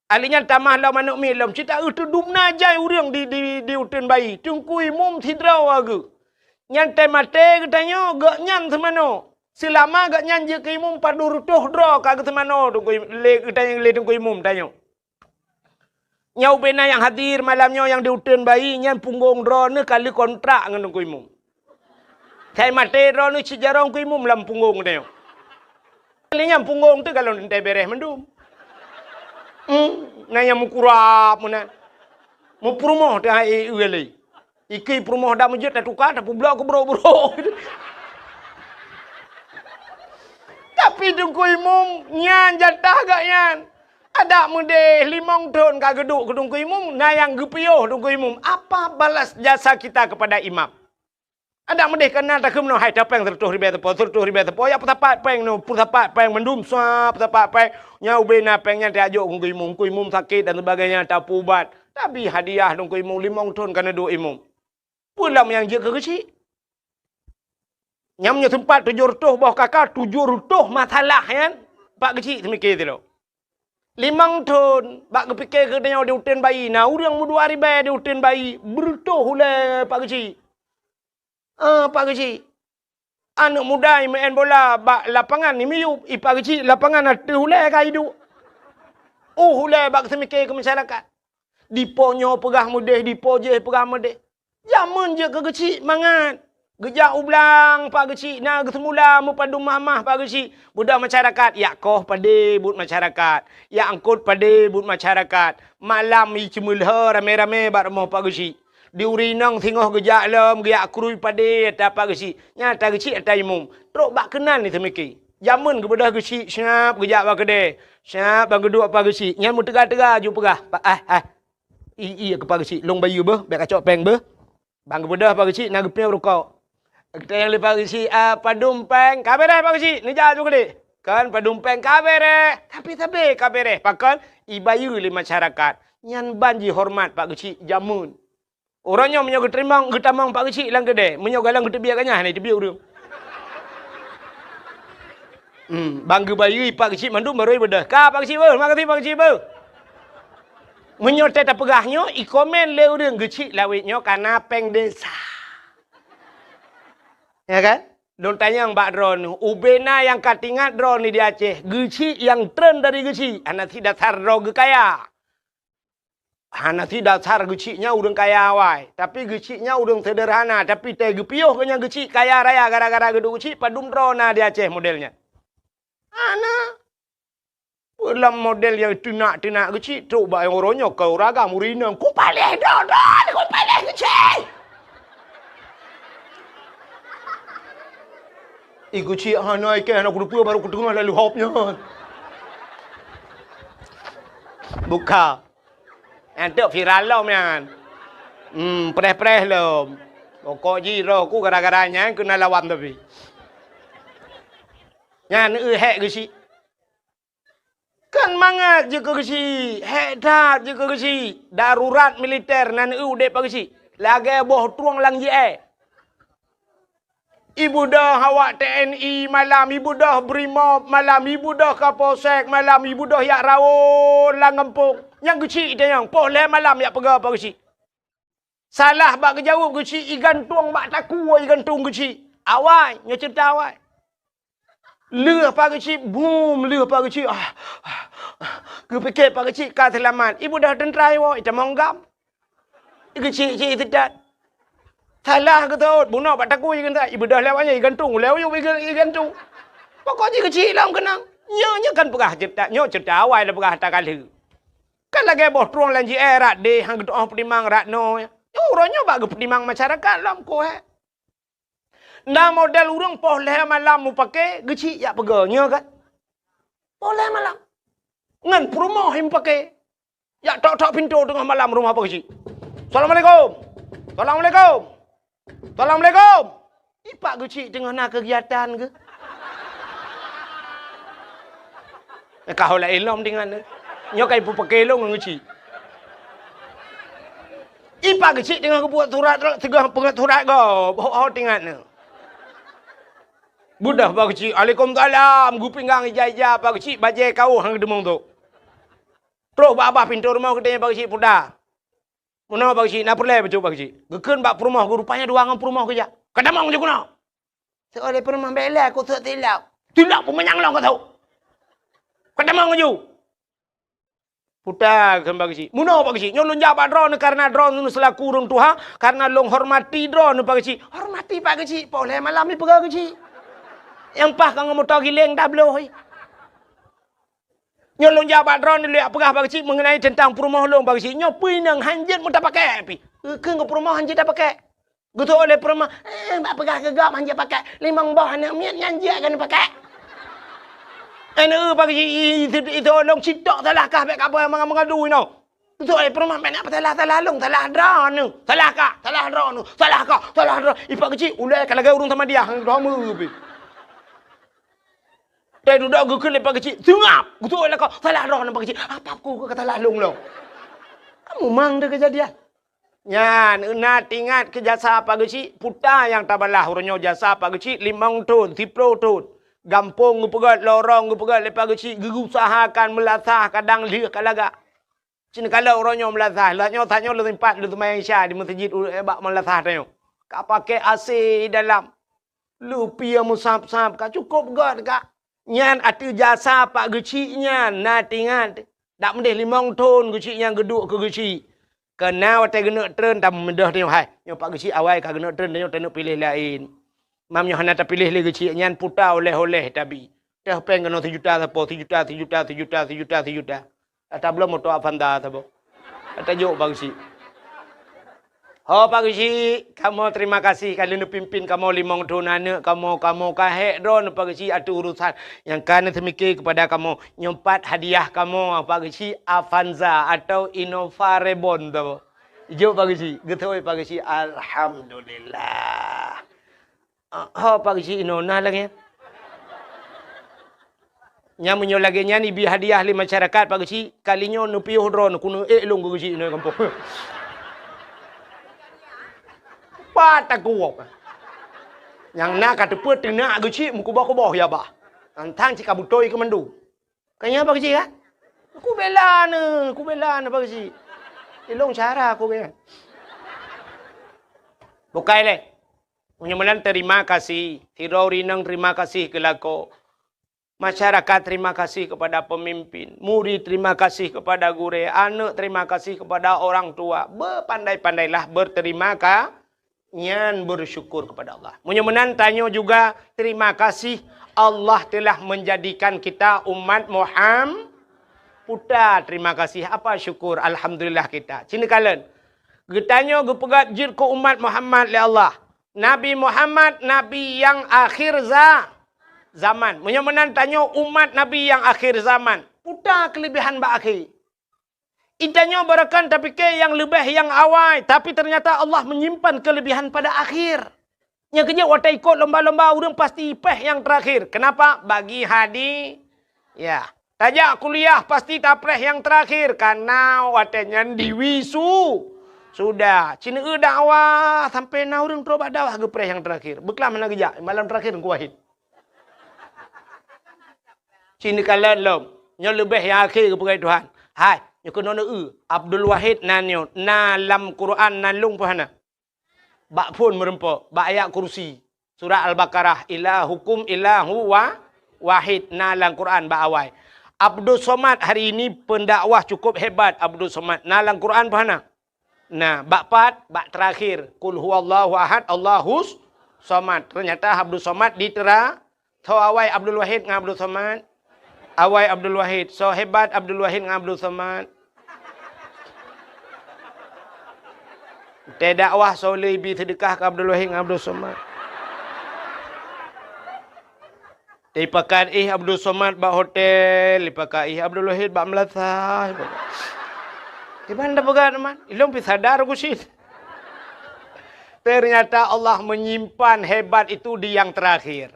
Ali nyan tamah lom aneuk miet lom, cit taeu teudum na jai ureuëng di, di, di uteuen bayi. Teungku Imum sidroe geuh. Nyan teuh maté geutanyoe, gobnyan seumanoe. Seulama gobnyan jeuet keu imum padum reutôh droe ka geuseumanoe Teungku Im-, lé geutanyoe, lé Teungku Imum tanyoe. Nyoe ubé na nyang hadir malam nyoe nyang di uteuen bayi, nyan punggong droeneuh ka lheueh kontrak ngon Teungku Imum. Sai maté droeneuh cit jaroe Teungku Imum lam punggong tanyoe. Lé nyang punggong teuh galon teuntée bereh mandum. Hmm, na nyang meukurab meunan. Meupeurumoh teuh hai e lé. Ikei peurumoh dak meujeuet tatuka, tapeublok keu brok-brok. Tapi Teungku Imum nyan jatah gobnyan. Adak meudeh limong thon ka geuduek keu Teungku Imum, na nyang geupiôh Teungku Imum. Apa balas jasa kita kepada imam? Adak meudeh kana takheun meunoe, hai tapéng seureutôh ribée sapo, seureutôh ribée sapo, ya peusapat péng nyoe, peusapat péng mandum, sa peusapat péng. Nyan ubé na péng nyan tajok keu Teungku Imum, Teungku Imum sakét dan sebagainya, tapeuubat. Tapi hadiah Teungku Imum limong thon kana duek imum. Peue lom nyang jeuet keu geuchik? Nyang meunyoe seumpat tujoh reutôh boh kaka, tujoh reutôh masalah nyan, Pak Geuchik seumiké sidroe. Limong thon, bak geupike keu tanyoe di uteuen bayi, na ureuëng meudua ribée di uteuen bayi, beureutôh ulée Pak Geuchik. Ah, Pak Geuchik. Aneuk muda imeu'en bola bak lapangan imiyueb, i Pak Geuchik lapangan ateueh ulée ka iduek. Uh, ulée bak seumiké keu masyarakat. Dipo nyoe peugah meudeh, dipo jéh peugah meudeh. Jameun jeuet keu Geuchik mangat. Geujak u blang Pak Geuchik na geuseumula meupadum mamah Pak Geuchik. Beudoh masyarakat, yak koh padé buet masyarakat, yak eungkot padé buet masyarakat. Malam i ceumeulhö ramé-ramé bak rumoh Pak Geuchik. Di uri inong singoh geujak lom, geujak krui padé ata Pak Geuchik. Nyan ata Geuchik ata imum. Trok bak keunan ni seumiké. Jameun geubeudoh Geuchik siab geujak bak keudée. Siab ban geuduek Pak Geuchik. Nyan meuteuga-teuga ju peugah, "Pak, ah, ah. I, i, keu Pak Geuchik, lôn bayeue beuh, bék kacok péng beuh." Ban geubeudoh Pak Geuchik na geupiôh rukok. Geutanyong lé Pak Geuchik, "Ah, padum péng?" "Ka bereh Pak Geuchik, neujak ju keudeh." "Kon padum péng?" "Ka bereh." Tapi sabé ka bereh, pakon? Ibayeue lé masyarakat. Nyan ban jihoreumat Pak Geuchik jameun. Uroe nyoe meunyoe geuteurimong, geutamong Pak Geuchik lam keudée, meunyoe galong geuteubiet ganyah hana iteubiet ureuëng. Hmm, ban geubayeue Pak Geuchik mandum barô ibeudoh. "Ka Pak Geuchik beuh, makasih Pak Geuchik beuh." Meunyoe teu tapeugah nyoe, ikomén lé ureuëng Geuchik lawét nyoe kana péng desa. Ya kan? Lôn tanyong bak droeneuh, ubé na nyang ka teuingat droeneuh di Aceh, Geuchik nyang treun dari Geuchik, hana sit dasar droe geukaya. Hana sit dasar Geuchik nyan ureuëng kaya awai, tapi Geuchik nyan ureuëng seuderhana, tapi teu geupiôh geuh nyan Geuchik kaya raya gara-gara geuduek Geuchik, padum droe na di Aceh model nyan. Hana. Peue lom model nyang teunak-teunak Geuchik, trok bak uroe nyoe keu ureuëng agam ureuëng inong, "Kupaléh droe-droe, kupaléh Geuchik!" Ih, keuchik hana ikei, hana kuteupeu, baru kuteungoh lalu hop nyan. Buka. Nyan teuk viral lom nyan. Hmm, preh-preh lom. Pokok jih roh ku gara-gara nyan keunan lawan tapi. Nyan eu hék keuchik. Kan mangat jeuet keu geuchik, hék that jeuet keu geuchik. Darurat militer nan eu udeb bak geuchik. Lagée boh trueng lam jiée. Ibeudôh awak T N I malam, ibeudôh Brimob malam, ibeudôh Kapolsek malam, ibeudôh jak rawon lam gampông. Nyang geuchik tanyong, poh lhée malam jak peugah bak geuchik. Salah bak geujaweueb geuchik, igantung bak takue igantung geuchik. Awai, nyoe ceurita awai. Lheueh pageuchik, bum, lheueh pageuchik. Ah, ah, ah. Geupike pageuchik ka seulamat. Ibeudôh teuntra iwoe, itamong gam. Geuchik-chik teutat. Salah geutot, bunoe bak takue igantung. Ibeudôh lewat nyan, igantung. Lewat yub iga-, igantung. Pokok jih geuchik lom keunong. Nyoe, nyoe kan peugah ceurita, nyoe ceurita awai lôn peugah ata ka lheueh. Kan lagée boh trueng lam jiée rat deh, han geutu'oh peutimang rat noe. Nyoe uroe nyoe bak geupeutimang masyarakat lom, koh hék. Na model ureuëng poh lhée malam mupake, geuchik jak peugah, nyoe kan? Poh lhée malam. Ngon peurumoh mupake. Jak tok-tok pintoe teungoh malam rumoh bak geuchik. "Assalamualaikum. Assalamualaikum. Assalamualaikum." Ipak geuchik teungoh na keugiatan geuh. Ka ho laén lom tingat nyoe. Nyoe ka ipupake lôn ngon geuchik. Ipak geuchik teungoh geubuet surat, teungoh peungeut surat gob. Ho, ho tingat nyoe. Beudôh bak geuchik, "Alaikumsalam." Geupinggang ija-ija bak geuchik, bajée kawöh han geudeumeung tu. Troh bak babah pintoe rumoh geutanyong bak geuchik, "Puta, meunoe bak geuchik, na peureulée bacut bak geuchik?" Geukheun bak peurumoh geuh, rupanya dua ngon peurumoh geujak. "Ka tamong ju keunoe." Seuleh peurumoh, "Bék lé, keu sôk silap." "Silap peue manyang lôn keu sôk? Ka tamong ju." "Puta," kheun bak geuchik, "meunoe bak geuchik. Nyoe lôn jak bak droeneuh kareuna droeneuh seulaku ureuëng tuha, kareuna lôn hormati droeneuh bak geuchik." Hormati bak geuchik, poh lhée malam ipeugah geuchik. Nyang paih ka ngon moto giléng tabloh. Nyoe lôn jak bak droeneuh lôn jak peugah bak geuchik meungeunai teuntang peurumoh lôn bak geuchik. Nyoe peue inong han jeuet meutapakée pih. Keu peurumoh han jeuet tapakée. Geutôk lé peurumoh, "Eh, bak peugah keu gob han jeuet pakée. Limong boh aneuëk miet nyan jeuet keu neupakée." Aneuëk bak geuchik, "Ih, ih, ih, ih, tolong citok salah kah bék kapeugah mangat-mangat dui nyoe." Geutôk lé peurumoh, "Bék na peusalah-salah lôn, salah droeneuh. Salah kah, salah droeneuh, salah kah, salah droe." Ipak geuchik, ulée ka lagée ureuëng samadiyah, droe meu pih. Teududoe geukheun lé pak geuchik, "Seungab!" Geutôk lé lakoe, "Salah droeneuh pak geuchik, apa ku ka salah lôn lom?" Kamu mang deh keujadian. Nyan, na teuingat keu jasa pak geuchik, puta nyang tabalah uroe nyoe jasa pak geuchik limong thon, siplôh thon. Gampông geupeugét, lorong geupeugét lé pak geuchik, geuusahakan meulasah kadang lheueh ka lagak. Cit neukalon uroe nyoe meulasah, lheueh nyoe, tanyoe lôn sempat lôn seumayang Isya di meuseujid u-, bak meulasah tanyoe. Ka pakai A C dalam. Lupie meusab-sab, ka cukôp göt ka. Nyan ateueh jasa pak geuchik nyan, na teuingat. Dak meudeh limong thon geuchik nyan geuduek keu geuchik. Keu na watée geuneuk treun, tameudeh tanyoe, hai. Nyoe pak geuchik awai ka geuneuk treun, tanyoe taneuk piléh laén. Mam nyoe hana tapiléh lé geuchik nyan, puta oleh-oleh tabi. Teuh péng keunoe sijuta sapo, sijuta, sijuta, sijuta, sijuta, sijuta. Ata bloe moto Avanza sapo. Ata jok pak geuchik. Ho pak geuchik, kamoe terima kasih ka lheueh neupimpin kamoe limong thon aneuk kamoe, kamoe ka hék droeneuh pak geuchik ateueh urusan nyang ka neuseumiké keupada kamoe. Nyoe pat hadiah kamoe pak geuchik Avanza atau Innova Reborn sapo. Jok pak geuchik, geutôi pak geuchik, alhamdulillah. Ah, ho pak geuchik inoe na lagée nyan. Nyan meunyoe lagée nyan ibi hadiah lé masyarakat pak geuchik, kali nyoe neupiôh droeneuh keuneuk ék lôn keu geuchik inoe gampông. Pat takuwok. Nyang na ka teupeu teunak geuchik meukuboh-kuboh ya bah. Tantang cit ka beutôi keu mandum. Ka nyan pak geuchik kan? Kubela neuh, kubela neuh pak geuchik. Ilong cara aku kan. Bukai lé. Meunyoe meunan terima kasih, sidroe ureuëng inong terima kasih keu lakoe. Masyarakat terima kasih kepada pemimpin, murid terima kasih kepada gurée, aneuk terima kasih kepada orang tua. Bepandai-pandailah berterima ka-, nyan bersyukur kepada Allah. Meunyoe meunan tanyoe juga terima kasih Allah telah menjadikan kita umat Muham-, puta terima kasih, apa syukur, alhamdulillah kita. Cit neukalon. Geutanyoe geupeugét jeuet keu umat Muhammad lé Allah. Nabi Muhammad, nabi nyang akhir za-, zaman. Meunyoe meunan tanyoe umat Nabi nyang akhé zaman, peue ta keuleubehan bak akhé. Geutanyoe barangkapeue tapike nyang leubeh nyang awai, tapi teunyata Allah menyimpan keuleubehan pada akhé. Nyang keujeuet watée ikot lomba-lomba ureuëng pasti péh nyang teurakhé. Keunapa? Bagi hadi-, ya. Tajak kuliah pasti tapreh nyang teurakhé, kareuna watée nyan diwisu-, sudah. Cit neueu dakwah sampai na ureuëng trok bak dakwah geupreh nyang teurakhé. Beuklam hana geujak, malam teurakhé Teungku Wahid. Cit neukalon lom. Nyoe leubeh nyang akhé geupeugah Tuhan. Hai, nyoe keunoe neueu, Abdul Wahid nan nyoe, na lam Quran nan lôn peue hana? Bak phon meureumpok, bak ayat kursi. Surat Al-Baqarah, "Ilahukum ilahu wa-, wahid", na lam Quran bak awai. Abdul Somad hari ini pendakwah cukup hebat, Abdul Somad, na lam Quran peue hana? Na, bak pat, bak teurakhé, "Qul huwallahu ahad, Allahus somad." Teunyata Abdul Somad di teura-, Soe awai Abdul Wahid ngon Abdul Somad? Awai Abdul Wahid. Soe hebat Abdul Wahid ngon Abdul Somad? Tée dakwah soe lé ibi seudeukah keu Abdul Wahid ngon Abdul Somad? Tée ipakat ih Abdul Somad bak hotel, ipakat ih Abdul Wahid bak meulasah. Iban dah peugah teuma, ilôn pi sadar ku cit. Teunyata Allah menyimpan hebat itu di nyang teurakhé.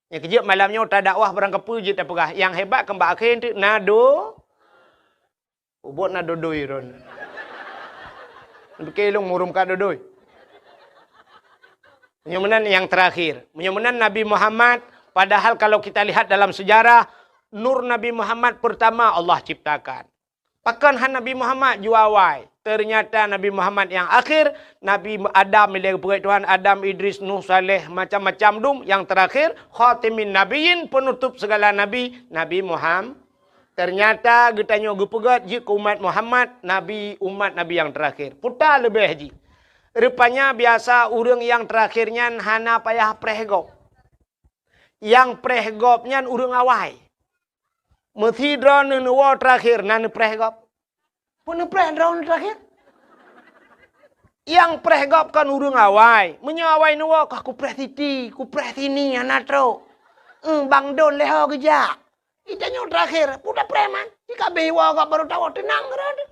Nyang keujeuet malam nyoe tadakwah barangkapeue jeuet tapeugah, nyang hebat keu bak akhé teuk na do-, ubot na dodoi ron. Pike lôn murum ka dodoi. Meunyoe meunan nyang teurakhé. Meunyoe meunan Nabi Muhammad, padahal kalau kita lihat dalam sejarah, nur Nabi Muhammad pertama Allah ciptakan. Pakon han Nabi Muhammad ju awai? Teunyata Nabi Muhammad nyang akhé, Nabi Adam ilée geupeugét Tuhan, Adam, Idris, Nuh, Saleh, macam-macam dum, nyang teurakhé, khatimin nabiyyin, penutup segala nabi, Nabi Muham-, teunyata geutanyoe geupeugét jeuet keu umat Muhammad, nabi, umat Nabi nyang teurakhé. Peue ta leubeh jih. Rupanya biasa ureuëng nyang teurakhé nyan hana payah preh gob. Nyang preh gob nyan ureuëng awai. Meusidroe neuwoe teurakhé na neupreh gob. Peue neupreh droeneuh teurakhé? Nyang preh gob kon ureuëng awai. Meunyoe awai neuwoe, kah kupreh siti, kupreh sini, hana trok. Eum, bang don lé ho geujak. Geutanyoe teurakhé, peue tapreh man? Jikabeh iwoe gob barô tawoe, teunang keudroe.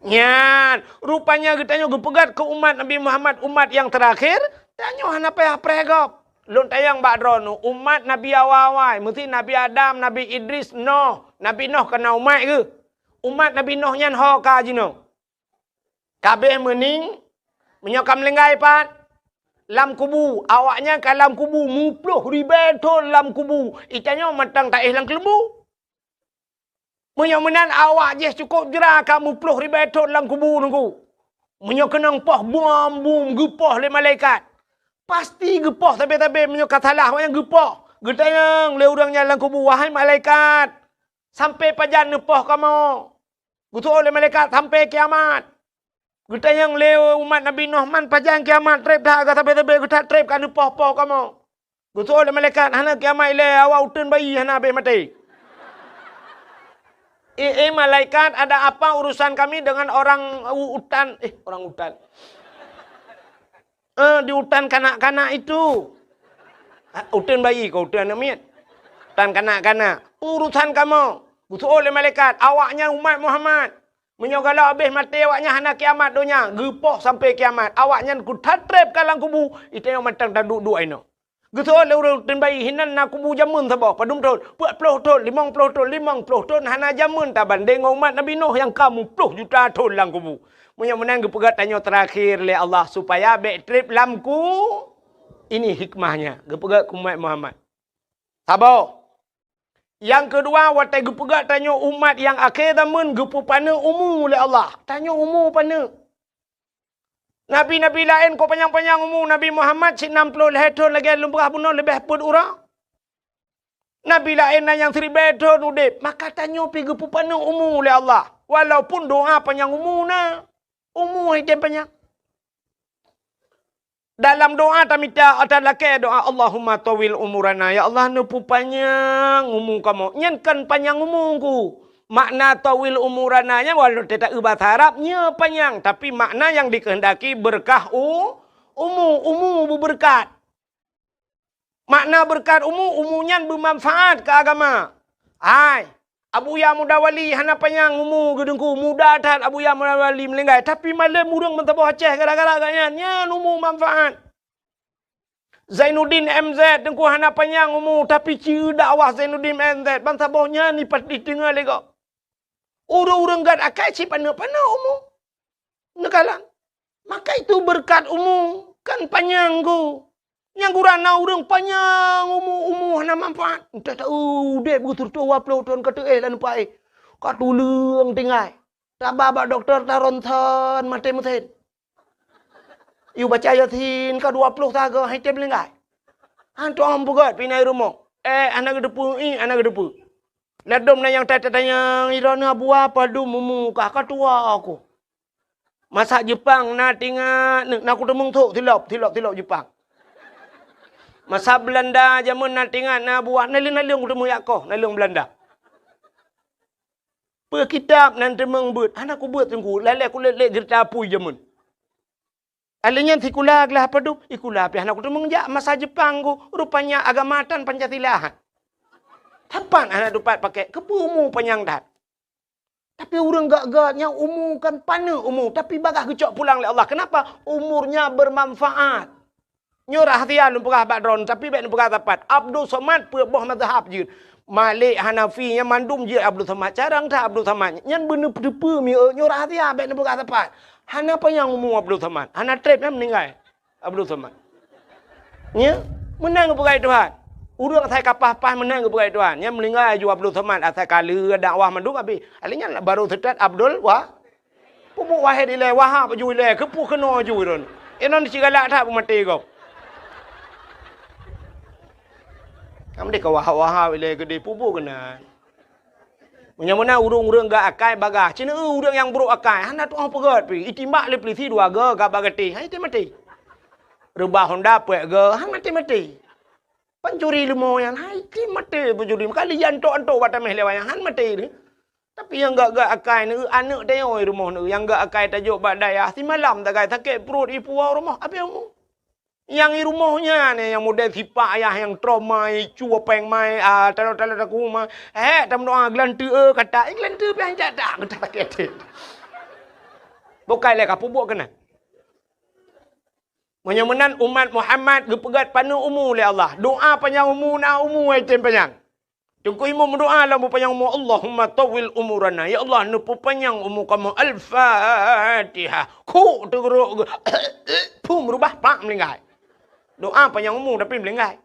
Nyan, rupanya geutanyoe geupeugét keu umat Nabi Muhammad, umat nyang teurakhé, tanyoe hana payah preh gob. Lôn tanyong bak droeneuh, umat Nabi awai-awai, meusti Nabi Adam, Nabi Idris, Noh. Nabi Noh kon na umat geuh. Umat Nabi Noh nyan ho ka jinoe. Kabeh meuning, meunyoe ka meulinggai pat, lam kubu, awaknyan ka lam kubu, muploh ribée thon lam kubu. Geutanyoe mantong taéh lam keuleumbu. Meunyoe meunan awak jih cukôp jra ka muploh ribée thon lam kubu Teungku. Meunyoe keunong poh bom-bom geupoh lé malaikat, pasti geupoh sabe-sabe meunyoe ka salah awaknyan geupoh. Geutanyong lé ureuëng nyan lam kubu, "Wahai malaikat, sampoe pajan neupoh kamoe?" Geuteuôt lé malaikat, "Sampoe kiamat." Geutanyong lé umat Nabi Noh, "Man pajan kiamat treb that, ka sabe-sabe geuthat treb ka neupoh-poh kamoe?" Geuteuôt lé malaikat, "Hana kiamat ilée, awak uteuen bayi hana habéh maté." "Eh, eh, malaikat, ada apa urusan kami dengan orang u-, utan, eh, orang utan? Eh, di utan kanak-kanak itu." "Ah, uteuen bayi kah, uteuen aneuëk miet? Utan kanak-kanak. Urusan kamoe." Geuteuôt lé malaikat, "Awaknyan umat Muhammad. Meunyoe galak habéh maté awaknyan hana kiamat donya, geupoh sampoe kiamat. Awaknyan geuthat treb ka lam kubu, geutanyoe mantong taduek-duek inoe." Geuteuôt lé ureuëng uteuen bayi, "Hinan na kubu jameun saboh, padum thon?" "Peuet ploh thon, limong ploh thon." "Limong ploh thon hana jameun tabandéng ngon umat Nabi Noh nyang ka muploh juta thon lam kubu." Meunyoe meunan geupeugét tanyoe teurakhé lé Allah supaya bék treb lam ku-, ini hikmahnya geupeugét keu umat Muhammad. Saboh. Nyang keudua, watée geupeugét tanyoe umat nyang akhé zaman geupeupaneuk umu lé Allah. Tanyoe umu paneuk. Nabi-nabi laén ka panyang-panyang umu, Nabi Muhammad cit nam ploh lhée thon lagée lôn peugah bunoe leubeh peuet uroe. Nabi laén na nyang siribée thon udeb, maka tanyoe pih geupeupaneuk umu lé Allah. Walaupun doa panyang umu na, umu hai tem panyang. Dalam doa tamita, ata lakée doa, "Allahumma tawwil umurana." Ya Allah, neupeupanyang umu kamoe. Nyan kon panyang umu ku. Makna tawwil umurana nyan, walau teuta eu bahasa Arab, nyoe panyang, tapi makna yang dikehendaki berkah u-, umu, umu beubeureukat. Makna beureukat umu, umu nyan beumanfaat keu agama. Hai, Abuya Muda Wali hana panyang umu geuteungku, muda that Abuya Muda Wali meuninggai, tapi malem ureueng meusaboh Aceh gara-gara gobnyan, nyan umu manfaat. Zainuddin M Z teungku hana panyang umu, tapi ci dakwah Zainuddin M Z bansaboh nyan ipat diteungoh lé gob. Ureueng-ureueng gét akai cit paneuk-paneuk umu. Neukalon. Maka itu beureukat umu kan panyang geuh. Nyang gura na ureueng panyang umu, umu hana manfaat. Entah tahu udeb geuh sireutoh dua ploh thon ka teuéh lam nupa éh. Ka tuleueng tinggai. Taba bak dokto ta ronsen maté meusen. Yue baca Yasin ka dua ploh sagoe hai tem linggai. Han tu'oh peugét pih na i rumoh. Eh, hana geuteupeue, ih, hana geuteupeue. Ladom na nyang ta-, tatanyong, "Droeneuh Abuya padum umu kah?" "Ka tuha ku." Masa Jeupang na tingat, na kuteumeung thok silop, silop, silop Jeupang. Masa Beulanda jameun na tingat na Abuya, naleueng-naleueng kuteumeung jak koh, naleueng Beulanda. Peue kitab nan teumeung beuet, hana kubeuet teungku, lalée kulét-lét jeurita apui jameun. Alèh nyan sikula glah padub, sikula pih hana kuteumeung jak masa Jeupang ku, rupanya agama tan Pancasila. Sapat hana tupat pakék, keupeue umu panyang that. Tapi ureueng gét-gét nyang umu kan paneuk umu, tapi bagaih geucok pulang lé Allah. Kenapa? Umurnya bermanfaat. Nyoe rahsia lôn peugah bak droeneuh, tapi bék neupeugah sapat. Abdul Somad peuet boh mazhab jeuet. Malik, Hanafi, nyan mandum jeuet Abdul Somad. Carông that Abdul Somad. Nyan beuneuteupeu mieu, nyoe rahsia bék neupeugah sapat. Hana panyang umu Abdul Somad. Hana trép nyan meuninggai Abdul Somad. Nya, meunan geupeugah Tuhan. Ureueng asai ka paih-paih meunan geupeugah Tuhan. Nyan meuninggai aju Abdul Somad asai ka lheueh dakwah mandum abéh. Alèh nyan baru seutôt Abdul Wa-, Peubuet Wahid ilèe, Wahab ju ilèe, keupeue keunoe ju droeneuh. Inong sigalak that beumaté gob. Kamoe deh ka Wahab-Wahab ilèe keudeh peubuet keunan. Meunyoe meunan ureueng-ureueng gét akai bagaih, cit na ureueng nyang brôk akai, hana tu'oh peugét pih, itimbak lé pulisi dua goe gak bak gatéh, hai maté-maté. Reubah honda peuet goe, han maté-maté. Pancuri leumo nyan, hai maté pancuri, meukalu jiantok-antok bak taméh lé awak nyan, han maté deh. Tapi nyang gét-gét akai neu, aneuk tanyoe i rumoh neu, nyang gét akai tajok bak dayah, simalam sagai sakét pruet ipuwoe rumoh, abéh umu. Nyang i rumoh nyan, nyang model sipak ayah nyang trauma, icue péng mai, ah, talo-talo takue mai. Hék, tameudoa geulanteue, eh, kata, eh, geulanteue pih han jak, tak, tak sakét até. Bukai lé ka peubuet keunan. Meunyoe meunan umat Muhammad geupeugét paneuk umu lé Allah. Doa panyang umu na umu ai tem panyang. Teungku Imum meudoa lam beupanyang umu, "Allahumma tawwil umurana." Ya Allah, neupeupanyang umu kamoe. Al-Fatihah. Khuk teugeurok geuh. Phum reubah pak meulinggai. Doa panyang umu tapi meulinggai.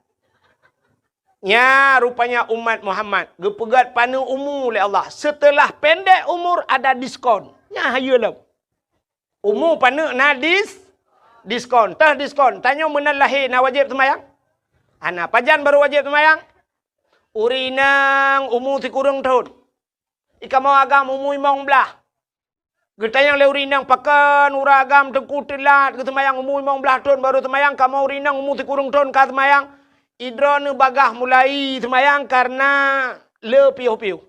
Nya rupanya umat Muhammad geupeugét paneuk umu lé Allah. Setelah pendek umur ada diskon. Nya hayeue lom. Umu paneuk na dis-, diskon. Teuh diskon. Tanyoe meunan lahé na wajéb seumayang? Hana. Pajan barô wajéb seumayang? Ureueng inong umu sikureueng thon. Di kamoe agam umu limong blaih. Geutanyong lé ureueng inong, "Pakon ureueng agam teungku teulat geuseumayang umu limong blaih thon barô seumayang, kamoe ureueng inong umu sikureueng thon ka seumayang?" Idroeneuh bagaih mulai seumayang kareuna le piôh-piôh.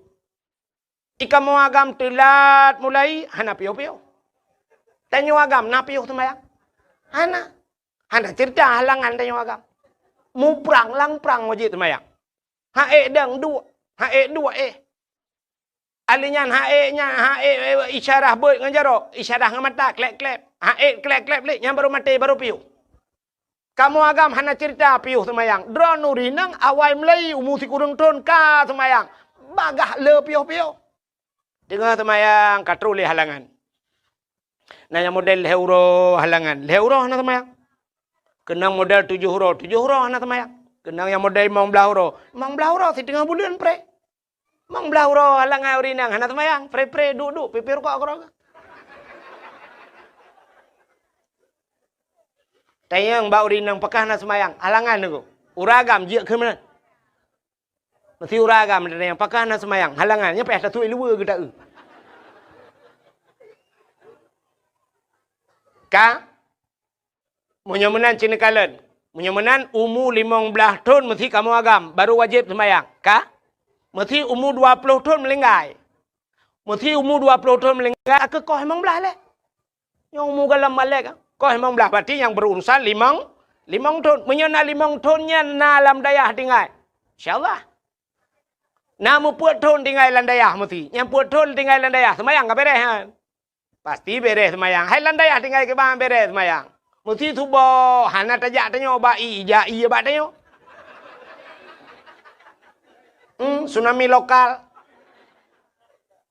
Di kamoe agam teulat mulai, hana piôh-piôh. Tanyoe agam na piôh seumayang? Hana. Hana ceurita halangan tanyoe agam. Muprang lam prang wajéb seumayang. Ha'ék dang duek, ha'ék duek éh. Alèh nyan ha'ék nyan, ha'ék, eh, isyarah beuet ngon jaroe, isyarah ngon mata, klép-klép. Ha'ék klép-klép lé, nyan barô maté, barô piôh. Kamoe agam hana ceurita piôh seumayang. Droeneuh ureueng inong awai mulai umu sikureueng thon ka seumayang. Bagaih le piôh-piôh. Teungoh seumayang ka troh lé halangan. Na nyang model lhèe uroe halangan. Lhèe uroe hana seumayang. Keunong model tujoh uroe, tujoh uroe hana seumayang. Keunong nyang model limong blaih uroe, limong blaih uroe siteungoh buleuen pré. Limong blaih uroe halangan ureueng inong hana seumayang, pré-pré duek-duek pipée rukok keudroe. Tanyong bak ureueng inong pakon hana seumayang, halangan teungku. Ureueng agam jeuet keu meunan. Meusti ureueng agam tanyong pakon hana seumayang, halangan nyan payah tatuek luweue geuta'eu. Ka? Meunyoe meunan cit neukalon, meunyoe meunan umu limong blaih thon meusti kamoe agam, barô wajéb seumayang, ka? Meusti umu dua ploh thon meulinggai. Meusti umu dua ploh thon meulinggai, ka koh limong blaih lé. Nyang umu gohlom malèe ka, koh limong blaih, berarti nyang berurusan limong, Limong thon. Meunyoe na limong thon nyan na lam dayah tinggai, insya Allah. Na meupeuet thon tinggai lam dayah meusi. Nyang peuet thon tinggai lam dayah, seumayang ka beres nyan. Pasti beres seumayang. Hai lam dayah tinggai kiban beres seumayang. Meusi suboh, hana tajak tanyoe bak ie, jak ie bak tanyoe. Hmm, tsunami lokal.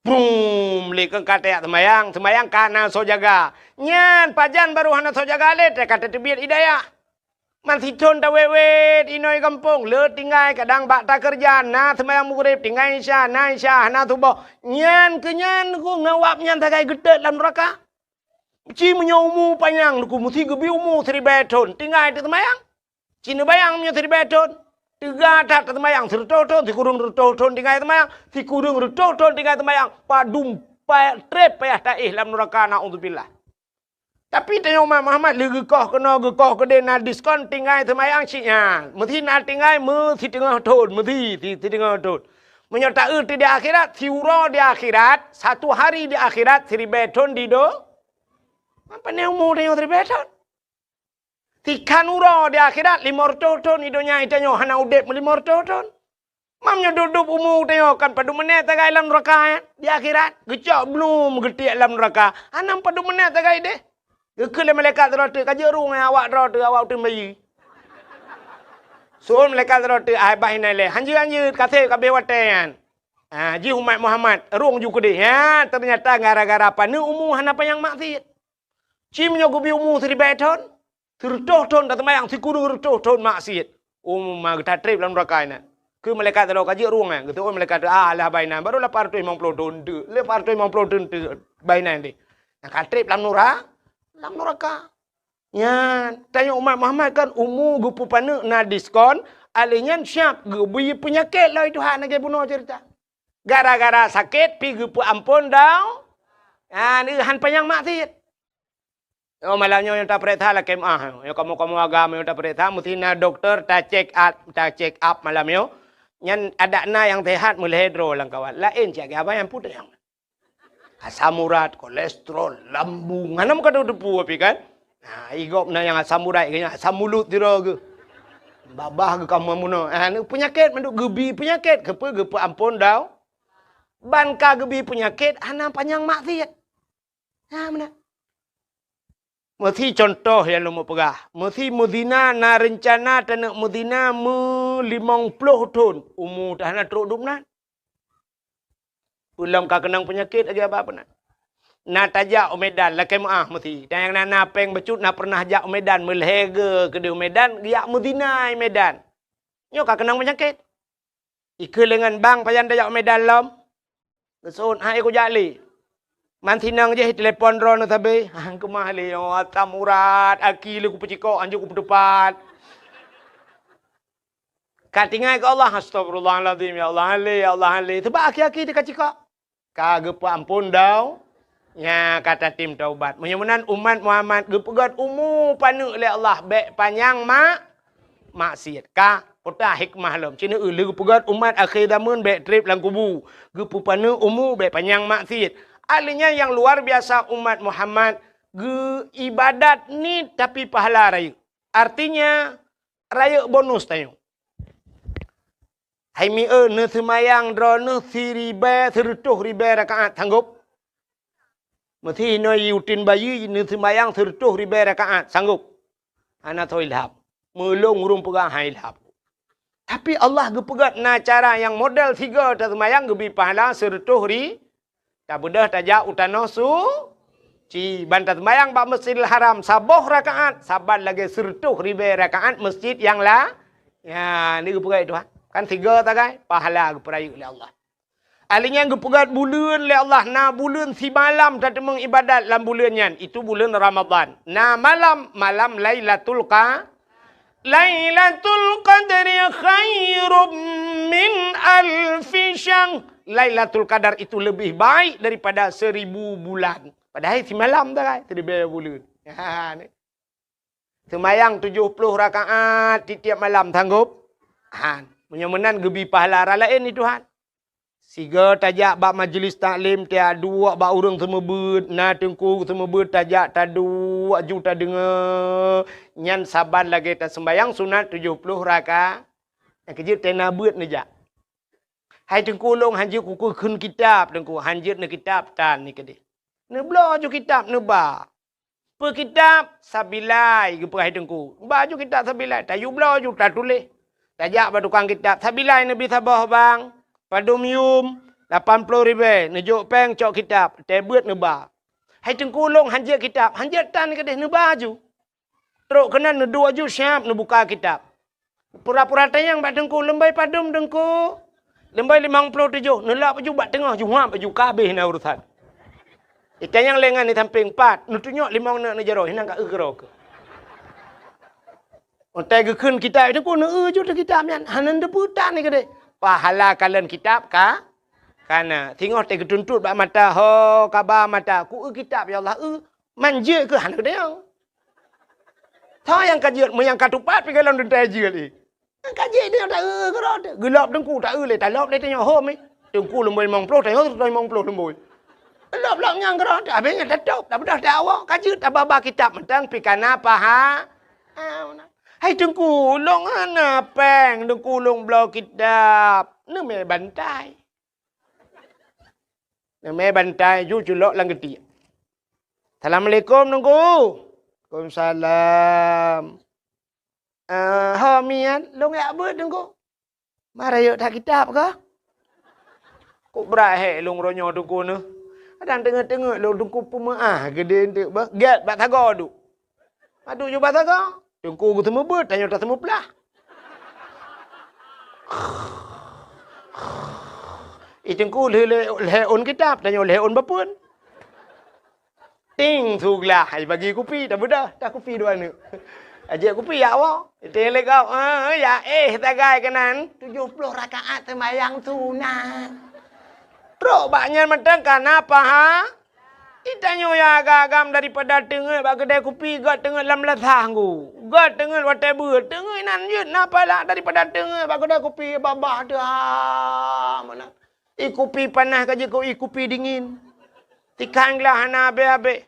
Brum, lé keu ka tajak seumayang, seumayang ka na soe jaga. Nyan pajan baru hana soe jaga lé, ka tateubiet ie dayah. Masithon tawét-wét inoe gampông, le tinggai kadang bak takeureuja, na seumayang Maghrib, tinggai Isya, na Isya, hana suboh. Nyan keu nyan ku ngon awak nyan sagai geutet lam nuraka. Ci meunyoe umu panyang ku meusi geubi umu siribèe thon, tinggai teuseumayang. Ci neubayang meunyoe siribèe thon, teuga that teuseumayang sireutôh thon, sikureueng reutôh thon tinggai seumayang, sikureueng reutôh thon tinggai seumayang, padum pa-, trép payah taéh lam nuraka, naudzubillah. Tapi tanyoe umat Muhammad lé geukoh keunoe, geukoh keudéh, na diskon tinggai seumayang cit nyan. Meusi na tinggai meusiteungoh thon, meusi si-, siteungoh thon. Meunyoe taeu di akhirat, siuroe di akhirat, satu hari di akhirat, siribèe thon di do-, apa ni umu tanyoe siribèe thon? Sikhan uroe di akhirat, limong reutôh thon di donya, tanyoe hana udép meulimong reutôh thon. Mam nyoe dub-dub umu tanyoe kan padum menét sagai lam nuraka, eh? Di akhirat, geucok blum geutiek lam nuraka. Hana padum menét sagai deh. Geukheun lé malaikat droe teuk, "Ka jeuet rueng, eh, awak droe teuk, awak uteuen bayeue." Seuôn malaikat droe teuk, "Ai, bah inan lé. Hanjeuet-hanjeuet, ka sép ka abéh watèe nyan." Ha, jih umat Muhammad, rueng ju keudéh. Ha, teunyata gara-gara paneuk umu hana panyang maksiet. Ci meunyoe geubi umu siribèe thon, sireutôh thon taseumayang, sikureueng reutôh thon maksiet. Umu ma geutatrép lam nuraka inan. Keu malaikat droe ka jeuet rueng, eh. Geuseuôn malaikat, "Ah, lah bah inan, baru lapan reutôh limong ploh thon teuk. Lapan reutôh limong ploh thon teuk bah inan deh." Nah, ka trép lam nura-, lam nuraka. Nyan, tanyoe umat Muhammad kan umu geupeupaneuk na diskon, alèh nyan siap geubri peunyakét lom Tuhan lagèe bunoe cerita. Gara-gara sakét pi geupeuampôn dau-, nyan, han panyang maksiet. Oh, malam nyoe nyang tapareksa lakèe meu'ah. Nyoe kamoe-kamoe agam nyang tapareksa, meusti na dokto ta-check up, ta-check up malam nyoe. Nyan adak na nyang sehat meulhèe droe lam kawat. Laén cit lagèe abang nyang peue nyang. Asam urat, kolesterol, lambung. Hana meukateupeu api kan? Nah, i gob na nyang asam urat, nyang asam mulut sidroe geuh. Babah geuh ka meunoe. Ah, ni peunyakét mandum geubi peunyakét. Keupeue geupeuampôn dau-, ban ka geubi peunyakét, hana panyang maksiet. Ha, meunan. Meusi contoh nyang lôn peugah. Meusi meuzina na reuncana taneuk meuzina meulimong ploh thon, umu teuh hana trok dum nan. Peulom ka keunong peunyakét lagèe abang peunan. Na tajak u Medan, lakèe meu'ah meusi. Dan nyang na, na péng bacut na peureunah jak u Medan, meulhèe geuh keudéh u Medan, geujak meuzina i Medan. Nyoe ka keunong peunyakét. Ikheun lé ngon bang, "Pajan tajak u Medan lom?" Geuseuôt, "Hai, kujak lé." Man sinong jih telepon droeneuh sabe. "Ah, keumah lé, oh, asam urat, aki lé kupeucikok, hanjeuet kupeuteupat." Ka tinggai keu Allah, "Astagfirullahalazim, ya Allah, han lé, ya Allah, han lé." Sabab aki-aki teuka cikok. Ka geupeuampôn dau-, nya ka tatem taubat. Meunyoe meunan umat Muhammad geupeugöt umu paneuk lé Allah, bèk panyang ma-, maksiet. Ka peugah hikmah lom. Cit neu lé geupeugöt umat akhé zameun bèk trép lam kubu. Geupeupaneuk umu bèk panyang maksiet. Ahli nyan nyang luar biasa umat Muhammad geu-, ibadat niet tapi pahala rayeuk. Artinya, rayeuk bonus tanyoe. Hai mieu neuseumayang droeneuh siribèe, sireutôh ribèe rakaat, sanggop? Meusi inoe uteuen bayeue neuseumayang sireutôh ribèe rakaat, sanggop? Hana soe ilham. Meulôn ureueng peugah han ilham. Tapi Allah geupeugöt na cara nyang model sigoe taseumayang geubi pahala sireutôh ri-, Tabeudôh tajak u tanoh suci, ban taseumayang bak Masjidil Haram saboh rakaat, saban lagèe sireutôh ribèe rakaat masjid nyang la-, nya, ni geupeugöt Tuhan. Kan sigoe sagai, pahala geupeurayeuk lé Allah. Ahli nyan geupeugöt buleuen lé Allah, na buleuen simalam tateumeung ibadat lam buleuen nyan, itu buleuen Ramadhan. Na malam, malam Lailatul Qa-, Lailatul Qadri khairum min alfi syahr. Lailatul Qadar itu lebih baik daripada seribu bulan. Padahai simalam sagai, siribèe buleuen. Ha, ni. Seumayang tujoh ploh rakaat tiep-tiep malam, sanggop? Han. Meunyoe meunan geubi pahala raya laén di Tuhan. Sigoe tajak bak majlis taklim, tajak duek bak ureuëng seumeubeuet, na teungku seumeubeuet, tajak taduek ju tadeungoe. Nyan saban lagée taseumbayang sunat tujoh ploh raka-, nyang keujeuet tena beuet neujak. Hai teungku, lôn hanjeuet kukheun kitab teungku, hanjeuet neukitab tan ni keudeh. Neubloe ju kitab neuba. Peu kitab? Sabilai, geupeugah hai teungku. Ba ju kitab sabilai, tayue bloe ju tatuléh. Tajak bak tukang kitab, sabilai neubi saboh bang, padum yum, lapan ploh ribée, neujok péng cok kitab, tée beuet neuba. Hai teungku, lôn hanjeuet kitab, hanjeuet tan keudeh, neuba ju. Trok keunan neuduek ju siab neubuka kitab. Pura-pura tanyong bak teungku, "Leumbai padum teungku?" "Leumbai limong ploh tujoh." Neulok ju bak teungoh, ju huab ju, ka habéh na urusan. Itanyong lé ngon di sampéng, "Pat." Neutunyok limong neuk neujaroe, hinan ka eu keudroe keuh. Watée geukheun kitab teungku, neueu ju teuh kitab nyan, hana neuteupeue tan ni keudeh. Pahala kalon kitab ka, kana. Singoh tée geutuntot bak mata, ho, kaba mata, "Ku eu kitab, ya Allah, eu." Manjeuet keuh hana geutanyong. Soe nyang ka jeuet, meunyo ka tupat pih golom teuntée jeuet, eh. Nyang ka jeuet nyoe ta eu keudroe teuh. Geulop teungku ta eu lé, talop lé tanyoe hom, eh. Teungku lumboi limong ploh, tanyoe limong ploh lumboi. Lop-lop nyang keudroe teuh, habéh nyan tatôb, tabeudôh tawoe, ka jeuet tababa kitab mantong pih kana paha-, ah, meunan. "Hai teungku, lôn hana péng, teungku lôn bloe kitab." Neumé bantai. Neumé bantai ju culok lam geutiek. "Assalamualaikum, Teungku." "Waalaikumsalam." "Eh, ho miet, lôn jak beuet, Teungku." "Ma rayeuk that kitab kah?" "Kok brat hék lôn uroe nyoe, Teungku, neuh. Kadang teungeut-teungeut lôn, Teungku, peumeu'ah geudeh eunteuk beuh. Gét bak sagoe duek." Padub ju bak sagoe. Teungku geuseumeubeuet, tanyoe taseumeuplah. I teungku lheueh lhée ôn kitab, tanyoe lhée ôn bapeuen. Ting, su glah, ai bagi kupi, tabeudôh, ta kupi dua neuk. Ajak kupi, ya Allah. Ting lé gob, eh, ya éh sagai keunan. Tujoh ploh rakaat seumayang sunat. Trok bak nyan mantong kana paha. Itanyoe nyang agam-agam daripada teungeut bak keudai kupi, göt teungeut lam lasah nggu. Göt teungeut watée beuet, teungeut inan jeuet na pahala daripada teungeut bak keudai kupi babah teuh, ha, meunan. I kupi panas ka jeuet keu i kupi dingin. Tikhan glah hana habéh-habéh.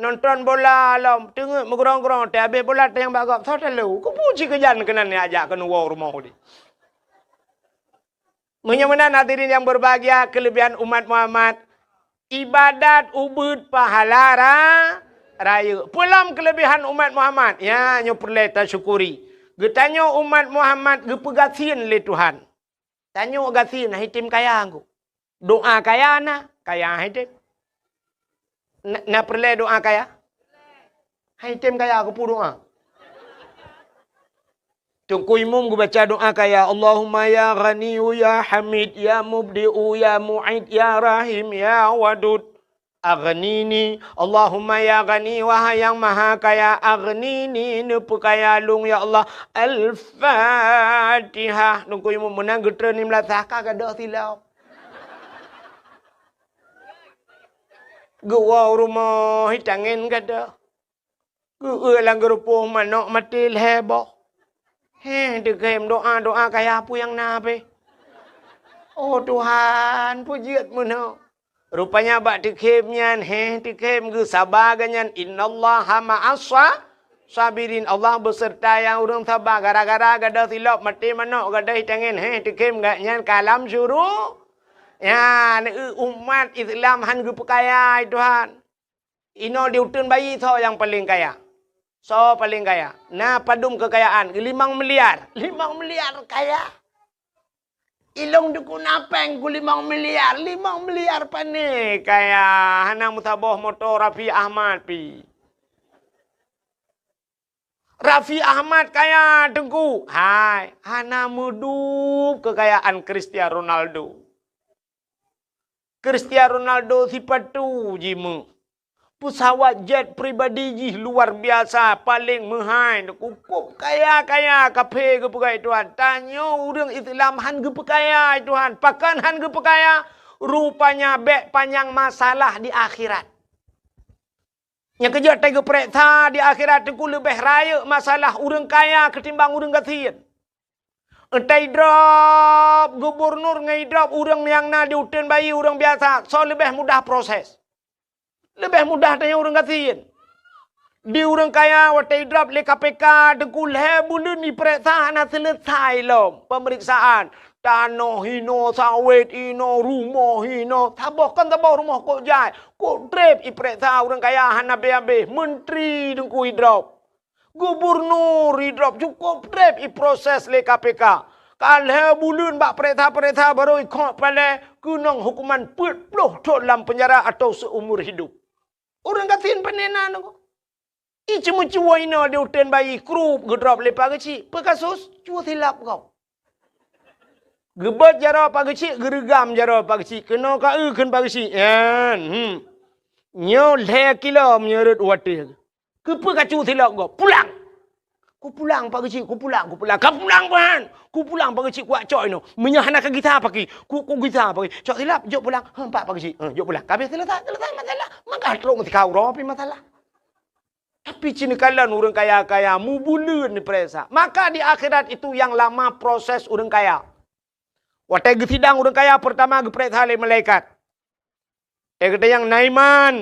Nonton bola lom, teungeut meugrong-grong, teuhabéh bola tanyong bak gob, soe talo? Keupeue cit keujan keunan nyang jak keunoe woe rumoh udeb. Meunyoe meunan hadirin yang berbahagia, kelebihan umat Muhammad, ibadat ubit pahala ra-, rayeuk. Peue lom kelebihan umat Muhammad? Ya, nyoe peureulée tasyukuri. Geutanyoe umat Muhammad geupeugasien lé Tuhan. Tanyoe gasien, hana item kaya ngku. Doa kaya na, kaya hana item. Na, na peureulée doa kaya? Hana item kaya keupeue doa. Teungku Imum geubaca doa kaya, "Allahumma ya Ghaniyyu ya Hamid ya Mubdi'u ya Mu'id ya Rahim ya Wadud, aghnini. Allahumma ya Ghani, wahai nyang maha kaya, aghnini, neupeukaya lôn ya Allah." Al-Fatihah. Teungku Imum meunan geutreun lam lasah ka gadôh silop. Geuwoe u rumoh, itangen gadôh. Geueu lam geurupoh manok maté lhée boh. Heh, teukhem doa-doa kaya peue nyang na pih. Oh Tuhan, peue jeuet meunoe. Rupanya bak teukhem nyan, heh, teukhem geusaba geuh nyan, "Innallaha ma'as sa-, sabirin." Allah beuseurta nyang ureuëng saba. Gara-gara gadôh silop maté manok gadôh itangen, heh, teukhem geuh nyan ka lam syuru-, ya, neu umat Islam han geupeukaya, hai Tuhan. Inoe di uteuen bayi soe nyang paleng kaya? Soe paleng kaya? Na padum keukayaan? Limong miliar. Limong miliar kaya. Ilong dukun apeng ku limong miliar. Limong miliar pane kaya? Hana meusaboh moto Raffi Ahmad pih. Raffi Ahmad kaya teungku. Hai, hana meudub keukayaan Cristiano Ronaldo. Cristiano Ronaldo sipatu jimeuet. Peusawat jet pribadi jih luar biasa, paleng meuhai, kukôb kaya-kaya, kaphé geupeugah Tuhan. Tanyoe ureuëng Islam han geupeukaya Tuhan. Pakon han geupeukaya? Rupanya bék panyang masalah di akhirat. Nyang keujeuet tageupareksa di akhirat teungku leubeh rayeuk masalah ureuëng kaya keutimbang ureuëng gasien. Entah idrop gubernur ngon idrop ureuëng nyang na di uteuen bayi ureuëng biasa, soe leubeh mudah proses. Leubeh mudah tanyoe ureuëng gasien. Di ureuëng kaya watée idrop lé K P K teungku lhée buleuen ipeuriksa hana seuleusoe lom peumeriksaan. Tanoh hinoe, sawét hinoe, rumoh hinoe, saboh kon saboh rumoh kok jai, kok treb ipeuriksa ureuëng kaya hana habéh-habéh, menteri teungku idrop. Gubernur idrop cukôp treb iproses lé K P K. Ka lhée buleuen bak peuriksa-peuriksa barô ikhok palée keunong hukuman peuet ploh thon lam peunjara atau seumur hidup. Ureuëng gasien pane na nyoe. Iceumeucue inoe di uteuen bayi krup geudrop lé Pak Geuchik. Peu kasus? Cue silap gob. Geubeuet jaroe Pak Geuchik, geureugam jaroe Pak Geuchik. Keunoe ka eu kheun Pak Geuchik. Nyan, hmm. Nyoe lhée kilo meunyoe rot watée. Keupeue ka cue silap gob? Pulang! Kupulang Pak Geuchik, kupulang, kupulang. Ka pulang ban! Kupulang Pak Geuchik, kuwak cok inoe. Meunyoe hana ka gisa paki, ku, kugisa paki. Cok silap, jok pulang. Heuh, empat Pak Geuchik. Heuh, jok pulang. Ka habéh seuleusoe, seuleusoe masalah. Maka trok meusikau uroe pih masalah. Tapi cit neukalon ureuëng kaya-kaya mubuleuen neupeuriksa. Maka di akhirat itu nyang lama proses ureuëng kaya. Watée geusidang ureuëng kaya peurtama geupeuriksa lé malaikat. Tée geutanyoe na iman.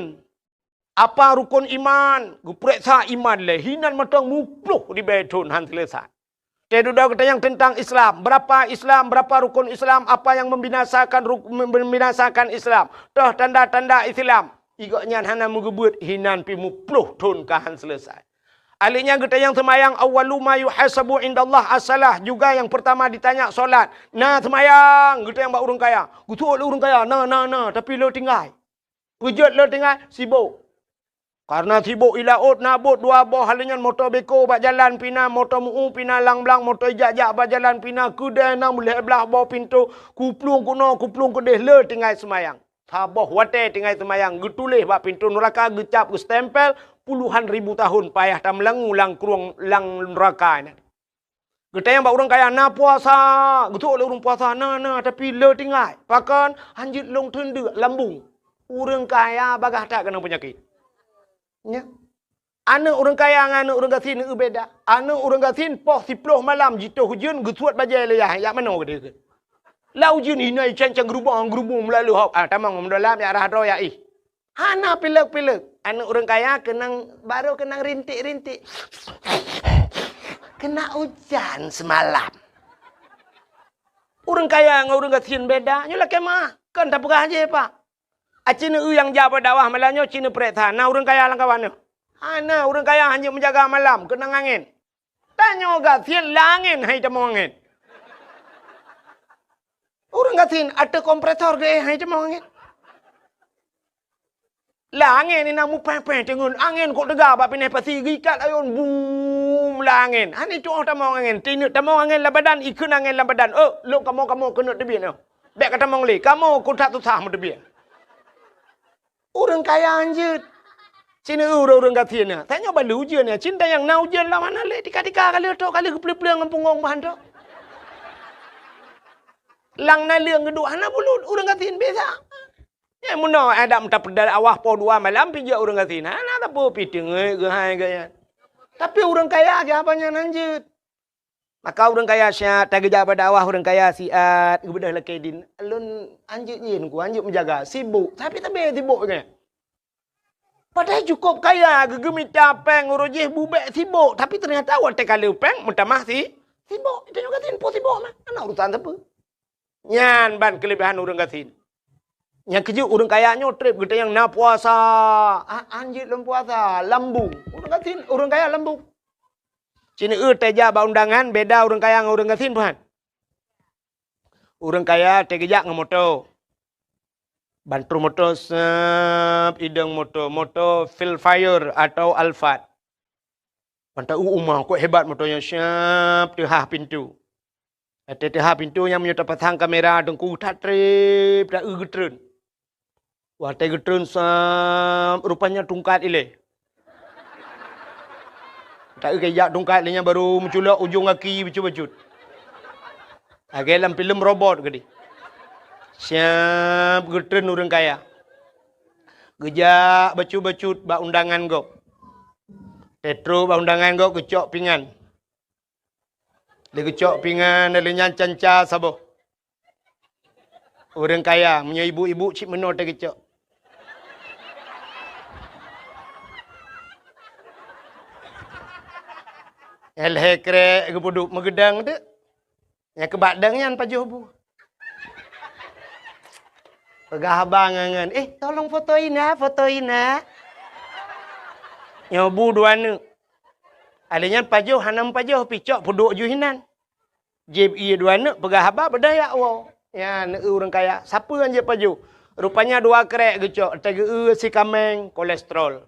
Apa rukon iman? Geupeuriksa iman lé hinan mantong muploh ribée thon han seuleusoe. Teududoe geutanyong teuntang Islam. Berapa Islam? Berapa rukon Islam? Apa yang membinasakan ruk-, membinasakan Islam? Toh tanda-tanda Islam? Igok nyan hana meugeubeuet hinan pih muploh thon ka han seuleusoe. Ahli nyan geutanyong seumayang, awwalu ma yuhasabu indallah as-salah, juga yang pertama ditanya solat. Na seumayang, geutanyong bak ureuëng kaya. Geutuok lé ureuëng kaya, na, na, na, tapi le tinggai. Peujeuet le tinggai, sibok. Karena sibok i laôt na bot dua boh, hal nyan moto beko bak jalan pih na, moto meu pih na, lang blang moto ijak-jak bak jalan pih na, keudée na meulhée blaih boh pintoe, kuplueng keunoe, kuplueng keudeh le tinggai seumayang. Saboh watée tinggai seumayang, geutuléh bak pintoe nuraka geucab geustempel puluhan ribu tahun payah tameulangu lam krueng lam nuraka nyan. Geutanyong bak ureuëng kaya, na puasa? Geutuok lé ureuëng puasa, na, na, tapi le tinggai. Pakon? Hanjeuet lôn teundeuk lambung. Ureuëng kaya bagaih that keunong peunyakét. Nya. Aneuëk ureuëng kaya ngon aneuëk ureuëng gasien eu beda. Aneuëk ureuëng gasien poh siploh malam jitoh ujeuen geusuet bajée lé yah, jak manoe geude keu. Lam ujeuen inoe ican-can geurubong-geurubong meulalu hok. Ah, tamong meudôlam jak rhah droe jak ih. Hana pilek-pilek. Aneuëk ureuëng kaya keunong, barô keunong rintik-rintik. Kena ujan semalam. Ureuëng kaya ngon ureuëng gasien beda. Nyoe lakée meuah. Kon tapeugah jih, Pak. Aci neu nyang jak bak dakwah malam nyoe ci neupeuriksa, na ureuëng kaya lam kawan nyoe? Hana, ureuëng kaya hana meujaga malam, keunong angén. Tanyoe gasien lam angén hai tamong angén. Ureuëng gasien ateueh kompresor geuéh hai tamong angén. Lam angén inan mupéh-péh teungeut, angén kok teuga bak pineh pasi geuikat ayôn bum lam angén. Hana tuoh tamong angén, tineuk tamong angén lam badan, ikheun angén lam badan. Oh, lôn kamoe-kamoe keuneuk teubiet nyoe. Bék ka tamong lé, kamoe keu that susah meuteubiet. Ureuëng kaya hanjeuet. Cina ureuëng-ureuëng gasien nyan. Tanyoe balu ujeuen nyan. Cinta nyang na ujeuen lam hana lé tika-tika ka lheueh trok ka lheueh geupleueng-pleueng ngon punggong bahan trok. Lang naleueng geuduek hana bulut ureuëng gasien biasa. Nyang meunoe adak meuta peudal awah poh dua malam pih jeuet ureuëng gasien. Hana sapeue pih teungeut geuhai gaya. Tapi ureuëng kaya siapa nyan hanjeuet. Maka ureuëng kaya siat, tageujak bak dakwah ureuëng kaya siat, geubeudôh lakée din. Lôn hanjeuet nyin ku, hanjeuet meujaga, sibok. Tapi sabe sibok nyan. Padahai cukôp kaya, geugeumita péng uroe jih bubek sibok. Tapi teunyata watée ka lheueh péng, meutamah si, sibok. Tanyoe gasien po sibok mah. Hana urusan sapeue. Nyan ban keuleubehan ureuëng gasien. Nyang keujeuet ureuëng kaya nyoe treb geutanyong na puasa. Ah, hanjeuet lom puasa, lambung. Ureuëng gasien, ureuëng kaya lambung. Cina eu tajak bak undangan beda ureuëng kaya ngon ureuëng gasien, Tuhan. Ureuëng kaya tageujak ngon moto. Ban trôh moto sep idong moto, moto Vellfire atau Alphard. Ban ta u uma kok hebat moto nyan sep teuhah pintoe. Watée teuhah pintoe nyan meunyoe tapasang kamera teungku that treb ta eu geutreun. Watée geutreun sam, rupanya tungkat ilée. Ta eu keu jak tungkat ilée nyan baru meuculok ujong gaki bacut-bacut. Lagée lam filem robot geude. Siap geutreun ureuëng kaya. Geujak bacut-bacut bak undangan gob. Teutro bak undangan gob geucok pingan. Lé geucok pingan, lé nyan canca saboh. Ureuëng kaya, meunyoe ibu-ibu cit meunoe teuh geucok. Nyang lhée krek geupeuduek meugeudang teuk. Nyang keubak dang nyan pajoh bu. Peugah haba ngon, "Eh, tolong foto ina, foto ina." Nyoe bu dua neuk. Alé nyan pajoh hana pajoh picok peuduek ju hinan. Jieb ié dua neuk peugah haba beudaya woe. Nyan ureuëng kaya, sapeue nyang jieb pajoh? Rupanya dua krek geucok, teugeue si kaméng kolesterol.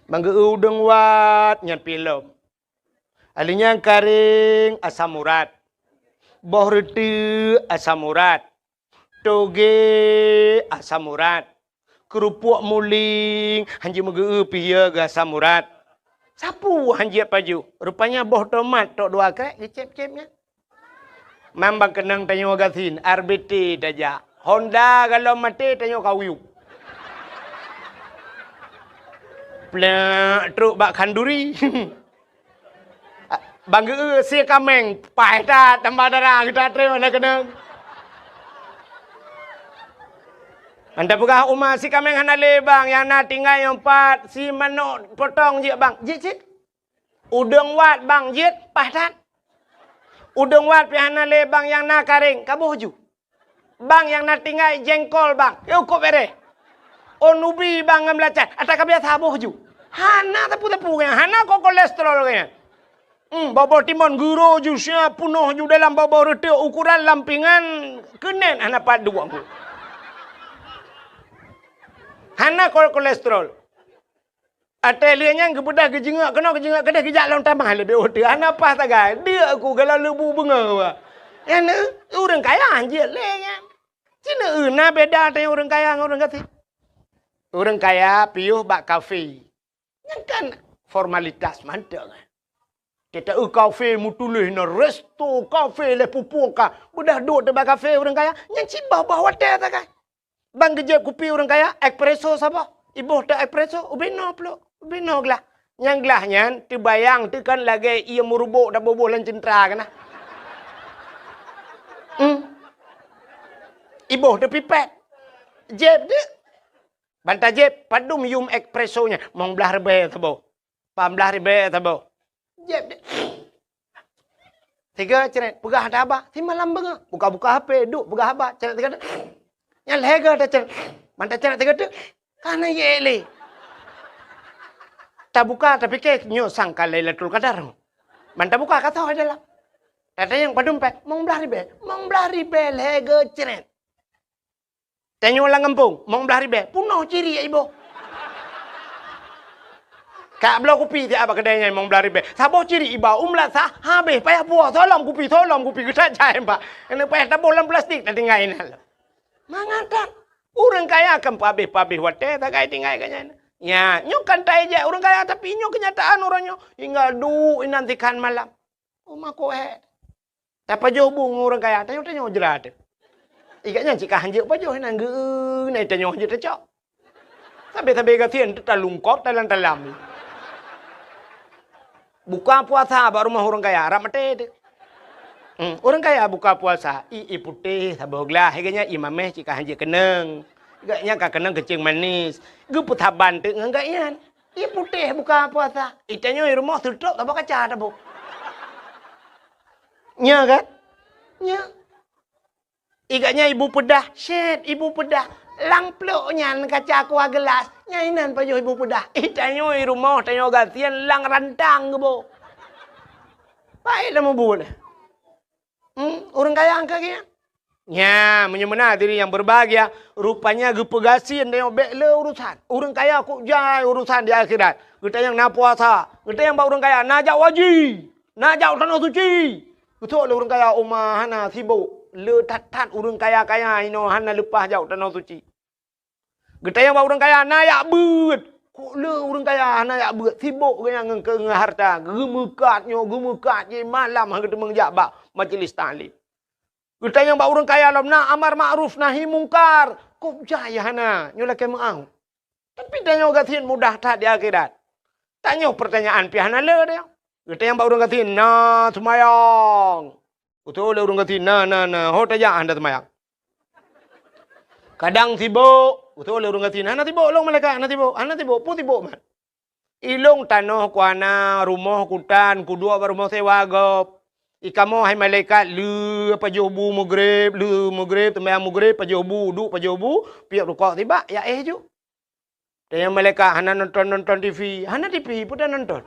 Manggeue udeueng wat nyan pilom. Alé nyan karéng asam urat. Boh reuteuek asam urat. Toge asam urat. Keurupuk muling hanjeuet meugeue pih geu asam urat. Sapeue hanjeuet pajoh? Rupanya boh tomat tok dua krek geucép-cép nyan. Mambang keunong tanyoe gasien, R B T tajak. Honda galom maté tanyoe kawiyup. Plek trok bak khanduri. Bang geu si kaméng, paih that tambah dara geuta treun na keunong. Anda peugah uma si kaméng hana lé bang, nyang na tinggai nyang pat si manok potong jeuet bang. Jeuet cit. Udeueng wat bang jeuet paih that. Udeueng wat pih hana lé bang nyang na karéng, kaboh ju. Bang nyang na tinggai jengkol bang, yôh kok bereh. Oh nubi bang ngon belacan, ata ka biasa boh ju. Hana tepu-tepu kaya, hana kok kolesterol kaya. Hmm, bobo timon guro ju sia punoh ju dalam bobo reuteuek ukuran lampingan keunen hana pat dua. Hana kok kolesterol. Até lheueh nyan geubeudôh geujeungok keunoe geujeungok keudeh geujak lom tamah leubeh uteue. Hana paih sagai. Deuk ku galak leubu beungoh wa. Nyan ureuëng kaya hanjeuet lé nyan. Cina na beda teuh ureuëng kaya ngon ureuëng gasien. Ureuëng kaya piôh bak kafe. Nyan kan formalitas mantong. Teuta eu kafe meutuléh na resto kafe lé pupuk ka. Beudôh duek teuh bak kafe ureuëng kaya. Nyan cit bah-bah watée sagai. Bang geujép kupi ureuëng kaya, espresso saboh. Iboh teuh espresso, ubé noe plôk, ubé noe glah. Nyang glah nyan teubayang teuh kan lagée ié meurubok taboh-boh lam ceuntra keunan. Hmm. Iboh teuh pipet. Jép deuek. Ban tajép, padum yum espresso nyan, mong blaih ribée saboh. Pah blaih ribée saboh. Jép deh. Sigoe cret, peugah haba, simalam beungoh. Buka-buka H P, duek peugah haba, cret sigoe. Nyan lhée goe tacret. Man tacret sigoe teuk, ka na yek lé. Tabuka, tapike nyoe sangka Lailatul Qadar. Man tabuka ka soe dalam. Tatanyong padum péng, mong blaih ribée. Mong blaih ribée lhée goe cret. Tanyoe lam gampông, mong blaih ribée, punoh ciri iboh. Ka bloe kupi siat bak keudée nyan mong blaih ribée. Saboh ciri iba, u meulasah, habéh payah puwoe, soe lom kupi, soe lom kupi, geutat jai bak. Keuneuk payah taboh lam plastik, tatinggai inan lom. Mangat that. Ureuëng kaya kan peuhabéh-peuhabéh watée sagai tinggai geuh nyan. Nya, nyoe kan taéjek ureuëng kaya, tapi nyoe keunyataan uroe nyoe. Hingga duek inan sikhan malam. Uma koh hé. Tapajoh bu ngon ureuëng kaya, tanyoe-tanyoe jrat. Ikat nyan cit ka hanjeuet pajoh, nan geu, nan tanyoe hanjeuet tacok. Sabe-sabe gasien teutalungkop talam-talam. Buka puasa bak rumoh ureuëng kaya, rab maté teuh. Hmm, ureuëng kaya buka puasa, ié putéh saboh glah, lagée nyan ié maméh cit ka hanjeuet keunong. Gak nyan ka keunong keucing manis. Geupeusaban teuk ngon gak nyan. Ié putéh buka puasa. Itanyoe rumoh seutrok saboh kaca taboh. Nya kan? Nya. Igat nyan ibu peudah, syét ibu peudah. Lam plôk nyan kaca kuah geulas, nyan inan pajoh ibu peudah. Itanyoe rumoh tanyoe gasien lam rantang geuboh. Baik lam mubu nyan. Hmm, ureuëng kaya angka geuh. Nya, meunyoe meunan hadirin yang berbahagia, rupanya geupeugasien tanyoe bék le urusan. Ureuëng kaya kok jai urusan di akhirat. Geutanyong na puasa, geutanyong bak ureuëng kaya na jak haji. Na jak u Tanoh Suci. Geusok lé ureuëng kaya uma hana sibok. Le that-that ureuëng kaya-kaya inoe hana leupah jak u Tanoh Suci. Geutanyong bak ureuëng kaya na jak beuet. Kok le ureuëng kaya hana jak beuet, sibok geuh nyan ngon, ngon harta. Geumeukat nyoe, geumeukat jih malam han geuteumeung jak bak majlis taklim. Geutanyong bak ureuëng kaya lom na amar makruf nahi mungkar. Kok jai hana, nyoe lakée meuáh. Tapi tanyoe gasien mudah that di akhirat. Tanyoe peurtanyaan pih hana le tanyoe. Geutanyong bak ureuëng gasien, "Na seumayang?" Geutanyong lé ureuëng gasien, "Na, na, na." Ho tajak hana seumayang. Kadang sibok, geutanyong lé ureuëng gasien, "Hana sibok lôn malaikat, hana sibok, hana sibok, peue sibok mat?" "Ilôn tanoh kuhana, rumoh kutan, kuduek bak rumoh sewa gob. Ikamoe hai malaikat, lheueh pajoh bu mugreb, lheueh mugreb, seumayang mugreb, pajoh bu, duek pajoh bu, piep rukok sibak, ya éh ju." Tanyong malaikat, "Hana nonton-nonton T V?" "Hana T V, peue tanonton?"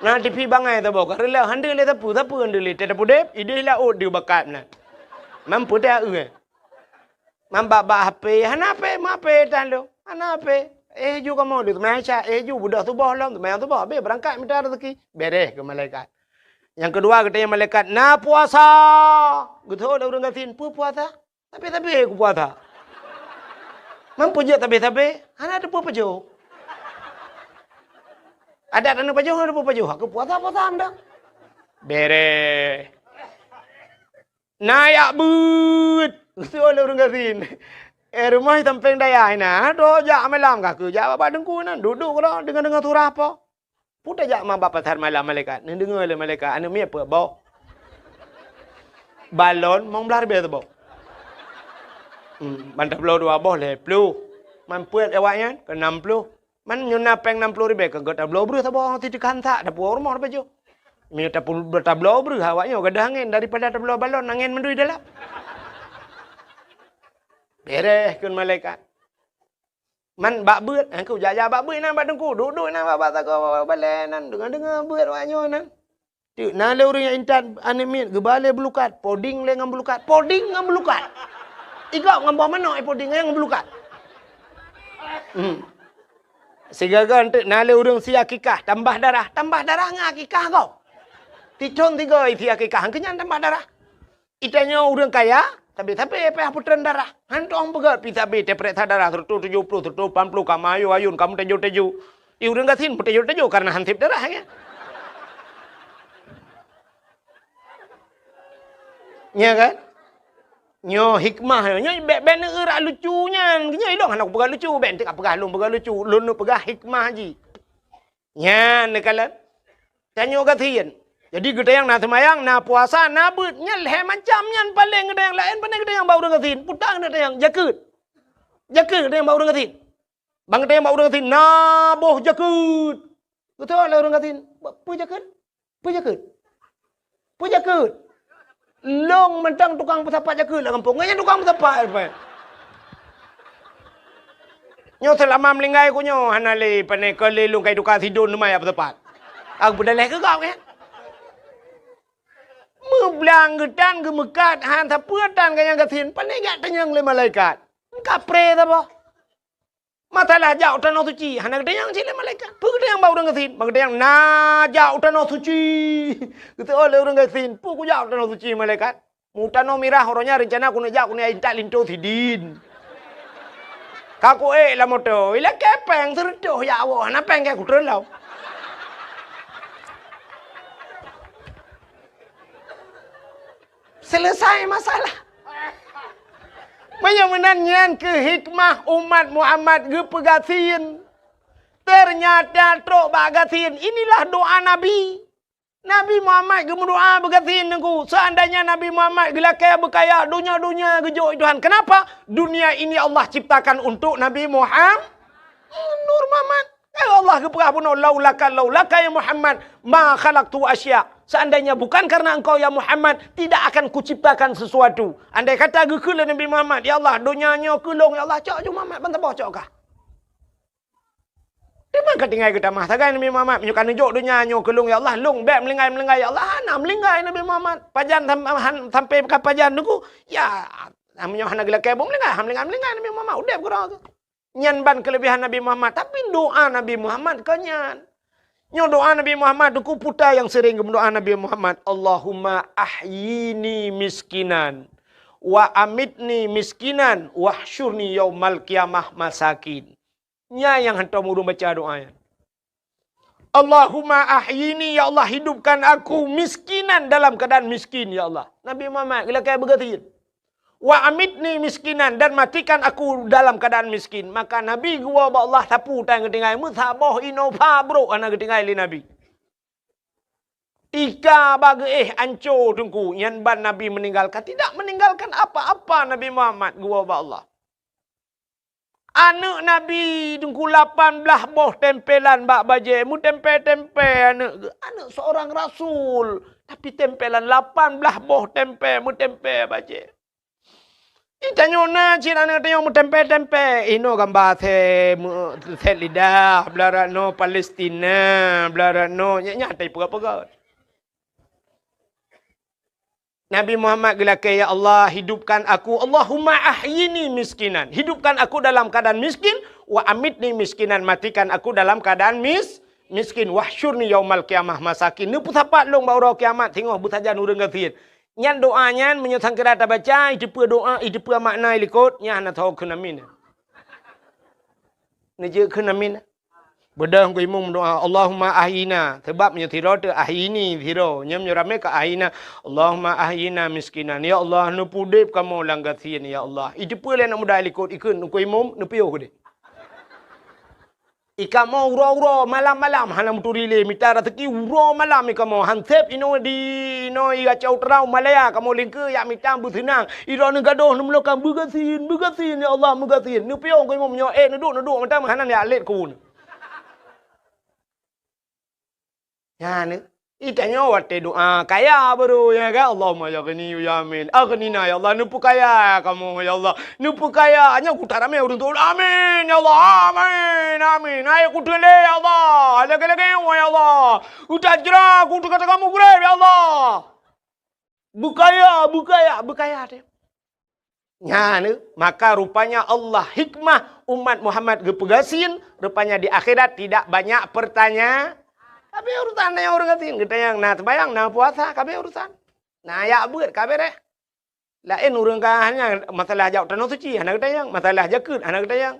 "Na T V bangai saboh, ka reuloh, hana lé sapeue, sapeue hana lé, teuh tapudeb, idéh laôt deuh bakat nan. Mampu teuh eu, eh?" "Mambak-bak H P, hana H P, ma H P tan lôn, hana H P." "Éh ju kamoe deuh seumayang Isya, éh ju beudôh suboh lom, seumayang suboh, habéh beurangkat mita raseuki." Beres keu malaikat. Nyang keudua geutanyong malaikat, "Na puasa?" Geutanyong lé ureuëng gasien, "Peue puasa?" "Sabé-sabé kupuasa." "Mampu jeuet sabé-sabé?" "Hana teupeue pajoh." "Adat hana pajoh, hana teupeue pajoh. Aku puasa, puasa mantong." Beres. "Na jak beuet?" Geutanyong lé ureuëng gasien. "Eh, rumoh sampéng dayah inan, toh jak malam ka keu jak bak teungku inan, duek-duek keudroe deungoe-deungoe surah po." "Peue tajak ma bak pasar malam malaikat?" Neudeungoe lé malaikat, "Aneuëk miet peuet boh. Balon mong blaih ribée saboh. Hmm, ban tabloe dua boh lhée ploh. Man peuet awaknyan keu nam ploh. Man nyoe na péng nam ploh ribée keu geutabloe breuh saboh, siteukhan sak tapuwoe rumoh tapajoh. Meunyoe tapu-, tabloe breuh awaknyoe gadôh angén daripada tabloe balon angén mandum dalam." Beres kheun malaikat. "Man bak beuet?" "Aku jak-jak bak beuet inan bak teungku, duek-duek inan bak, bak sagoe balée nan, deungoe-deungoe beuet awaknyoe nan." Teuk na lé ureuëng nyang intat aneuëk miet geuba lé beulukat, poding lé ngon beulukat, poding ngon beulukat. Igop ngon boh manok, eh, poding ngon beulukat. Hmm. Sigoe-goe teuk na lé ureuëng sie akikah, tambah darah, tambah darah ngon akikah gob. Tithon sigoe sie akikah, keu nyan tambah darah. Itanyoe ureuëng kaya, sabé-sabé payah putreun darah. Hantom peugét pih sabé teupeuriksa darah seratus tujuh puluh, seratus lapan puluh, ka meuayun-ayun, ka meuteujô-teujô. I ureuëng gasien meuteujô-teujô kareuna han sép darah, ya. Nya kan? Nyoe hikmah nyoe, nyoe bék, bék neueurak lucu nyan. Nyoe ilong hana kupeugah lucu, bék enteuk peugah lôn peugah lucu. Lôn neupeugah hikmah jih. Nyan neukalon. Tanyoe gasien. Jadi geutanyong na seumayang, na puasa, na beuet. Nyan lhée macam nyan paleng geutanyong, laén pane geutanyong bak ureuëng gasien. Peue tan geutanyong, jakeuet. Jakeuet geutanyong bak ureuëng gasien. Ban geutanyong bak ureuëng gasien, na boh jakeuet. Geutanyong lé ureuëng gasien, "Peue jakeuet? Peue jakeuet? Peue jakeuet?" "Lôn mantong tukang peusapat jakeuet lam gampông." Nyan tukang peusapat, Pak. Nyoe seulama meulinggai ku nyoe hana lé pane keu lé lôn kai tuka sidon teuma jak peusapat. Aku peudaléh keu gob nyan. Meublang geutan geumeukat han sapeue tan ganyang gasien, pane jak tanyong lé malaikat. Kapré saboh. Masalah jak u tanoh suci, hana geutanyong cit lé malaikat. Peue geutanyong bak ureuëng gasien? Ban geutanyong na jak u tanoh suci. Geutanyong lé ureuëng gasien, "Peue kujak u tanoh suci, malaikat?" "Mu tanoh mirah, uroe nyan reuncana keuneuk jak keuneuk intat linto sidin. Ka kuék lam moto, ilakée péng seureutôh jak woe, hana péng keu kutreun lom." Selesai masalah. Meunyoe meunan nyan keuh hikmah umat Muhammad geupeugasien. Teunyata trok bak gasien, inilah doa Nabi. Nabi Muhammad geumeudoa beugasien teungku. Seuandainya Nabi Muhammad geulakée beukaya donya-donya geujok Tuhan. Kenapa? Dunia ini Allah ciptakan untuk Nabi Muhammad. Nur Muhammad. Ya Allah geupeugah bunoe, "Laulaka, laulaka ya Muhammad, ma khalaqtu asya." Seandainya bukan karena engkau ya Muhammad, tidak akan kuciptakan sesuatu. Andai kata geukheun lé Nabi Muhammad, "Ya Allah, donya nyoe keu lôn, ya Allah, cok ju Muhammad ban saboh cok kah." Teuma ka tinggai geutamah sagai Nabi Muhammad, "Meunyoe ka neujok donya nyoe keu lôn, ya Allah, lôn bék meulinggai-meulinggai, ya Allah." Hana meulinggai Nabi Muhammad. Pajan sam-, han-, sampai ka pajan teungku, ya, meunyoe hana geulakée buet meulinggai, han meulinggai-meulinggai Nabi Muhammad, udeb keudroe geuh. Nyan ban keuleubehan Nabi Muhammad, tapi doa Nabi Muhammad kon nyan. Nyoe doa Nabi Muhammad teungku, peue nyang sering geumeudoa Nabi Muhammad, "Allahumma ahyini miskinan, wa amitni miskinan, wahsyurni yaumal qiyamah masakin." Nyan nyang hantom ureuëng baca doa nyan. "Allahumma ahyini, ya Allah, hidupkan aku miskinan dalam keadaan miskin, ya Allah." Nabi Muhammad geulakée beugasien. "Wa amitni miskinan, dan matikan aku dalam keadaan miskin." Maka Nabi geuwoe bak Allah sapeue tan geutinggai, meusaboh Innova brok hana geutinggai lé Nabi. Ika bak geuéh anco teungku, nyan ban Nabi meninggalkan. Tidak meninggalkan apa-apa Nabi Muhammad geuwoe bak Allah. Aneuk Nabi teungku lapan blaih boh tempelan bak bajée, meutempé-tempé aneuk geuh. Aneuk seorang rasul, tapi tempelan lapan blaih boh tempé, meutempé bajée. Di tanyoe na cit aneuk tanyoe meutempé-tempé. Inoe gamba sét, meu-, sét lidah, blah rot noe Palestina, blah rot noe, nyan, nyan taipeugah-peugah. Nabi Muhammad geulakée, "Ya Allah, hidupkan aku, Allahumma ahyini miskinan." Hidupkan aku dalam keadaan miskin, "wa amitni miskinan," matikan aku dalam keadaan mis-, miskin, "wahsyurni yaumal qiyamah masakin." Neupeusapat lôn bak uroe kiamat singoh beusajan ureuëng gasien. Nyan doa nyan meunyoe sangkira tabaca, iteupeue doa, iteupeue makna ilikot, nyan hana soe kheun amin. Neujeuet kheun amin. Beudôh Teungku Imum meudoa, "Allahumma ahyina." Sabab meunyoe sidroe teuh ahyini sidroe, nyan meunyoe ramé ka ahyina, "Allahumma ahyina miskinan." Ya Allah, neupeudeb kamoe lam gasien, ya Allah. Iteupeue lé aneuk muda ilikot ikheun Teungku Imum, neupiôh keudeh. Ikamoe uroe-uroe, malam-malam hana meuturi lé mita raseuki, uroe malam ikamoe han sép inoe di, inoe i Aceh Utara, Malaya, kamoe lingkeue yak mita beuseunang. Droeneuh gadôh neumeulokan beugasien, beugasien, ya Allah, meugasien. Neupiôh Teungku Imum nyoe, eh, neuduek, neuduek mata meuhana yak lét keu uneuen. Nyan, itanyoe watée doa kaya baru, ya kan? Allahumma ya ghani ya amin. Aghnina ya Allah, neupeukaya kamoe ya Allah. Neupeukaya, nyoe kuta ramé ureuëng tuan. Amin ya Allah. Amin. Amin. Hai kuteulé ya Allah. Lagée-lagée ya Allah. Utajra kuteuk kamu gurée ya Allah. Beukaya, beukaya, beukaya teuh. Nyan, maka rupanya Allah hikmah umat Muhammad geupeugasien, rupanya di akhirat tidak banyak pertanya-, tapi urusan nyang ureuëng gasien, geutanyong na seumayang, na puasa, kabe urusan. Na yak beuet, kabe deh. Laén ureuëng ka hanya masalah jak tanoh suci, hana geutanyong, masalah jakeuet, hana geutanyong.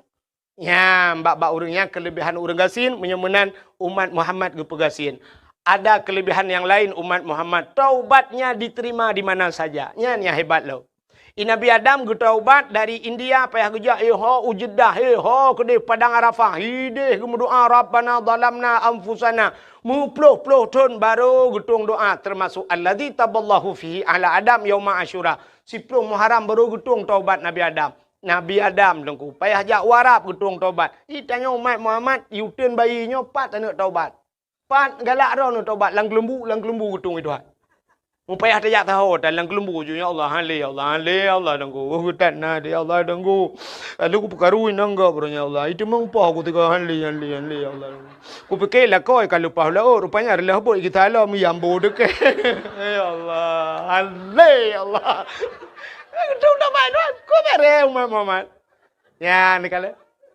Nyan, bak-bak ureuëng nyan keulebihan ureuëng gasien, meunyoe meunan umat Muhammad geupeugasien. Ada keulebihan nyang laén umat Muhammad, taubatnya diterima di mana saja. Nyan nyang hebat lom. I Nabi Adam geutaubat dari India, payah geujak, eh, ho u Jeddah, eh, ho keudeh Padang Arafah, ideh geumeudoa, "Rabbana zalamna anfusana." Meuploh-ploh thon barô geutueng doa, teumasok alladzi taballahu fihi ala Adam yauma Asyura. Siploh Muharram barô geutueng taubat Nabi Adam. Nabi Adam teungku payah jak u Arab geutueng taubat. Itanyoe umat Muhammad, i uteuen bayi nyoe pat aneuk taubat. Pat galak droeneuh taubat lam keuleumbu, lam keuleumbu geutueng i Tuhan. Mupayah tajak saho tan lam keuleumbu ju, "Ya Allah, han lé, ya Allah, han lé, ya Allah, teungku. Oh, geutat na, ya Allah, teungku. Lalu kupeukaru inong gop, ya Allah. Itu meumpah ku tiga han lé, han lé, han lé, ya Allah." Kupike lakoe ka leupah laôt, rupanya reuloh bot geuta lom nyang bo deukeh. Ya Allah, alé ya Allah. Geutueng taubat Tuhan, ku bere umat Muhammad. Nyan kale.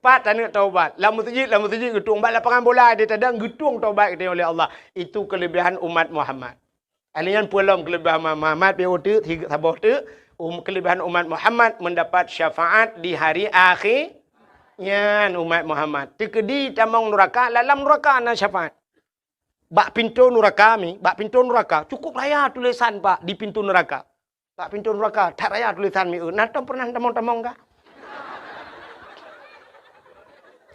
Pat aneuk taubat. Lam meuseujid, lam meuseujid geutueng, bak lapangan bola di tadang geutueng taubat geutanyoe lé Allah. Itu keulebihan umat Muhammad. Alèh nyan peue lom keulebihan Muhammad, piôh teuk, saboh teuk, um, keulebihan umat Muhammad mendapat syafaat di hari akhé. Nyan umat Muhammad. Teukeudi tamong nuraka, lam nuraka na syafaat. Bak pintoe nuraka mi, bak pintoe nuraka, cukup raya tulisan, Pak, di pintoe nuraka. Bak pintoe nuraka, that raya tulisan mi, eu, na tom pernah tamong-tamong ka?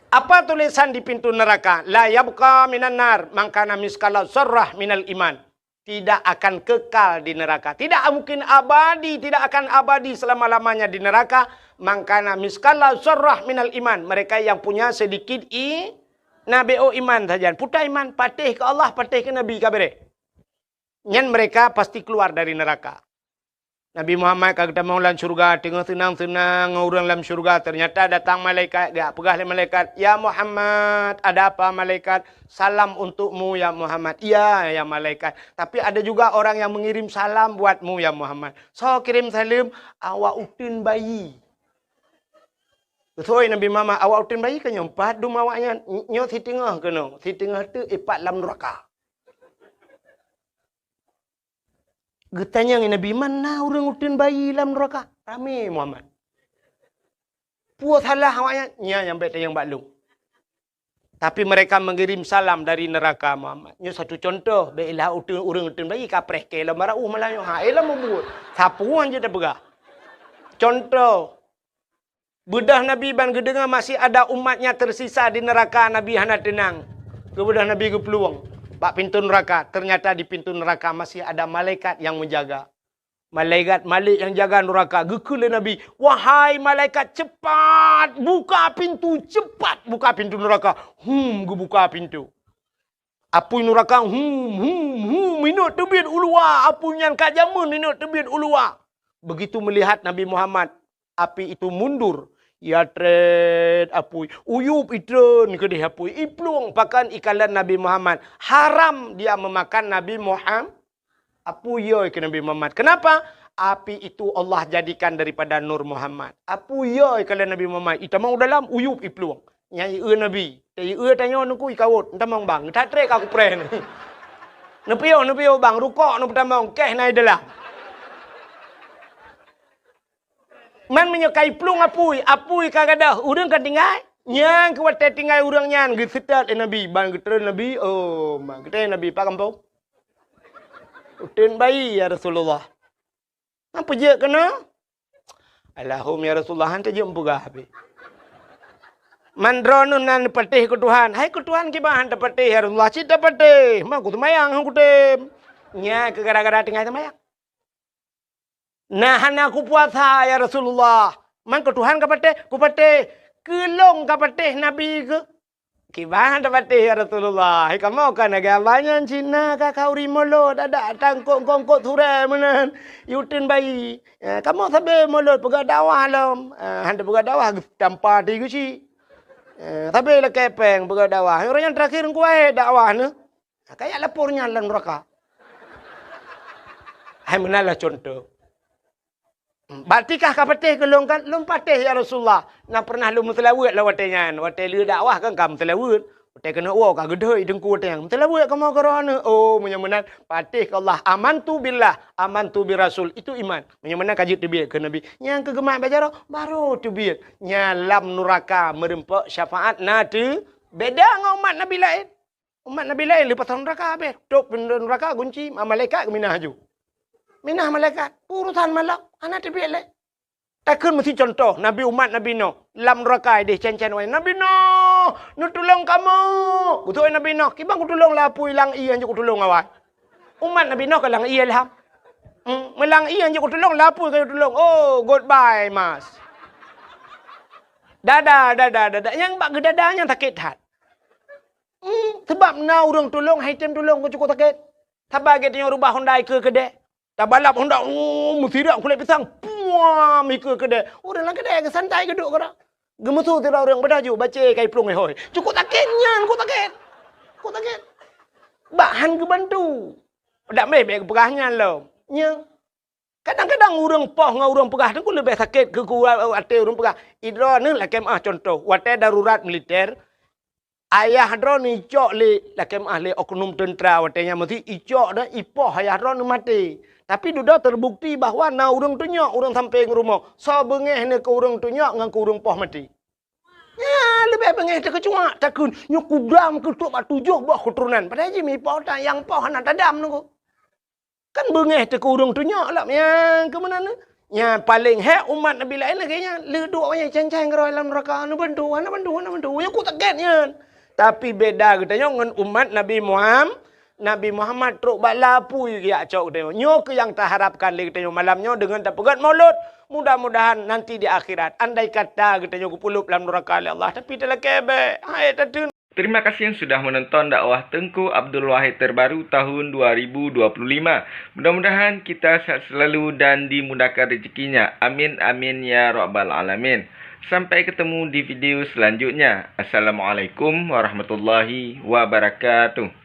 Apa tulisan di pintoe nuraka? La yabqa minan nar man kana miskala zarrah minal iman. Tidak akan kekal di neraka. Tidak mungkin abadi, tidak akan abadi selama-lamanya di neraka. Man kana miskala zarrah minal iman. Mereka yang punya sedikit i, na B O iman saja. Puta iman, patéh keu Allah, patéh keu Nabi, ka bereh. Nyan mereka pasti keluar dari neraka. Nabi Muhammad ka geutamong lam syeuruga, teungoh seunang-seunang ngon ureuëng lam syeuruga, ternyata datang malaikat, geujak peugah lé malaikat, "Ya Muhammad, ada apa malaikat? Salam untukmu ya Muhammad." "Iya ya malaikat, tapi ada juga orang yang mengirim salam buatmu ya Muhammad." "Soe kirém saleuem?" "Awak uteuen bayi." Soe Nabi Muhammad, "Awak uteuen bayi keuh nyoe?" "Padum awaknyan?" "Nyoe siteungoh keunoe, siteungoh teuk ipat lam nuraka." Geutanyong Nabi, "Man na ureuëng uteuen bayi lam nuraka?" Ramé Muhammad. "Peue salah awaknyan?" "Nyan nyang bék tanyong bak lôn." Tapi mereka mengirim salam dari neraka Muhammad. Nyoe satu contoh, bék ilah uteuen, ureuëng uteuen bayi kapreh keu lom barauh malam nyoe. Ha, eh lom mubuet. Sapeue jeuet tapeugah. Contoh, Beudôh Nabi ban geudeungoe masih ada umatnya tersisa di neraka, Nabi hana teunang. Keu beudôh Nabi geuplueng. bak pintoe nuraka, ternyata di pintoe nuraka masih ada malaikat nyang meujaga. Malaikat Malik nyang jaga nuraka geukheun lé Nabi, "Wahai malaikat, cepat buka pintu, cepat buka pintu nuraka." Hum, geubuka pintu. Apui nuraka, hum, hum, hum, inot teubiet u luwa. Apui nyan ka jameun inot teubiet u luwa. Begitu melihat Nabi Muhammad, api itu mundur. Ya trét apui, uyup itreun keudeh apui, iplueng pakon ikalon Nabi Muhammad. Haram dia memakan Nabi Muhammad. Apui yoi keu Nabi Muhammad. Kenapa? Api itu Allah jadikan daripada nur Muhammad. Apui yoi keu Nabi Muhammad. Itamong dalam uyup iplueng. Nyai eu Nabi. Teu eu tanyoe nuku ikawot. Entamong bang. That trek aku pren. Nepiyoh, nepiyoh bang. Rukok nu petamong. Keh nai dalam. Man meunyoe ka iplueng apui, apui ka gadôh, ureuëng ka tinggai. Nyang keu watée tinggai ureuëng nyan geuseutôt lé Nabi, ban geutreun Nabi, "Oh, ma geutreun Nabi, pak gampông?" "Uteuen bayi, ya Rasulullah." "Nyan peujeuet keunoe?" "Alahum, ya Rasulullah, han teujeuet meupeugah habéh." "Man droeneuh nan patéh keu Tuhan." "Hai keu Tuhan kiban han tapatéh, ya Rasulullah?" "Cit tapatéh, ma ku seumayang han kutem." Nyan keu gara-gara tinggai seumayang. "Nah, hana kupuasa, ya Rasulullah." "Man keu Tuhan ka patéh?" "Kupatéh." "Keu lôn ka patéh Nabi keuh?" "Kiban tapatéh, ya Rasulullah. Hai kamoe ka lagée abah nyan Cina ka khauri mulod, adak tangkok-kongkot surée meunan. Uteuen bayi. Eh, kamoe sabe mulod peugah dakwah lom." Eh, han tapeugah dakwah, tampa ti geuchik. Eh, sabe lakée péng peugah dakwah. Ureuëng nyang terakhir kuwahé dakwah neuh. Kayak lapor nyan lam neraka. Hai meunan lah contoh. Bak tikah ka patéh keu lôn kan? "Lôn patéh, ya Rasulullah. Na pernah lôn meuseulaweuet lam watée nyan. Watée lheueh dakwah kan ka meuseulaweuet. Watée keuneuk woe ka geudhôi teungku watée nyan. Meuseulaweuet kamoe keu droeneuh." Oh, meunyoe meunan, patéh keu Allah. "Amantu billah, amantu birasul." Itu iman. Meunyoe meunan ka jeuet teubiet keu Nabi. Nyang keu geumat bak jaroe, baru teubiet. Nyan lam nuraka meureumpok syafaat na teu beda ngon umat Nabi laén. Umat Nabi laén leupah nuraka habéh. Tôp pintoe nuraka gunci, ma-, malaikat geuminah aju. Minah malaikat, urosan malak, hana teubiet lé. Takheun meusi contoh, Nabi umat Nabi Nuh, lam nuraka ideh cen-cen awai, "Nabi Nuh, neutulông kamoe!" Beutôi Nabi Nuh, "Kiban kutulông lé apui lang ié hanjeuet kutulông awai." Umat Nabi Nuh ka lang ié lham. Hmm, meulang ié hanjeuet kutulông, lé apui ka kutulông. Oh, goodbye, mas. Dada, dada, dada. Nyang bak geudada nyan sakét that. Hmm, seubab na ureuëng tulông, hai tem tulông, keu cukôp sakét. Saban geutanyoe reubah honda ikeue keudée. Tabalap honda, oh, meusirak kulét pisang, puam, ikeue keudée. Ureuëng lam keudée geusantai geuduek keudroe. Geumeusu sidroe ureuëng, "Beudôh ju, bacé ka iplueng ihôi." Cukôp sakét nyan, cukôp sakét. Cukôp sakét. Bak han geubantu. Dak meh bèk geupeugah nyan lom. Nyan. Kadang-kadang ureuëng poh ngon ureuëng peugah teungku leubeh sakét keu, keu até ureuëng peugah. Idroe neuh lakée meuah contoh, watée darurat militer, ayah droeneuh icok lé, lakée meuah lé oknum teuntra watée nyan meusi icok dah ipoh ayah droeneuh maté. Tapi dudoe teubukti bahwa na ureuëng tunyok ureuëng sampéng rumoh, soe beungéh neuh keu ureuëng tunyok ngon keu ureuëng poh maté. Nyan leubeh beungéh teukeucuak, takheun, "Nyoe kudam keutok bak tujoh boh keuturonan." Padahai jih mipoh tan nyang poh hana tadam nunggu. Kan beungéh teuh keu ureuëng tunyok lom nyang keu meunan. Nyan paleng hék umat Nabi laén lagée nyan. Leuduek awaknyan cen-cen keudroe lam nuraka, hana bantu, hana bantu, hana bantu. Nyan cukôp sakét nyan. Tapi beda geutanyoe ngon umat Nabi Muham-, Nabi Muhammad trok bak lapui geujak cok geutanyoe. Nyoe keuh nyang taharapkan lé geutanyoe malam nyoe deungon tapeugét mulod. Mudah-mudahan nanti di akhirat, andai kata geutanyoe geupeuleub lam nuraka lé Allah, tapi talakée bék, hai tateun. Terima kasih sudah menonton dakwah Teungku Abdul Wahid terbaru tahun dua ribu dua puluh lima. Mudah-mudahan kita sehat selalu dan dimudahkan rezekinya. Amin, amin, ya rabbal alamin. Sampai ketemu di video selanjutnya. Assalamualaikum warahmatullahi wabarakatuh.